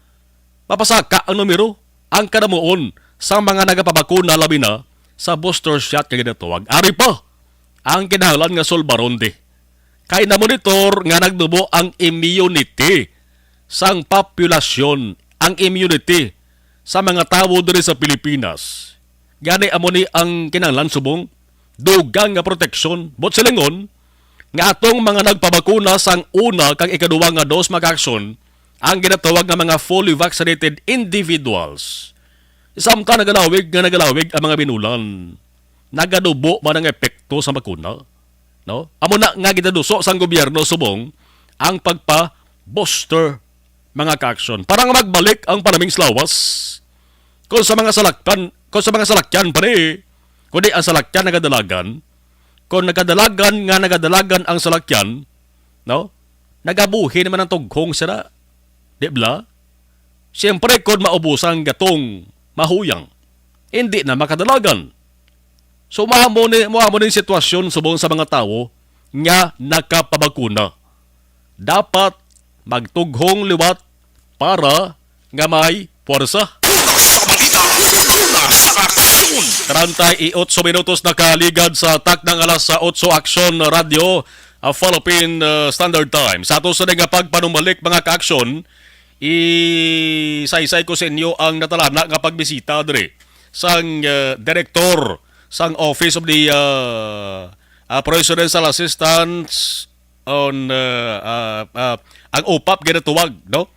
mapasaka ang numero, ang kadamuon sa mga nagapabakuna, labi na sa booster shot nga ginatawag. Ari pa ang kinahanglan nga sulbaron di kay namonitor nga nagdubo ang immunity sang populasyon ang immunity sa mga tawo diri sa Pilipinas. Gani amo ni ang kinahanglan subong dugang nga proteksyon, buot silingon, nga atong mga nagpabakuna sang una kag ikaduwa nga dos, mga kaaksyon, ang ginatawag nga mga fully vaccinated individuals. Samtang nagalawig nga nagalawig ang mga binulan, nagadubo man ang epekto sa bakuna, no? Amo na nga ginaduso sang gobyerno subong ang pagpa-booster, mga kaaksyon, para nga magbalik ang panaming sa lawas. Kung sa mga salakyan, kung sa mga salakyan pa ni, kundi ang salakyan nagadalagan, kung nagadalagan nga nagadalagan ang salakyan, no? Nagabuhi naman ang tughong sila, di bala? Siyempre, kung maubusan ang gatong mahuyang, hindi na makadalagan. So, mao mo ni, mao mo ni sitwasyon subong sa mga tawo nga nakapabakuna. Dapat magtughong liwat para nga may puwersa. Una sa balita, una sa aksyon. Treinta y ocho minutos nakaligad sa taknang alas sa otso, Aksyon Radio, a Philippine, uh, Standard Time. Sa ato sa nga pagpanumbalik, mga kaaksyon, isaysay ko sa inyo ang natalana nga pagbisita diri sang, uh, direktor sang Office of the, uh, uh, Presidential Assistance on, uh, uh, uh, ang OPAP ginatuwag, no?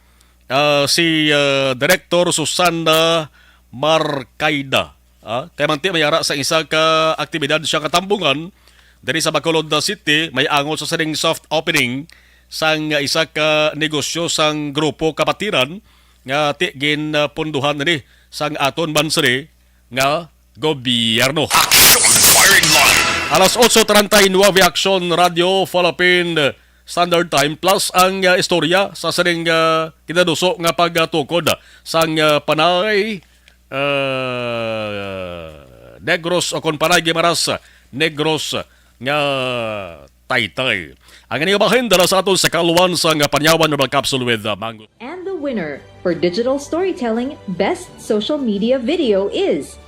Uh, si, uh, Director Susana Marcaida. Ah, kay manti may ara sa isa ka aktibidad siya katambungan diri sa Bacolod City, may angot sa sining soft opening sang isa ka negosyo sang grupo kapatiran nga ti ginpunduhan ni sang aton bansri nga gobyerno. Aksyon Firing Line. Alas otso treinta y nueve, Aksyon Radio Philippine Standard Time, plus ang, ah, istorya sa sining, ah, kinaduso nga pagtukod sang, ah, Panay, ah, Negros, o kon Panay Guimaras Negros nga taytay. Ang inyong bahin dala sa aton sa kaluan sang Panyawan Herbal Capsule with, ah, Mango. And the winner for digital storytelling best social media video is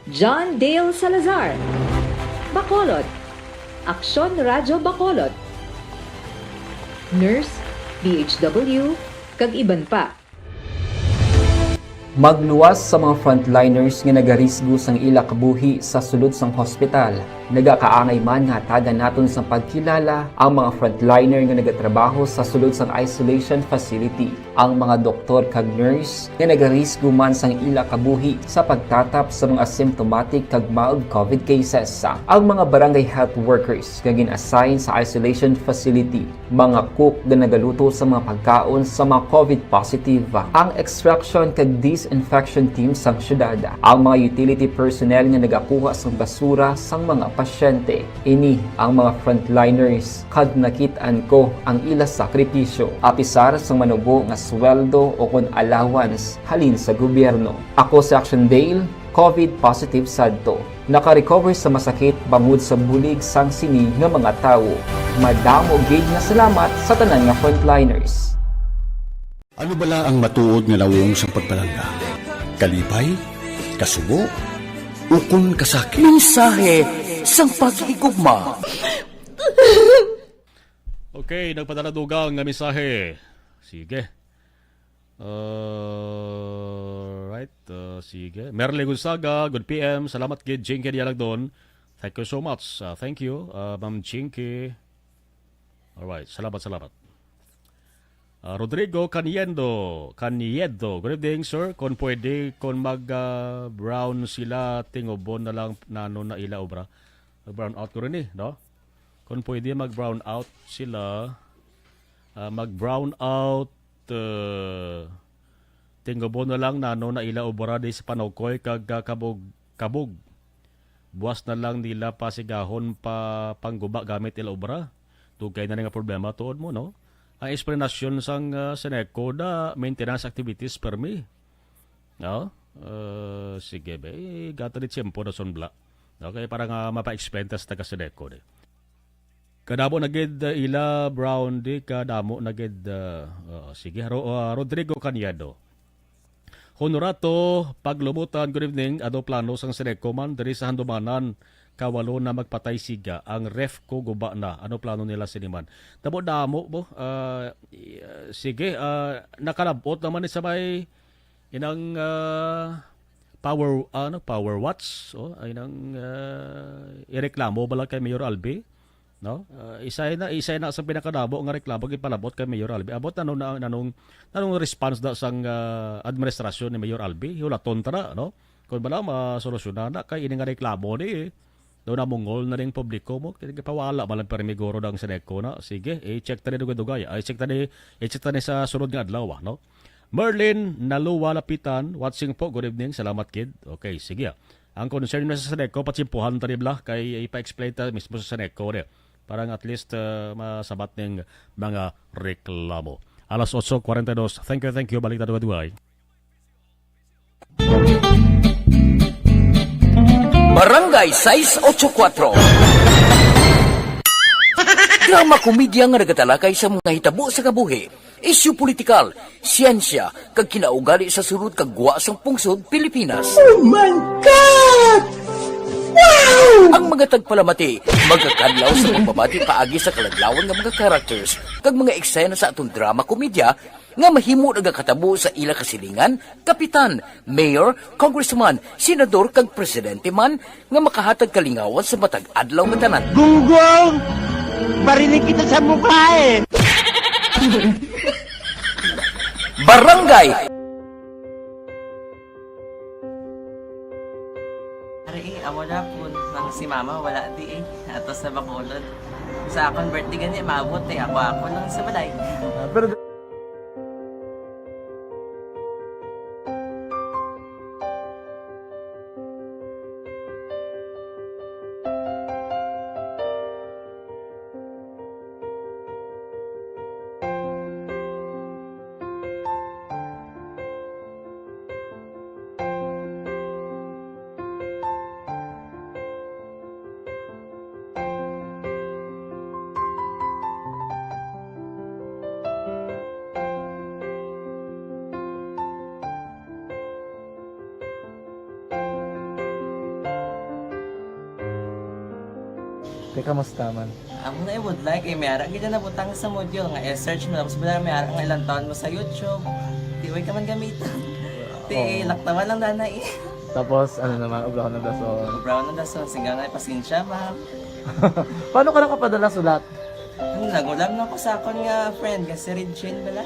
John Dale Salazar, Bacolod, Aksyon Radyo Bacolod, Nurse, D H W, kag iban pa. Magluwas sa mga frontliners nga nagarisgo sang ila kabuhi sa sulod sang hospital. Nagakaangay man nga hatagan naton sang pagkilala ang mga frontliner nga nagatrabaho sa sulod sang isolation facility, ang mga doktor kag nurse nga nagarisgo man sang ila kabuhi sa pagtatap sa mga asymptomatic kag mild COVID cases, ang mga barangay health workers nga gin-assign sa isolation facility, mga cook nga nagaluto sa mga pagkaon sa mga COVID positive, ang extraction kag disinfection team sang syudad, ang mga utility personnel nga nagakuha sang basura sang mga pasyente. Ini ang mga frontliners, kag nakit-an ko ang ila sakripisyo, apisar sang manubo nga sweldo o kon allowance halin sa gobyerno. Ako si Action Dale, COVID positive sadto. Naka-recover sa masakit bangod sa bulig sang sini nga mga tawo. Madamo gid nga salamat sa tanan nga frontliners. Ano bala ang matuod nga nawong sang pagpalangga? Kalipay? Kasubo? Ukon kasakit? Mensahe sang paghigugma. Okay, nagpadala dugang nga mensahe. Sige. Alright, uh, sige. Merly Gonzaga, good P M. Salamat gid, Jinky Dialagdon. Thank you so much. Uh, thank you, uh, Ma'am Jinky. Alright, salamat, salamat. Ah, Rodrigo Caniendo, Caniedo, good evening, sir. Kung pwede, kung mag, ah, brown sila, tingubon na lang nano na ila obra. Mag-brown out ko rin eh, no? Kung pwede, mag-brown out sila. Ah, mag-brown out, ah, tingubon na lang nano na ila obra di sa Panukoy kag, ah, Kabug, Kabug. Buas na lang nila pasigahon pa pangguba gamit ila obra. Dugay na ni nga problema tuod mo, no? Ang eksplanasyon sang, ah, Seneco da maintenance activities permi. No? Ah, sige, be. Gata di tiyempo na sunbla. Okay, para nga mapa-explain ta sa taga Seneco, di. Kadamo na gid, ah, ila, Brown, di kadamo na gid, ah, oo, sige, Ro-, ah, Rodrigo Cañedo. Honorato Paglumutan, good evening. Ano plano sang Seneco man diri sa Handumanan Kawalo na magpatay siga ang Refco guba na. Ano plano nila sini man? Damo-damo mo. Ah, i-, ah, sige, ah, nakalabot naman ni sa may inang, ah, power, ano, power watch, oh, ay nang, ah, ireklamo bala kay Mayor Albi, no? Ah, isa na, isa na sa pinakadamo nga reklamo gipalabot kay Mayor Albi. Abot na nung, na, na nung, na nung response da sang, ah, administrasyon ni Mayor Albi, hulaton ta na, no? Kung bala masolusyonan na kay ini nga reklamo ni, eh. Daw namungol na ning publiko mo, kaya pawala man lang permi guro dang Seneco na. Sige, i-check ta ni dugay-dugay. Ay, check ta ni, i-check ta ni sa sunod nga adlaw, ah, no? Merlin Nalua Lapitan, watching po. Good evening. Salamat, kid. Okay, sige, ah. Ang concern mo sa Seneco, patsimpuhan ta ni bla, kay ipa-explain ta mismo sa Seneco ni. Para nga at least, ah, masabat ning mga reklamo. Alas otso kwarenta y dos. Thank you, thank you. Balik ta dugay-dugay. Barangay sais ocho kuatro. Drama komedya nga nagatalakay sa mga hitabo sa kabuhi, isyu politikal, siyensya, kag kinaugali sa sulod kag gwa sang pungsod Pilipinas. Oh my God! Wow! Ang mga tagpalamati magakadlaw sa pagbabati paagi sa kaladlawan nga mga characters kag mga eksena sa aton drama komedya nga mahimo nagakatabo sa ila kasilingan, kapitan, mayor, congressman, senador, kag presidente man nga makahatag kalingawan sa matag adlaw nga tanan. Gunggong! Barinig kita sa mukha eh! Barangay Ari eh, amo na po nang si mama wala di eh. Ato sa Bacolod. Sa akon birthday gani, maabot eh. Ako-ako lang sa balay. Ah, pero Te, kamusta man? Amo na ibudlay kay may ara gid na butang sa module nga i-search mo tapos bala may ara nga ilang taon mo sa YouTube. Di way ka man gamiton. Ti Oo. Laktawan lang dana eh. Tapos ano naman, obrahon ng dason. Obrahon ng dason, singga na pasensya, ma'am. Paano ka nakapadala sulat? Ano, nagulam na ko sa akon nga friend nga si Regine bala.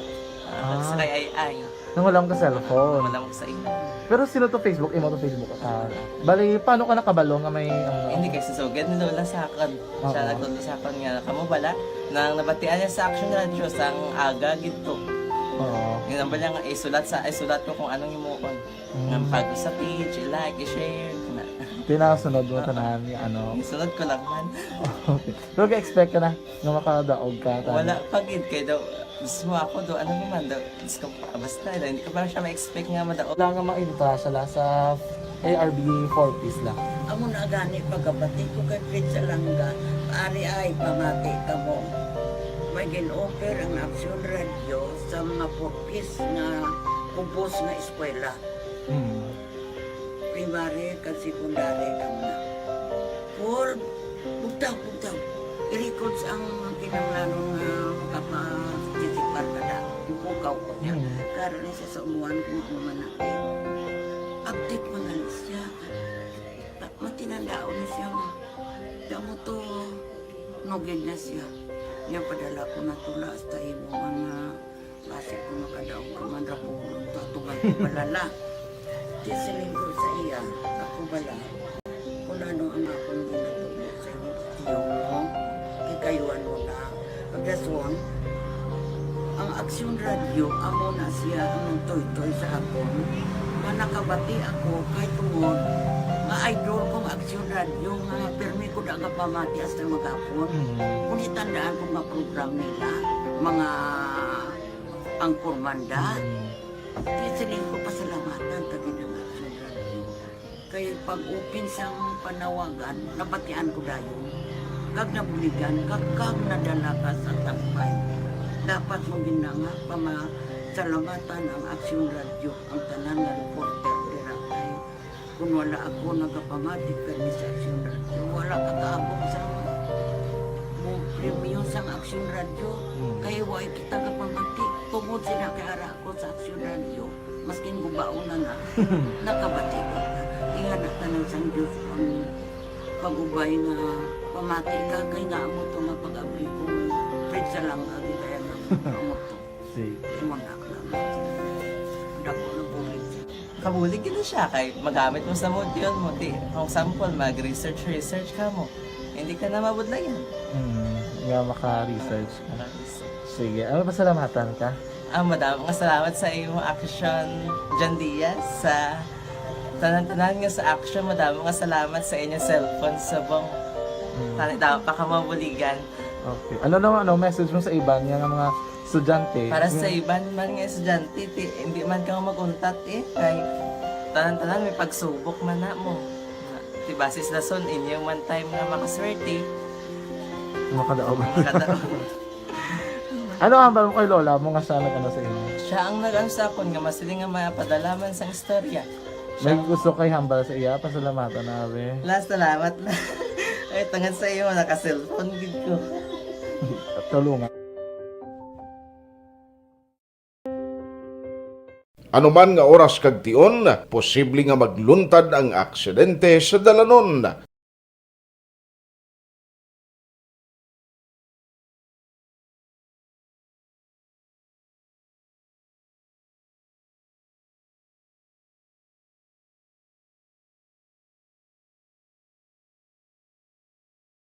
Ah, Ah. Sa kay Ay Ay. Nangulam ka cellphone. Wala mo sa imo. Pero sino to Facebook? Imo to Facebook? Ah, bali, paano ka nakabalo nga may ano? Hindi kay susugid ni Lola sa akon. Siya Oo. Nagtudlo sa akon nga kamo bala nang nabatian niya sa Action Radio sang aga gid to. Oo. Yun ang bala nga isulat sa isulat ko kung anong himuon. Mm. Nga pag sa page, i-like, i-share, na. Tinasunod mo tanan nga ano. Isunod ko lang man. Okay. Pero ga-expect ka na nga makadaog ka tanan? Wala pa gid kay daw Mismo ako do, ano naman do, Diyos ko, basta, hindi ko pa siya ma-expect nga madaot. Wala nga mainta siya la sa A R B four Ps la. Amo na gani pagkabati ko kay Fred Salanga, ari ay pamati kamo. May gin-offer ang Aksyon Radyo sa mga four Ps nga kubos nga eskwela. Hmm. Primary kag secondary kamo na. Four, bugtaw, bugtaw. I-records ang kinahanglanon nga makaparticipar ka na. Ipukaw ko niya. Mm. Karon ni siya sa umuan kung ano man natin. Update man gani siya. Ta-, matinandaon ni siya nga. Damo to, nugid na siya. Niya padala ko na tula hasta imo mga Basi kung makadaog ka man ra ko, tatugan ko bala la. Di siling ko sa iya, ako bala. Kung ano ang akong ginatubo sa inyo, tiyo mo, kikayuan mo na. Pagdason, ang Aksyon Radyo, amo na siya ang nagtoytoy sa akon. Nga nakabati ako, kay tungod, nga idol kong Aksyon Radyo, nga pirmi ko da nga pamati hasta maghapon. Mm. Kung itandaan ko nga program nila, mga Ang Kurmanda. Mm. Di siling ko pasalamatan ta gid ang Aksyon Radyo. Kay pag-open sang panawagan, nabatian ko dayon. Kag nabuligan ka, kag nadala ka sa tampay. Dapat mo gid na nga pamasalamatan ang Aksyon Radyo, ang tanan nga reporter dira kay Kung wala ako nagapamati kani sa Aksyon Radyo, wala ka kaabot sa mo premyo sang Aksyon Radyo. Hmm. Kay wa kita kapamati. Tungod sina kay ara ako sa Aksyon Radyo, maskin gubaon na na, nakabati ko. Ingana tanan sang Diyos ang pag-ubay nga pamati ka, kay nga amo to nga pag-abli ko, Fred Salanga, di kaya nga amo to. Sige. Imo na, dako na bulig. Kabulig gid siya kay magamit mo sa module mo. Di, for example, mag-research, research ka mo. Hindi ka na mabudlayan. Mm, nga maka-research ka. Maka-research. Sige, ano, pasalamatan ka? Ah, madamo nga salamat sa imo Action, John Diaz, sa tanan-tanan nga sa Action. Madamo nga salamat sa inyo cellphone subong. Mm. Tani, daw pa ka mabuligan. Okay. Ano naman, ano, message mo sa iban nga, nga mga estudyante? Para sa Mm. iban man nga estudyante, ti, hindi man ka mag-untat eh. Kay tanan-tanan may pagsubok man na mo. Ti, basis na son, inyo man time nga makaswerte. Makadaog. Makadaog. Ano ang hambal mo kay lola mo nga siya nag-ano sa imo? Siya ang nag-ano sa akon nga masiling nga mapadala man sang istorya. May gusto kay hambal sa iya? Pasalamatan na, abi. La, salamat na. Ay, tungod sa iyo, naka-cellphone gid ko. Tulungan. Anuman nga oras kag tion, posible nga magluntad ang aksidente sa dalanon.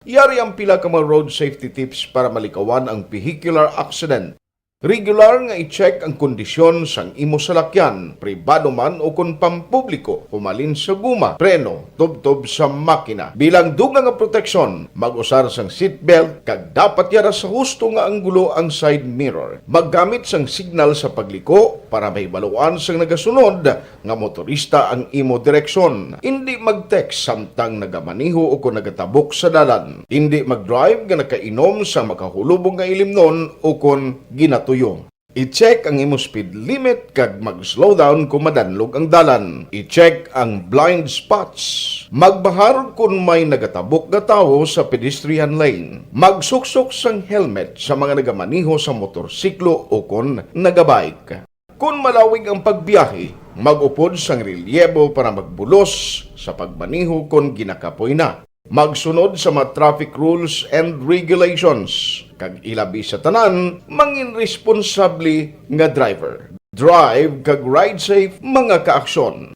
Yari ang pila ka mga road safety tips para malikawan ang vehicular accident. Regular nga i-check ang kondisyon sang imo salakyan, pribado man o kon pampubliko, humalin sa guma, preno, tubtob sa makina. Bilang dugang nga proteksyon, mag-usar sang seatbelt kag dapat yara sa husto nga anggulo ang side mirror. Maggamit sang signal sa pagliko para mahibaluan sang nagasunod nga motorista ang imo direksyon. Indi mag-text samtang nagamaneho o kon nagatabok sa dalan. Indi mag-drive nga nakainom sa makahulubong nga ilimnon o kon ginatuyo. I-check ang imo speed limit kag mag-slow down kon madanlog ang dalan. I-check ang blind spots. Magbahar kon may nagatabok nga tawo sa pedestrian lane. Magsuksok sang helmet sa mga nagamaneho sa motorsiklo o kon nagabike. Kon malawig ang pagbiyahe, mag-upod sang relyebo para magbulos sa pagmaneho kon ginakapoy na. Magsunod sa mga traffic rules and regulations, kag ilabi sa tanan, mangin responsable nga driver. Drive kag ride safe, mga kaaksyon.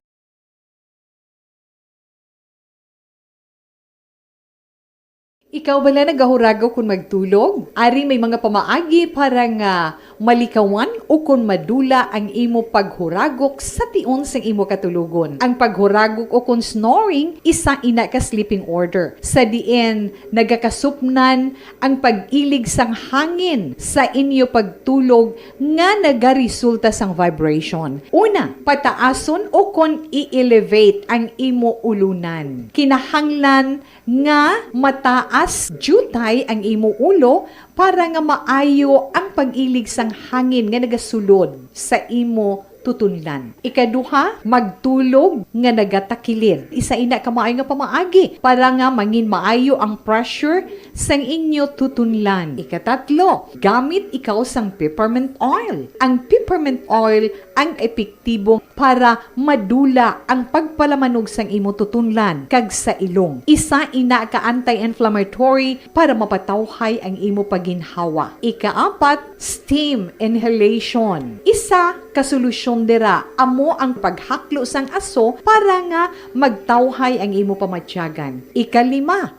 Ikaw bala nagahuragok kon magtulog? Ari may mga pamaagi para nga malikawan o kon madula ang imo paghuragok sa tion sang imo katulogon. Ang paghuragok o kon snoring, isa ina ka sleeping order, sa diin nagakasupnan ang pag-ilig sang hangin sa inyo pagtulog nga nagaresulta sang vibration. Una, pataason o kon i-elevate ang imo ulunan. Kinahanglan nga mataas diutay ang imo ulo para nga maayo ang pag-ilig sang hangin nga nagasulod sa imo tutunlan. Ikaduha, magtulog nga nagatakilid. Isa ina ka maayo nga pamaagi para nga mangin maayo ang pressure sang inyo tutunlan. Ikatatlo, gamit ikaw sang peppermint oil. Ang peppermint oil ang epektibo para madula ang pagpalamanog sang imo tutunlan kag sa ilong. Isa ina ka anti-inflammatory para mapatawhay ang imo paginhawa. Ikaapat, steam inhalation. Isa ka solusyon dira amo ang paghaklo sang aso para nga magtawhay ang imo pamatyagan. Ikalima,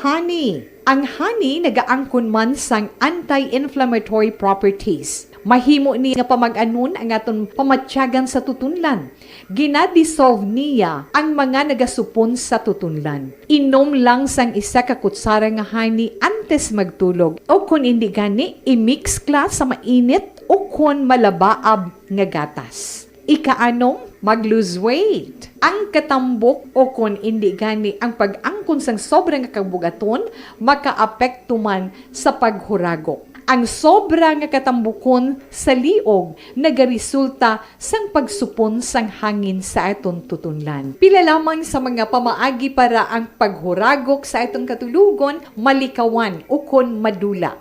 honey. Ang honey nagaangkon man sang anti-inflammatory properties. Mahimo ni nga pamag-anon ang aton pamatyagan sa tutunlan. Gina-dissolve niya ang mga nagasupon sa tutunlan. Inom lang sang isa ka kutsara nga honey antes magtulog, o kon indi gani, i-mix ka sa mainit o kon malabaab nga gatas. Ikaanom, mag-lose weight. Ang katambok o kon indi gani ang pag-angkon sang sobra nga kabug-aton makaapekto man sa paghuragok. Ang sobra nga katambukon sa liog nagaresulta sang pagsupon sang hangin sa aton tutunlan. Pila lamang sa mga pamaagi para ang paghuragok sa aton katulogon malikawan ukon madula.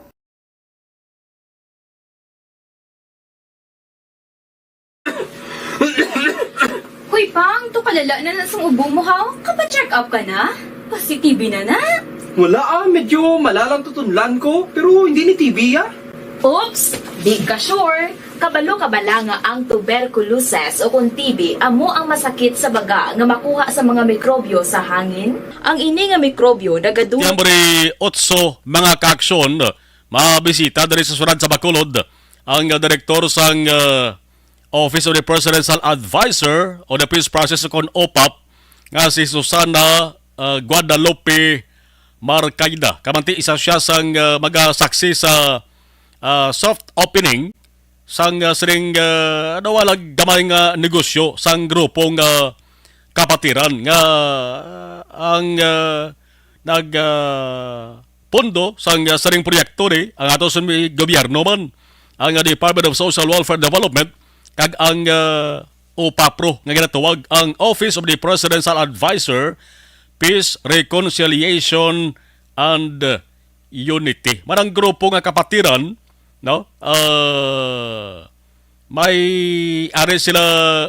Hoy, Pang, to kalala na na sang ubo mo, ha? Kapa-check up ka na? Pasi-T B na na? Wala, ah, medyo malalang tutunlan ko, pero hindi ni T B, ah. Oops! Di ka sure? Kabalo ka bala nga ang tuberculosis o kon T B amo ang masakit sa baga nga makuha sa mga mikrobyo sa hangin? Ang ini nga mikrobyo nagadu- September otso, mga kaaksyon, mabisita diri sa syudad sa Bacolod ang, uh, direktor sang, uh, Office of the Presidential Advisor on the Peace Process o kon OPAP nga si Susana, uh, Guadalupe Marcaida. Kamanti isa siya sang, uh, magasaksi sa, uh, soft opening sang, uh, sining, uh, ano, wala gamay nga negosyo sang grupong, uh, Kapatiran nga, uh, ang, uh, nag, uh, pondo sang, uh, sining proyekto ni ang ato sa mi-, gobyerno man, ang, uh, Department of Social Welfare Development kag ang, uh, OPAPRO nga ginatawag ang Office of the Presidential Advisor, Peace, Reconciliation, and, uh, Unity. Manang grupo nga Kapatiran, no? Ah, may ari sila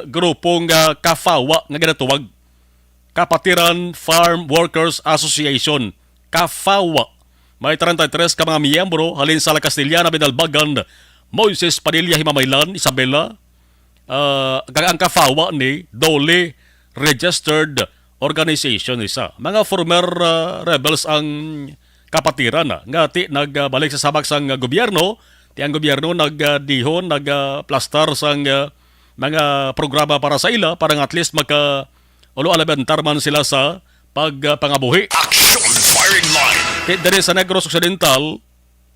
grupo nga kafawa nga ginatawag Kapatiran Farm Workers Association, kafawa. May treinta y tres ka mga miyembro halin sa La Castellana, Binalbagan, Moises Padilla, Himamaylan, Isabela, ah, kag ang kafawa ni dole registered organization isa. Mga former, ah, rebels ang Kapatiran, ah, nga ti nagbalik sa sabak sang gobyerno, ti ang gobyerno nag, ah, dihon, nag, ah, plastar sang, ah, mga programa para sa ila, para nga at least maka ulo alabantar man sila sa pag, ah, pangabuhi. Action Firing Line. Ti diri sa Negros Occidental,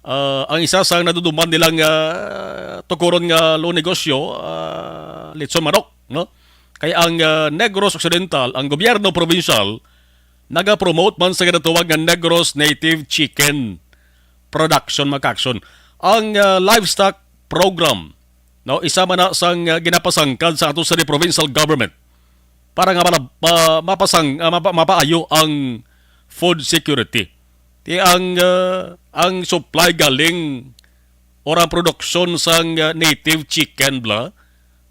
ah, ang isa sa naduduman nilang, ah, tukuron nga lo negosyo, ah, litson manok, no? Kay ang, ah, Negros Occidental, ang gobyerno probinsyal, nagapromote man sa ginatawag nga Negros Native Chicken Production, mga kaaksyon. Ang, ah, livestock program, no, isa man na sang, ah, ginapasangkad sa ato sa provincial government para nga malab-, ma-, mapasang-, ah, mapa-, mapaayo ang food security. Ti ang, ah, ang supply galing or ang produksyon sang, ah, native chicken bala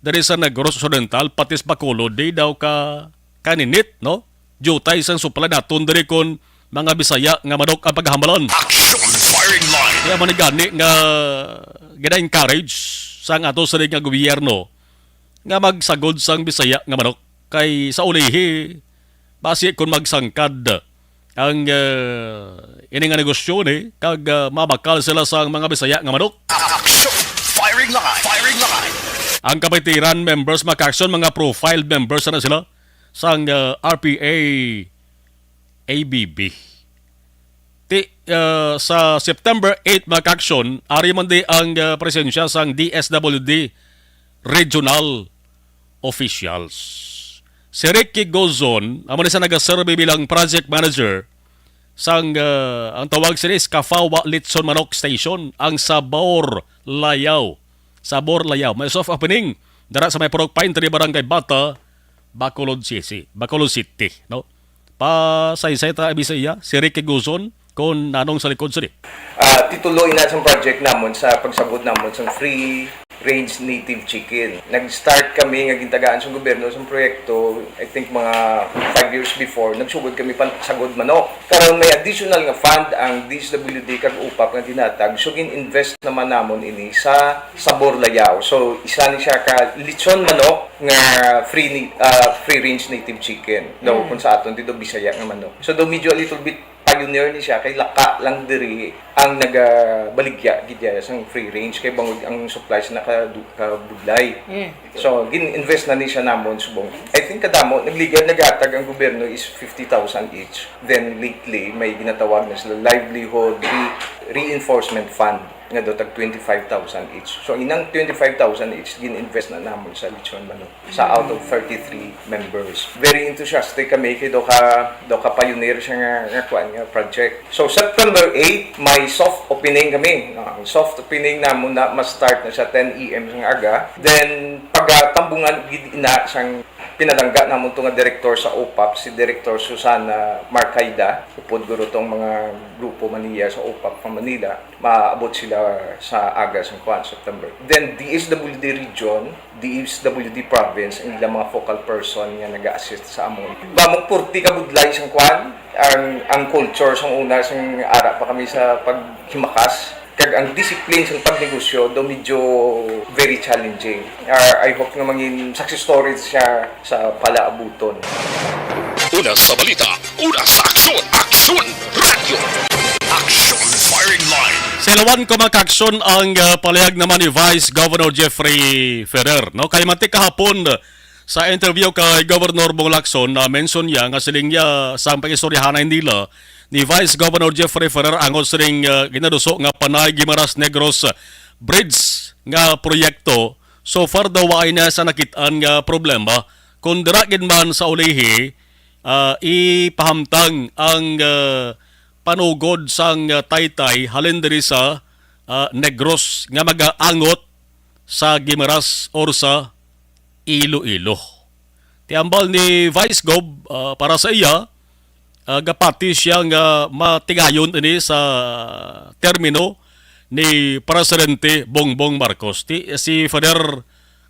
diri sa Negros Occidental, pati sa Bacolod, di daw ka kaninit, no? Diutay sang supply naton diri kon mga Bisaya nga manok ang paghambalan. Action Firing Line. Kaya man ni gani nga gina-encourage sang ato sa nga gobyerno nga magsagod sang Bisaya nga manok. Kay sa ulihi, basi kon magsangkad ang, eh, ini nga negosyo ni, kag, eh, mabakal sila sang mga Bisaya nga manok. Action! Firing line! Firing line! Ang Kapatiran members, mga kaaksyon, mga profiled members na sila sang, eh, R P A A B B. Ti, ah, sa September eight, mga kaaksyon, ari man di ang, ah, presensya sang D S W D regional officials. Si Ricky Gozon, amo ni sa nagaserbi bilang project manager sang, ah, ang tawag sini is Kafawa Litson Manok Station, ang Sabor Layaw. Sabor Layaw. May soft opening dara sa may Purok Pine Tree, Barangay Bata, Bacolod City, Bacolod City, no? Pasaysay ta, Bisaya, si Ricky Guzon, kung nanong sa likod sini. Ah, titulo ina sang project namon sa pagsagod namon sa free range native chicken. Nag-start kami nga gintagaan sa gobyerno sa proyekto, I think, mga five years before. Nagsugod kami pansagod manok. Karon may additional nga fund ang D S W D kag upap nga dinatag. So, gin-invest naman namon ini sa Sabor Layaw. So, isa ni siya ka litson manok nga free ni-, ah, free range native chicken. Daw Mm. kung sa aton dito Bisaya nga manok. So, daw medyo a little bit pioneer ni siya kay laka lang diri ang nagabaligya gid dyan sang free range kay bangod ang supply sa naka-, kabudlay. Mm. So, gin-invest na ni siya namon subong. I think kadamo, nagligad, naghatag ang gobyerno is fifty thousand each. Then lately, may ginatawag na sila livelihood, re-, reinforcement fund nga daw tag twenty-five thousand each. So, ang inang twenty-five thousand each, gin-invest na namon sa lechon manok sa out of thirty-three members. Very enthusiastic kami kay daw ka, daw ka pioneer siya nga, nga kuan nga project. So, September eight, may soft opening kami. Ah, ang soft opening namon na ma-start na sa ten a m sa aga. Then, pagatambungan gid ina sang pinalangga namon to nga direktor sa OPAP, si Direktor Susana Marcaida. Upod guro tong mga grupo man niya sa OPAP from Manila. Maabot sila sa aga sang kuan, September. Then, D S W D region, D S W D province, ang ilang mga focal person nga nag-assist sa amon. Bamok purti ka budlay sang kuan, ang, ang culture sang una, sang ara pa kami sa paghimakas. Kag ang discipline sang pagnegosyo, do medyo very challenging. Ah, I hope nga mangin success story siya sa palaabuton. Una sa balita, una sa aksyon, Aksyon Radio. Aksyon Firing Line. Sa ilawan ko, mga kaaksyon, ang uh, palihag naman ni Vice Governor Jeffrey Ferrer. No? Kay mati kahapon, sa interview kay Governor Bong Lacson, na mention niya nga siling niya sang pangistoryahanay nila ni Vice Governor Jeffrey Ferrer angot sining uh, ginaduso nga Panay Guimaras Negros Bridge nga proyekto. So far daw waay na sa nakitaan nga problema. Kung dira gid man sa ulihi, ah, ipahamtang ang ah, panugod sang ah, taytay halin diri sa ah, Negros nga magaangot sa Guimaras or sa Iloilo. Ti ambal ni Vice Gov, ah, para sa iya, ah, gapati siya nga matigayon ini sa termino ni Presidente Bongbong Marcos. Ti, si Father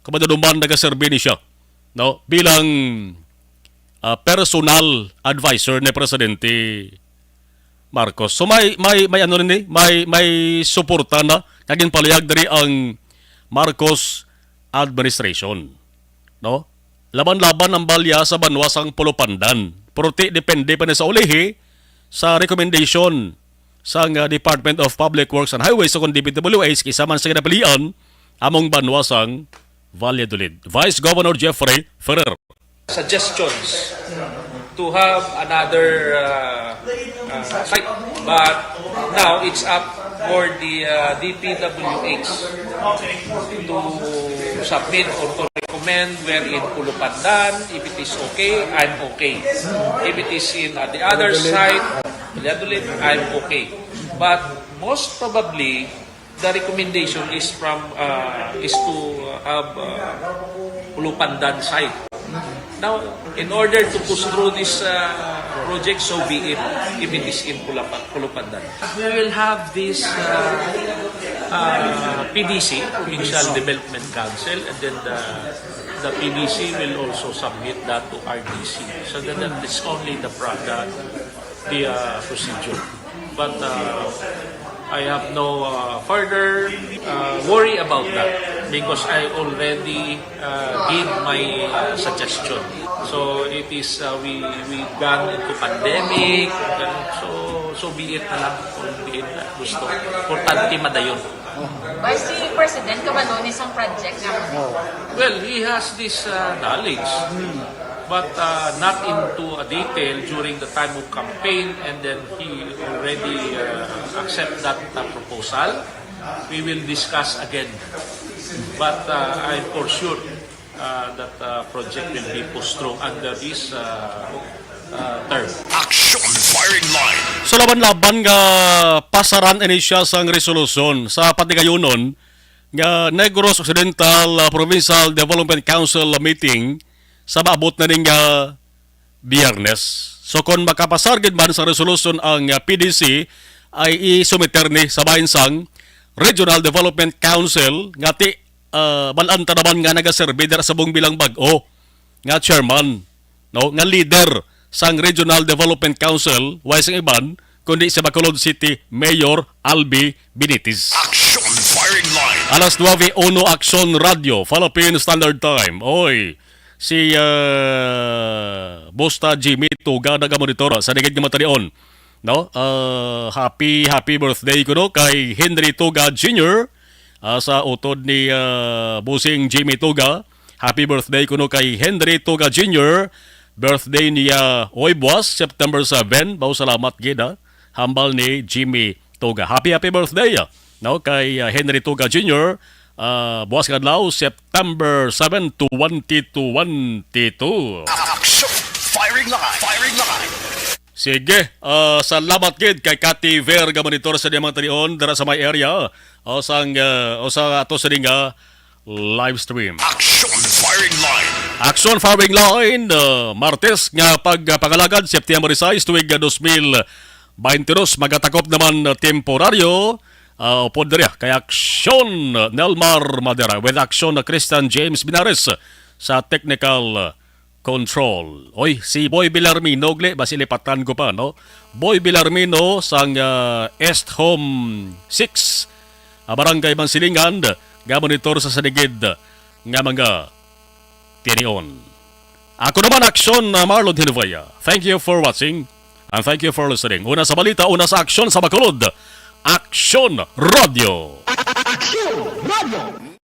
Kabaduduman nagaserbi ni siya, no, bilang ah, personal advisor ni Presidente Marcos. So may may may ano ni, may may suporta na nga ginpalihag diri ang Marcos administration, no? Laban-laban ang balya sa banwa sang Pulupandan. Pero ti depende pa ni sa ulihi sa recommendation sang ah, Department of Public Works and Highways o kon D P W H kisa man sa kinapilian among banwa sang Valladolid. Vice Governor Jeffrey Ferrer. Suggestions to have another uh, uh, site. But now it's up for the uh, D P W H to submit or to recommend wherein Pulupandan, if it is okay, I'm okay. If it is in uh, the other side, Valladolid, I'm okay. But most probably, the recommendation is from uh, is to have uh, Pulupandan side. Now, in order to push through this uh, project, so be it if it is in Pulapan, Pulupandan. We will have this uh, uh, P D C, Provincial Development Council, and then the the P D C will also submit that to R D C. So that, that is only the product the uh, procedure. But uh, I have no uh, further uh, worry about that because I already uh, gave my uh, suggestion. So it is uh, we we gone into pandemic, ganun. So so be it na lang kung diin na gusto. Importante madayon. Vice President, kabalo ni sang project nga Well, he has this uh, knowledge, but uh, not into a detail during the time of campaign, and then he already uh, accept that uh, proposal. We will discuss again, but uh, I'm for sure uh, that uh, project will be pushed through under his uh, uh, term. Aksyon Firing Line. So laban-laban nga pasaran ini siya sang resolusyon sa patigayunon nga Negros Occidental uh, Provincial Development Council meeting sa maabot na ning uh, Biyernes. So kon makapasar gid man sa resolusyon ang uh, P D C ay isumiter ni sa bahin sang Regional Development Council nga ti uh, balan ta naman nga nagaserbi dira sa Bong bilang bag-o nga chairman, no, nga leader sang Regional Development Council, way sang iban kundi si Bacolod City Mayor Albi Benitez. Aksyon Firing Line. Alas nuebe uno, Aksyon Radio, Philippine Standard Time. Oy, si uh, Bosta Jimmy Tuga nagamonitor sa ligid nga matalion. No? Uh, happy, happy birthday kuno kay Henry Tuga Junior, uh, sa utod ni uh, Bossing Jimmy Tuga. Happy birthday kuno kay Henry Tuga Junior. Birthday niya oy buwas, September seven. Bao salamat gid ha. Hambal ni Jimmy Tuga. Happy, happy birthday, ah, no, kay, ah, Henry Tuga Junior, ah, buwas nga adlaw, September seven, twenty twenty-two. Action Firing Line! Firing Line! Sige, ah, salamat gid kay Cathy Ver nga monitor sa diyang mga talion dira sa may area, o sang, ah, o sa ato sa ding, ah, live stream. Action Firing Line! Action Firing Line, ah, Martes nga pagpangalagad, September sais, tuig nga dos mil baintidos, magatakop naman, ah, temporaryo, ah, upod diri kay Action Nelmar Madera, with Action na Christian James Binares sa technical control. Oy, si Boy Villarmino, gle, basi lipatan ko pa, no? Boy Villarmino sang, ah, East Home six, ah, Barangay Mansilingan, nga monitor sa sinigid nga mga tinion. Ako naman, Action, ah, Marlon Hinovea. Thank you for watching and thank you for listening. Una sa balita, una sa aksyon sa Bacolod. Action Radio. Action Radio.